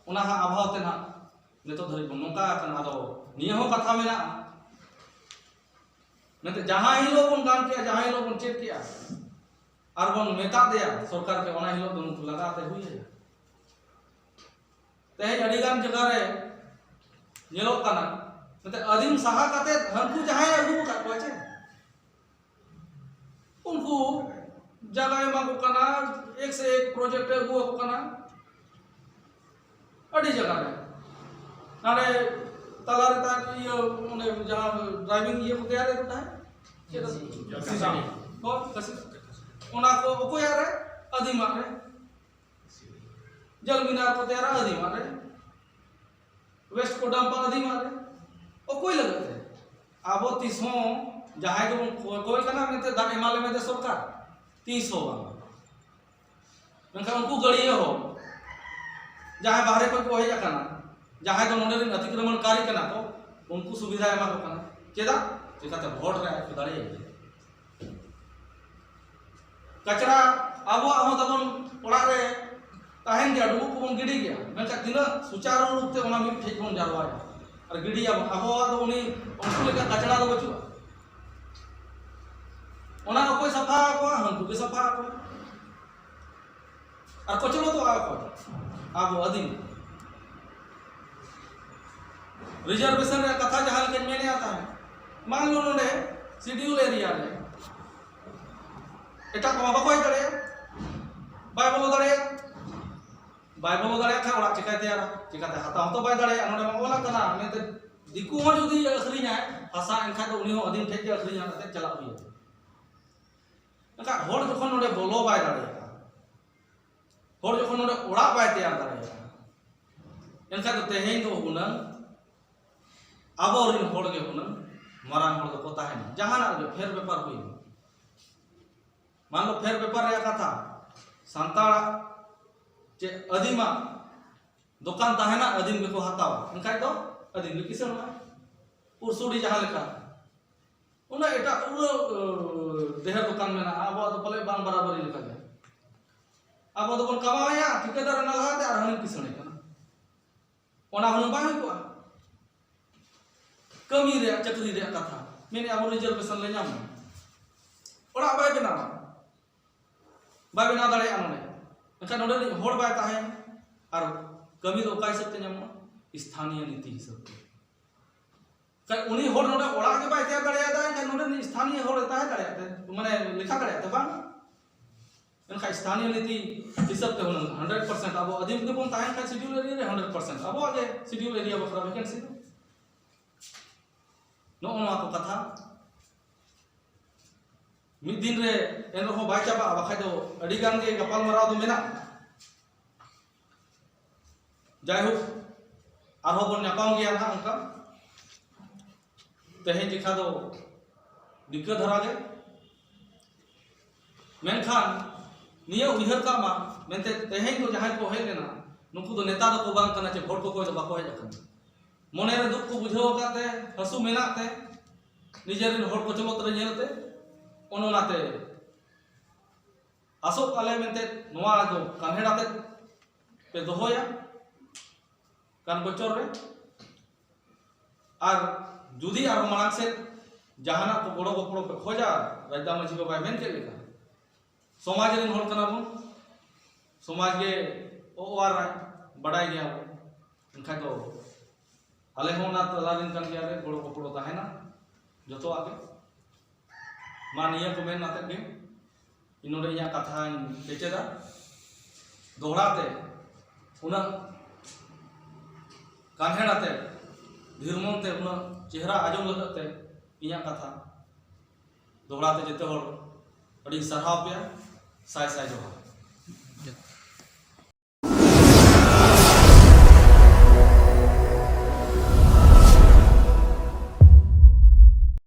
ᱚᱱᱟ ᱦᱟᱸᱜ ᱚᱵᱷᱟᱵ ᱛᱮ ᱱᱟᱦᱟᱜ ᱱᱤᱛᱚᱜ ᱫᱷᱟᱹᱨᱤᱡ ᱵᱚᱱ ᱱᱚᱝᱠᱟ ᱟᱠᱟᱱᱟ᱾ ᱟᱫᱚ ᱱᱤᱭᱟᱹ ᱦᱚᱸ ᱠᱟᱛᱷᱟ ᱢᱮᱱᱟᱜᱼᱟ, ᱢᱮᱱᱛᱮ ᱡᱟᱦᱟᱸ ᱦᱤᱞᱳᱜ ᱵᱚᱱ ᱜᱟᱱ ᱠᱮᱜᱼᱟ, ᱡᱟᱦᱟᱸ ᱦᱤᱞᱳᱜ ᱵᱚᱱ ᱪᱮᱫ ᱠᱮᱜᱼᱟ, ᱟᱨ ᱵᱚᱱ ᱢᱮᱛᱟ ᱫᱮᱭᱟ ᱥᱚᱨᱠᱟᱨ ᱜᱮ, ᱚᱱᱟ ᱦᱤᱞᱳᱜ ᱫᱚ ᱱᱩᱠᱩ ᱞᱟᱜᱟ ᱟᱛᱮ ᱦᱩᱭ ᱟᱭᱟ᱾ ᱛᱮᱦᱮᱧ ᱟᱹᱰᱤ ᱜᱟᱱ ᱡᱟᱭᱜᱟ ᱨᱮ ᱧᱮᱞᱚᱜ ᱠᱟᱱᱟ, ᱢᱮᱱᱛᱮ ᱟᱹᱫᱤᱢ ᱥᱟᱦᱟ ᱠᱟᱛᱮ ᱦᱟᱹᱱᱠᱩ ᱡᱟᱦᱟᱸᱭ ᱟᱹᱜᱩ ᱟᱠᱟᱫ ᱠᱚᱣᱟ ᱪᱮ, ᱩᱱᱠᱩ ᱡᱟᱭᱜᱟ ᱮᱢᱟ ᱠᱚ ᱠᱟᱱᱟ, ᱮᱠ ᱥᱮ ᱮᱠ ᱯᱨᱚᱡᱮᱠᱴ ᱮ ᱟᱹᱜᱩ ᱟᱠᱚ ᱠᱟᱱᱟ᱾ ᱟᱹᱰᱤ ᱡᱟᱭᱜᱟ ᱨᱮ ᱱᱟᱰᱮ ᱛᱟᱞᱟᱨᱮ ᱛᱟᱦᱮᱸ ᱤᱭᱟᱹ, ᱚᱸᱰᱮ ᱡᱟᱦᱟᱸ ᱰᱨᱟᱭᱵᱷᱤᱝ ᱤᱭᱟᱹ ᱠᱚ ᱛᱮᱭᱟᱨᱮᱫ ᱠᱚ ᱛᱟᱦᱮᱸᱫ, ᱪᱮᱫ ᱠᱟᱹᱥᱤ᱾ ᱦᱳᱭ, ᱠᱟᱹᱥᱤ᱾ ᱚᱱᱟ ᱠᱚ ᱚᱠᱚᱭᱟᱜ ᱨᱮ? ᱟᱹᱫᱤᱢᱟᱜ ᱨᱮ᱾ ᱡᱟᱞᱢᱤᱱᱟᱨ ᱠᱚ ᱛᱮᱭᱟᱨᱟ ᱟᱹᱫᱤᱢᱟᱜ ᱨᱮ᱾ ᱣᱮᱥᱴ ᱠᱚ ᱰᱟᱢᱯᱟ ᱟᱹᱫᱤᱢᱟᱜ ᱨᱮ᱾ ᱚᱠᱚᱭ ᱞᱟᱹᱜᱤᱫ ᱛᱮ? ᱟᱵᱚ ᱛᱤᱥ ᱦᱚᱸ ᱡᱟᱦᱟᱸᱭ ᱜᱮᱵᱚᱱ ᱠᱚ-, ᱠᱚᱭ ᱠᱟᱱᱟ ᱢᱮᱱᱛᱮ ᱫᱟᱜ ᱮᱢᱟ ᱞᱮ ᱢᱮᱱᱛᱮ ᱥᱚᱨᱠᱟᱨ, ᱛᱤᱥ ᱦᱚᱸ ᱵᱟᱝ᱾ ᱢᱮᱱᱠᱷᱟᱱ ᱩᱱᱠᱩ ᱜᱟᱹᱲᱭᱟᱹ ᱦᱚᱲ ᱡᱟᱦᱟᱸᱭ ᱵᱟᱦᱨᱮ ᱠᱷᱚᱱ ᱠᱚ ᱦᱮᱡ ᱟᱠᱟᱱᱟ, ᱡᱟᱦᱟᱸᱭ ᱫᱚ ᱱᱚᱰᱮ ᱨᱮᱱ ᱚᱛᱤᱠᱨᱚᱢᱚᱬᱠᱟᱨᱤ ᱠᱟᱱᱟ ᱠᱚ, ᱩᱱᱠᱩ ᱥᱩᱵᱤᱫᱷᱟ ᱮᱢᱟ ᱠᱚ ᱠᱟᱱᱟ᱾ ᱪᱮᱫᱟᱜ? ᱪᱤᱠᱟᱹᱛᱮ ᱵᱷᱳᱴ ᱨᱮ ᱟᱡ ᱠᱚ ᱫᱟᱲᱮᱭᱟᱭ ᱠᱟᱱᱟ᱾ ᱠᱟᱪᱲᱟ ᱟᱵᱚᱣᱟᱜ ᱦᱚᱸ ᱛᱟᱵᱚᱱ ᱚᱲᱟᱜ ᱨᱮ ᱛᱟᱦᱮᱱ ᱜᱮᱭᱟ, ᱰᱩᱵᱩᱜ ᱠᱚᱵᱚᱱ ᱜᱤᱰᱤ ᱜᱮᱭᱟ, ᱢᱮᱱᱠᱷᱟᱱ ᱛᱤᱱᱟᱹᱜ ᱥᱩᱪᱟᱨᱩ ᱨᱩᱯ ᱛᱮ ᱚᱱᱟ ᱢᱤᱫ ᱴᱷᱮᱡ ᱵᱚᱱ ᱡᱟᱨᱣᱟᱭᱟ ᱟᱨ ᱜᱤᱰᱤᱭᱟᱵᱚᱱ? ᱟᱵᱚᱣᱟᱜ ᱫᱚ ᱩᱱᱤ ᱩᱱᱠᱩ ᱞᱮᱠᱟ ᱠᱟᱪᱲᱟ ᱫᱚ ᱵᱟᱹᱪᱩᱜᱼᱟ᱾ ᱚᱱᱟ ᱚᱠᱚᱭ ᱥᱟᱯᱷᱟ ᱟᱠᱚᱣᱟ? ᱦᱟᱹᱱᱠᱩ ᱜᱮ ᱥᱟᱯᱷᱟ ᱟᱠᱚᱣᱟ᱾ ᱟᱨ ᱠᱚᱪᱞᱚᱱᱚᱜᱼᱟ ᱚᱠᱚᱭ? ᱟᱵᱚ ᱟᱹᱫᱤᱢ᱾ ᱨᱤᱡᱟᱨᱵᱷᱮᱥᱚᱱ ᱨᱮᱭᱟᱜ ᱠᱟᱛᱷᱟ ᱡᱟᱦᱟᱸ ᱞᱮᱠᱟᱧ ᱢᱮᱱᱮᱫᱼᱟ ᱛᱟᱦᱮᱸᱫ, ᱢᱟᱱ ᱞᱚ ᱱᱚᱰᱮ ᱥᱤᱰᱤᱭᱩᱞ ᱮᱨᱤᱭᱟ ᱨᱮ ᱮᱴᱟᱜ ᱠᱚᱢᱟ ᱵᱟᱠᱚ ᱦᱮᱡ ᱫᱟᱲᱮᱭᱟᱜᱼᱟ, ᱵᱟᱭ ᱵᱚᱞᱚ ᱫᱟᱲᱮᱭᱟᱜᱼᱟ᱾ ᱵᱟᱭ ᱵᱚᱞᱚ ᱫᱟᱲᱮᱭᱟᱜ ᱠᱷᱟᱱ ᱚᱲᱟᱜ ᱪᱤᱠᱟᱹᱭ ᱛᱮᱭᱟᱨᱟ? ᱪᱤᱠᱟᱹᱛᱮ ᱦᱟᱛᱟᱣ ᱦᱚᱸᱛᱚ ᱵᱟᱭ ᱫᱟᱲᱮᱭᱟᱜᱼᱟ᱾ ᱱᱚᱰᱮ ᱢᱟ ᱚᱞ ᱟᱠᱟᱱᱟ, ᱢᱮᱱᱛᱮ ᱫᱤᱠᱩ ᱦᱚᱸ ᱡᱩᱫᱤ ᱟᱹᱠᱷᱨᱤᱧᱟᱭ ᱦᱟᱥᱟ, ᱮᱱᱠᱷᱟᱱ ᱫᱚ ᱩᱱᱤ ᱦᱚᱸ ᱟᱹᱫᱤᱢ ᱴᱷᱮᱡ ᱜᱮ ᱟᱹᱠᱷᱨᱤᱧᱟ ᱠᱟᱛᱮ ᱪᱟᱞᱟᱜ ᱦᱩᱭᱩᱜᱼᱟ᱾ ᱮᱱᱠᱷᱟᱱ ᱦᱚᱲ ᱡᱚᱠᱷᱚᱱ ᱱᱚᱰᱮ ᱵᱚᱞᱚ ᱵᱟᱭ ᱫᱟᱲᱮᱭᱟᱜᱼᱟ, ᱦᱚᱲ ᱡᱚᱠᱷᱚᱱ ᱱᱚᱰᱮ ᱚᱲᱟᱜ ᱵᱟᱭ ᱛᱮᱭᱟᱨ ᱫᱟᱲᱮᱭᱟᱜᱼᱟ, ᱮᱱᱠᱷᱟᱱ ᱫᱚ ᱛᱮᱦᱮᱧ ᱫᱚ ᱦᱩᱱᱟᱹᱝ ᱟᱵᱚᱨᱮᱱ ᱦᱚᱲ ᱜᱮ ᱦᱩᱱᱟᱹᱝ ᱢᱟᱨᱟᱝ ᱦᱚᱲ ᱫᱚᱠᱚ ᱛᱟᱦᱮᱱᱟ᱾ ᱡᱟᱦᱟᱱᱟᱜ ᱨᱮᱜᱮ ᱯᱷᱮᱨ ᱵᱮᱯᱟᱨ ᱦᱩᱭᱱᱟ, ᱢᱟᱱ ᱞᱚ ᱯᱷᱮᱨ ᱵᱮᱯᱟᱨ ᱨᱮᱭᱟᱜ ᱠᱟᱛᱷᱟ, ᱥᱟᱱᱛᱟᱲᱟᱜ ᱪᱮ ᱟᱹᱫᱤᱢᱟᱜ ᱫᱚᱠᱟᱱ ᱛᱟᱦᱮᱱᱟ, ᱟᱹᱫᱤᱢ ᱜᱮᱠᱚ ᱦᱟᱛᱟᱣᱟ, ᱮᱱᱠᱷᱟᱡ ᱫᱚ ᱟᱹᱫᱤᱢ ᱜᱮ ᱠᱤᱥᱟᱹᱬᱚᱜᱼᱟ᱾ ᱯᱩᱨᱥᱩᱰᱤ ᱡᱟᱦᱟᱸ ᱞᱮᱠᱟ, ᱩᱱᱟᱹᱜ ᱮᱴᱟᱜ ᱩᱱᱟᱹᱜ, ᱟᱹ, ᱰᱷᱮᱨ ᱫᱚᱠᱟᱱ ᱢᱮᱱᱟᱜᱼᱟ, ᱟᱵᱚᱣᱟᱜ ᱫᱚ ᱯᱟᱞᱮ ᱵᱟᱝ ᱵᱟᱨᱟᱵᱟᱨᱤ ᱞᱮᱠᱟᱜᱮ᱾ ᱟᱵᱚ ᱫᱚᱵᱚᱱ ᱠᱟᱢᱟᱣᱮᱫᱼᱟ, ᱴᱷᱤᱠᱟᱹᱫᱟᱨ ᱚᱱᱟ ᱞᱟᱦᱟᱛᱮ ᱟᱨ ᱦᱟᱹᱱᱤ ᱠᱤᱥᱟᱹᱬᱮ ᱠᱟᱱᱟ, ᱚᱱᱟ ᱦᱩᱱᱟᱹᱝ ᱵᱟᱝ ᱦᱩᱭ ᱠᱚᱜᱼᱟ᱾ ᱠᱟᱹᱢᱤ ᱨᱮᱭᱟᱜ, ᱪᱟᱹᱠᱨᱤ ᱨᱮᱭᱟᱜ ᱠᱟᱛᱷᱟ ᱢᱮᱱᱮᱫᱼᱟ ᱵᱚᱱ, ᱨᱤᱡᱟᱨᱵᱷᱮᱥᱚᱱ ᱞᱮ ᱧᱟᱢᱟ, ᱚᱲᱟᱜ ᱵᱟᱭ ᱵᱮᱱᱟᱣᱟ, ᱵᱟᱭ ᱵᱮᱱᱟᱣ ᱫᱟᱲᱮᱭᱟᱜᱼᱟ ᱱᱚᱰᱮ᱾ ᱮᱱᱠᱷᱟᱱ ᱱᱚᱰᱮ ᱨᱤᱱᱤᱡ ᱦᱚᱲ ᱵᱟᱭ ᱛᱟᱦᱮᱸ, ᱟᱨ ᱠᱟᱹᱢᱤ ᱫᱚ ᱚᱠᱟ ᱦᱤᱥᱟᱹᱵ ᱛᱮ ᱧᱟᱢᱚᱜᱼᱟ? ᱥᱛᱷᱟᱱᱤᱭᱚ ᱱᱤᱛᱤ ᱦᱤᱥᱟᱹᱵ ᱛᱮ᱾ ᱮᱱᱠᱷᱟᱱ ᱩᱱᱤ ᱦᱚᱲ ᱱᱚᱰᱮ ᱚᱲᱟᱜ ᱜᱮ ᱵᱟᱭ ᱛᱮᱭᱟᱨ ᱫᱟᱲᱮᱭᱟᱫᱟ, ᱮᱱᱠᱷᱟᱱ ᱱᱚᱰᱮ ᱨᱤᱱᱤᱡ ᱥᱛᱷᱟᱱᱤᱭᱚ ᱦᱚᱲ ᱛᱟᱦᱮᱸ ᱫᱟᱲᱮᱭᱟᱜ ᱛᱮ, ᱢᱟᱱᱮ ᱞᱮᱠᱷᱟ ᱫᱟᱲᱮᱭᱟᱜ ᱛᱮ ᱵᱟᱝ? ᱮᱱᱠᱷᱟᱱ ᱥᱛᱷᱟᱱᱤᱭᱚ ᱱᱤᱛᱤ ᱦᱤᱥᱟᱹᱵ ᱛᱮ ᱦᱩᱱᱟᱹᱝ ᱦᱟᱱᱰᱨᱮᱰ ᱯᱟᱨᱥᱮᱱᱴ ᱟᱵᱚ ᱟᱹᱫᱤᱢ ᱜᱮᱵᱚᱱ ᱛᱟᱦᱮᱱ ᱠᱷᱟᱱ ᱥᱤᱰᱤᱭᱩᱞ ᱮᱨᱤᱭᱟ ᱨᱮ ᱦᱟᱱᱰᱨᱮᱰ ᱯᱟᱨᱥᱮᱱᱴ ᱟᱵᱚᱣᱟᱜ ᱜᱮ ᱥᱤᱰᱤᱭᱩᱞ ᱮᱨᱤᱭᱟ ᱵᱟᱠᱷᱨᱟ ᱵᱷᱮᱠᱮᱱᱥᱤ ᱫᱚ᱾ ᱱᱚᱜᱼᱚ ᱱᱚᱣᱟ ᱠᱚ ᱠᱟᱛᱷᱟ ᱢᱤᱫ ᱫᱤᱱ ᱨᱮ ᱮᱱ ᱨᱮᱦᱚᱸ ᱵᱟᱭ ᱪᱟᱵᱟᱜᱼᱟ, ᱵᱟᱠᱷᱟᱡ ᱫᱚ ᱟᱹᱰᱤ ᱜᱟᱱ ᱜᱮ ᱜᱟᱯᱟᱞᱢᱟᱨᱟᱣ ᱫᱚ ᱢᱮᱱᱟᱜᱼᱟ᱾ ᱡᱟᱭᱦᱳᱠ, ᱟᱨᱦᱚᱸ ᱵᱚᱱ ᱧᱟᱯᱟᱢ ᱜᱮᱭᱟ ᱱᱟᱦᱟᱜ ᱚᱱᱠᱟ᱾ ᱛᱮᱦᱮᱧ ᱡᱮᱠᱷᱟ ᱫᱚ ᱱᱤᱠᱟᱹ ᱫᱷᱟᱨᱟ ᱜᱮ᱾ ᱢᱮᱱᱠᱷᱟᱱ ᱱᱤᱭᱟᱹ ᱩᱭᱦᱟᱹᱨ ᱠᱟᱜ ᱢᱟ, ᱢᱮᱱᱛᱮ ᱛᱮᱦᱮᱧ ᱫᱚ ᱡᱟᱦᱟᱸᱭ ᱠᱚ ᱦᱮᱡ ᱞᱮᱱᱟ, ᱱᱩᱠᱩ ᱫᱚ ᱱᱮᱛᱟ ᱫᱚᱠᱚ ᱵᱟᱝ ᱠᱟᱱᱟ, ᱪᱮ ᱵᱷᱳᱴ ᱠᱚᱠᱚᱭ ᱫᱚ ᱵᱟᱠᱚ ᱦᱮᱡ ᱟᱠᱟᱱᱟ᱾ ᱢᱚᱱᱮ ᱨᱮ ᱫᱩᱠ ᱠᱚ ᱵᱩᱡᱷᱟᱹᱣ ᱟᱠᱟᱫ ᱛᱮ, ᱦᱟᱹᱥᱩ ᱢᱮᱱᱟᱜ ᱛᱮ, ᱱᱤᱡᱮᱨ ᱨᱮᱱ ᱦᱚᱲ ᱠᱚᱪᱞᱚᱛ ᱨᱮ ᱧᱮᱞ ᱛᱮ, ᱚᱱ ᱚᱱᱟᱛᱮ ᱟᱥᱚᱜ ᱟᱞᱮ ᱢᱮᱱᱛᱮ ᱱᱚᱣᱟ ᱫᱚ ᱠᱟᱱᱦᱮᱲ ᱟᱛᱮ ᱯᱮ ᱫᱚᱦᱚᱭᱟ ᱠᱟᱱ ᱵᱚᱪᱷᱚᱨ ᱨᱮ᱾ ᱟᱨ ᱡᱩᱫᱤ ᱟᱨᱦᱚᱸ ᱢᱟᱲᱟᱝ ᱥᱮᱫ ᱡᱟᱦᱟᱱᱟᱜ ᱠᱚ ᱜᱚᱲᱚ ᱜᱚᱯᱚᱲᱚ ᱯᱮ ᱠᱷᱚᱡᱟ, ᱨᱟᱡᱽᱫᱟ ᱢᱟᱹᱡᱷᱤ ᱵᱟᱵᱟᱭ ᱢᱮᱱ ᱠᱮᱫ ᱞᱮᱠᱟ, ᱥᱚᱢᱟᱡᱽ ᱨᱮᱱ ᱦᱚᱲ ᱠᱟᱱᱟ ᱵᱚᱱ, ᱥᱚᱢᱟᱡᱽ ᱜᱮ ᱚᱣᱟᱨᱟᱭ, ᱵᱟᱰᱟᱭ ᱜᱮᱭᱟ ᱵᱚᱱ᱾ ᱮᱱᱠᱷᱟᱱ ᱫᱚ ᱟᱞᱮ ᱦᱚᱸ ᱚᱱᱟ ᱛᱟᱞᱟ ᱨᱮᱱ ᱠᱟᱱ ᱜᱮᱭᱟᱞᱮ, ᱜᱚᱲᱚ ᱜᱚᱯᱚᱲᱚ ᱛᱟᱦᱮᱱᱟ ᱡᱚᱛᱚᱣᱟᱜ ᱜᱮ᱾ ᱢᱟ ᱱᱤᱭᱟᱹ ᱠᱚ ᱢᱮᱱ ᱠᱟᱛᱮᱫ ᱜᱮ ᱤᱧ ᱱᱚᱰᱮ ᱤᱧᱟᱹᱜ ᱠᱟᱛᱷᱟᱧ ᱠᱮᱪᱮᱫᱟ᱾ ᱫᱚᱦᱲᱟ ᱛᱮ ᱩᱱᱟᱹᱜ ᱠᱟᱱᱦᱮᱲ ᱟᱛᱮ, ᱫᱷᱤᱨᱢᱚᱱ ᱛᱮ, ᱩᱱᱟᱹᱜ ᱪᱮᱦᱨᱟ ᱟᱸᱡᱚᱢ ᱞᱟᱹᱜᱤᱫ ᱛᱮ ᱤᱧᱟᱹᱜ ᱠᱟᱛᱷᱟ ᱫᱚᱦᱲᱟ ᱛᱮ ᱡᱚᱛᱚ ᱦᱚᱲ ᱟᱹᱰᱤᱧ ᱥᱟᱨᱦᱟᱣ ᱯᱮᱭᱟ᱾ ᱥᱟᱭ ᱥᱟᱭ ᱡᱚᱦᱟᱨ᱾